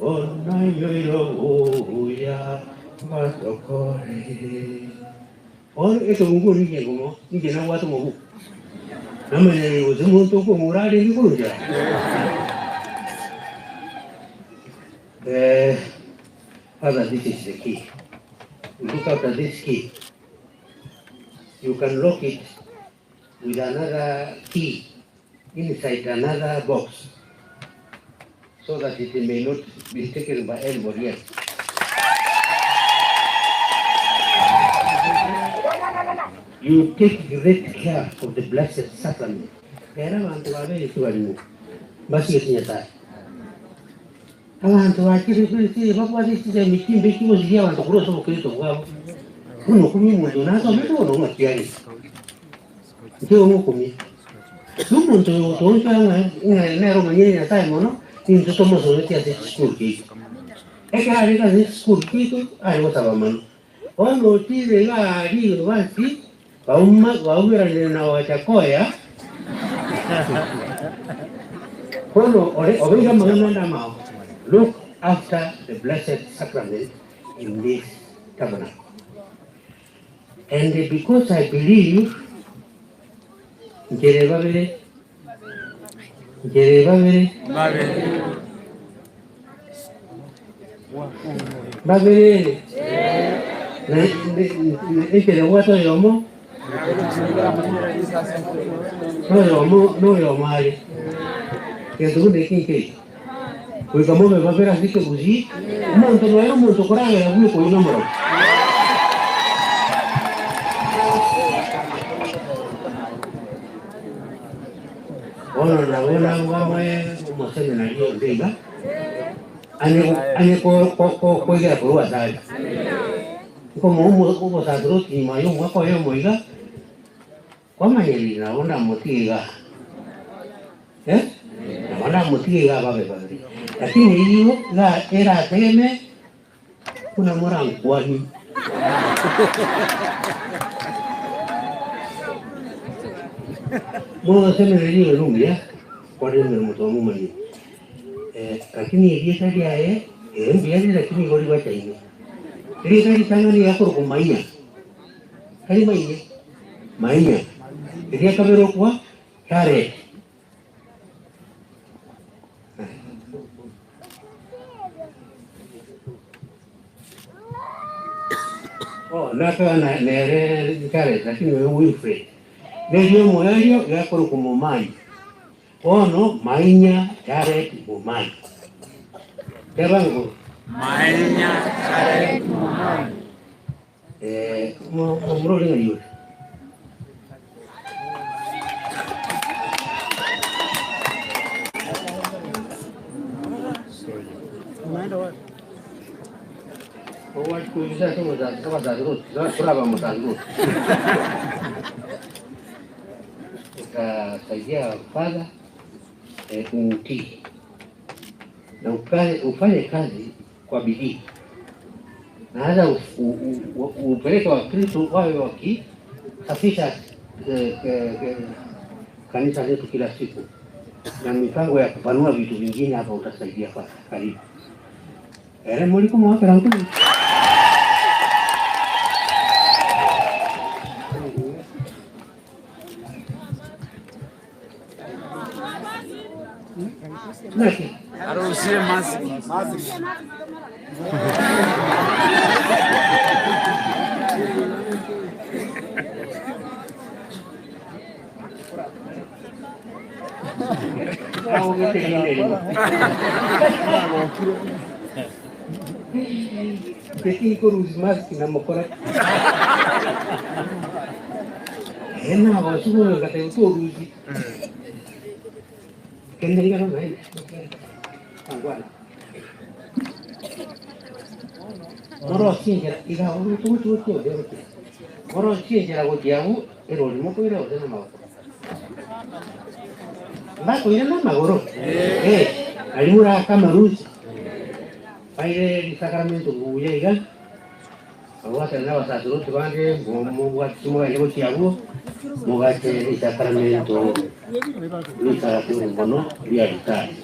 Ona yoiro uya matokore. Ono eto mungu ninge ngomo ninge na watu mobu. Namanya yo zemuntu ko murare ni kunja. Father, this is the key. You look after this key. You can lock it with another key inside another box so that it may not be taken by anybody else. You take great care of the Blessed Sacrament. Era bantu babiri tubalimu basigete Nyasaye. Abanto bachire ase babwate chisemi chimbe chigosiria abanto korwa ase obokristo bwabo. Buna okumia omonto oyo nasomete bono ng'aki are? Inche igo ngokumia. Na omonto oyo gotoonchora ng'a ng'a nere omanyire Nyasaye mono, intwe tomosometie ase chisukuru chiaito. Ekero arenge ase chisukuru chiaito, are gosaba mono. Bono otire iga aria university, bauma baumeranire na Wajackoyah, bono ore obeire amang'ana ande amao, look after the blessed sacrament in this tabernacle. And because I believe, nchere babere, nchere babere, babere, nchere obwate oyomo, noyomo, noyomo are, gento buna eki nkeiyo. Goika mobe babere ase ekegusii, omonto noyo omonto okoragera bweka oyio nomorogi. Bono nabo nabamoe omoseminari onde iga, anye anye koigera korwa asare. Nkomoa obosaceroti nyuma y'omwaka oyomo iga, Kwamanyerire nabo ndamotige iga, eh, nabo ndamotige iga ababe babere, lakini eyio iga erategeme buna morankwani. Mosemererie oyo nomuya, kore emeremo twamomanyire. Eh, lakini erieta riaye, eh, mbuya rire lakini igo ribachaine. Erieta ritang'ani riakorokwa Maina, tari Maine. Mainya, eria kabere okwa Jared. Oh, natoa na nere Jared, lakini oyo Wilfred. Nerio omoerio gakorokwa Momanyi. Bono Mainya Jared Momanyi. Teba nguru. Mainya Jared Momanyi. Eh, omomura oria ng'ai ore? Ogwachikurusa ase omosasi abasasi koraba omosasi gose. Utasaidia father umtii na ufanye kazi kwa bidii na hata upeleke Wakristo wawe wakisafisha kanisa letu kila siku, na mipango ya kupanua vitu vingine hapa utasaidia kwa karibu. Ere muliko mwakera nkulu. Naki? Arusie mask. Tinkorusia mask namokora. Nagochia bono ngateba torusia. Kende iga nomaene. Angwana. Morosie enchera iga ogochi gochia ode gochia. Morosie enchera gochia abwo erori mokoira gose namagoro. Mbakoira namagoro? Eh, aria morake amarusa. Baire risakaramento buya iga, babwatane nabasaceroti bande, mobwate chimogende gochia abwo, mogache risakaramento ritaratibu mono ri'alitari.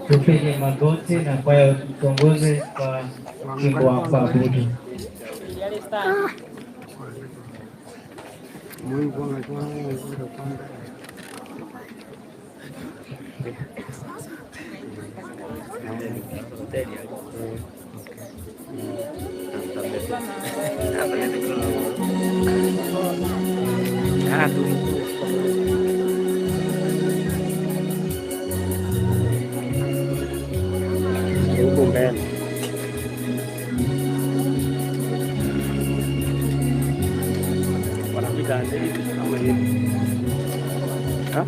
Tupige magoti na kwaya tuongoze kwa wimbo wa kuabudu. Ebitanda ebi amo nebi. Ha?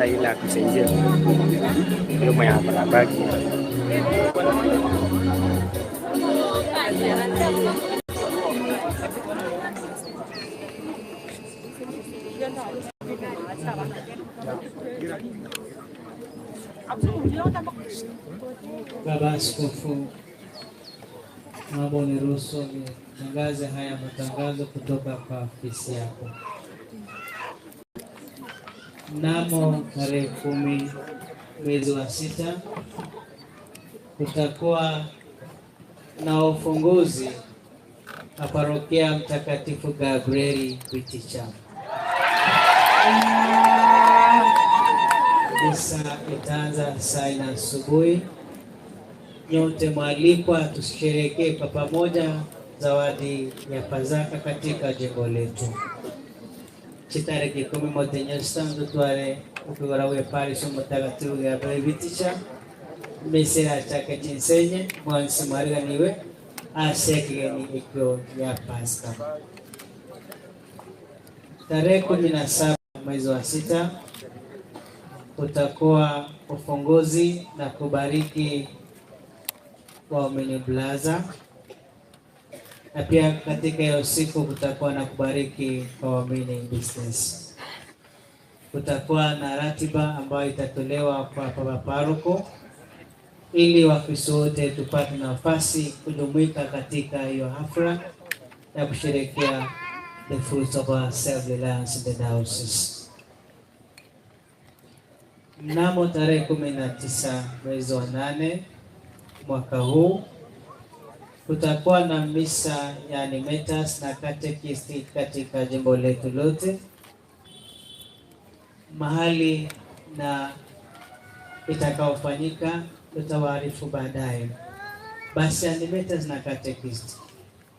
Ila kusaidia ndio mwenye anabaki. Baba Askofu, naomba uniruhusu nitangaze haya matangazo kutoka kwa ofisi yako. Mnamo tarehe 10 mwezi wa 6 kutakuwa na ufunguzi wa parokia Mtakatifu Gabrieli Biticha. Misa itaanza saa 4 asubuhi. Nyote mwalikwa tusherehekee kwa pamoja zawadi ya Pasaka katika jimbo letu. Chitariki 10 motenyo tutware ukigora we Paris Mtakatifu Gabrieli Biticha mesera chake chinsenye mwansi mwariganiwe asekigeni ikyo ya Pasaka. Tarehe 17 mwezi wa 6 kutakuwa ufunguzi na kubariki waumini Plaza, na pia katika hiyo siku kutakuwa na kubariki kwa waumini business. Kutakuwa na ratiba ambayo itatolewa kwa baba paroko ili Wakristo wote tupate nafasi kujumuika katika hiyo hafla ya kusherehekea the fruits of our self-reliance in the diocese. Mnamo tarehe 19 mwezi wa 8 mwaka huu kutakuwa na misa ya animators na katekisti katika jimbo letu lote, mahali na itakaofanyika tutawaarifu baadaye. Basi animators na katekisti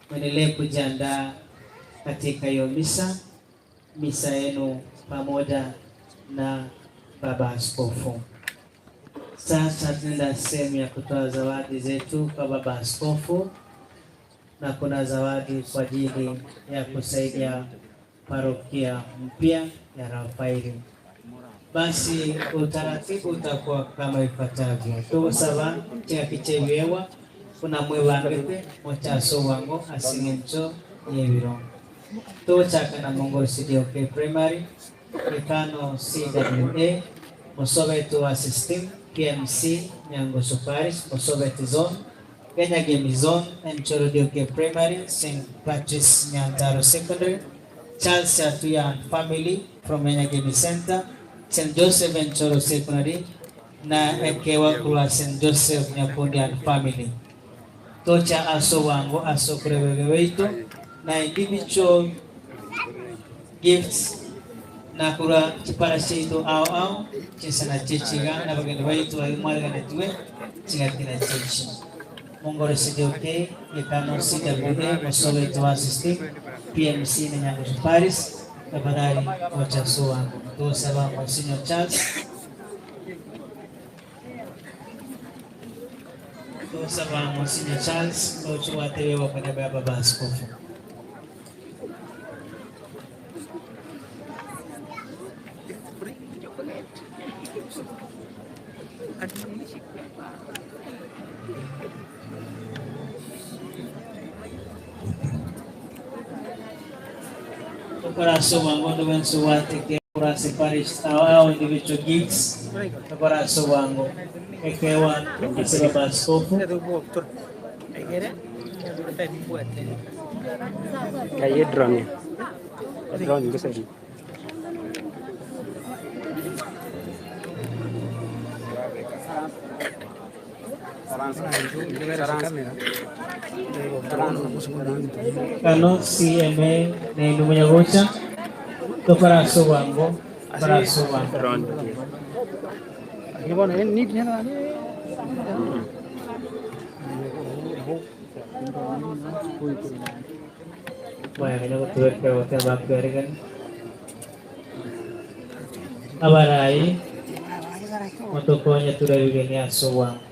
mwendelee kujiandaa katika hiyo misa, misa yenu pamoja na baba askofu. Sasa tunaenda sehemu ya kutoa zawadi zetu kwa baba askofu, na kuna zawadi kwa ajili ya kusaidia parokia mpya ya Rafaeli. Basi utaratibu utakuwa kama ifuatavyo. Tugusaba kya kuna mwebangete mochaso wango asingencho yebiro. Tuguchaka na Mongol CDOK Primary, Ikano CWA, Mosobeto wa System, PMC, Nyangoso Parish, Mosobeti Zone, Kenya Game Zone, Enchoro DOK Primary, St. Patrick's Nyantaro Secondary, Charles Atuya and Family from Kenya Game Center, St. Joseph Enchoro Secondary, na Ekewa Kula St. Joseph Nyakundi and Family. Tocha aso wango aso kurewegeweito na individual gifts na kura chipara cheito ao ao chinsana chichiga na bagendo baitu baimwariganetiwe chigakira chichi Mongoro CDOK Gekano CWA Mosobeto wa System PMC na Nyangoso Paris tafadhali wachaso wangu tusaba Monsignor Charles tusaba Monsignor Charles ochuwatewewa kwa niaba ya baba askofu. Coração wangu wensu wateke kurasi parish ao individual gifts coração wangu ekewa ase baba askofu. Kayak drone ya. Drone juga sih. Kano CMA na Ilumunyagocha coração wangu coração wangu. Abarai motokonya turabigenia aso wangu.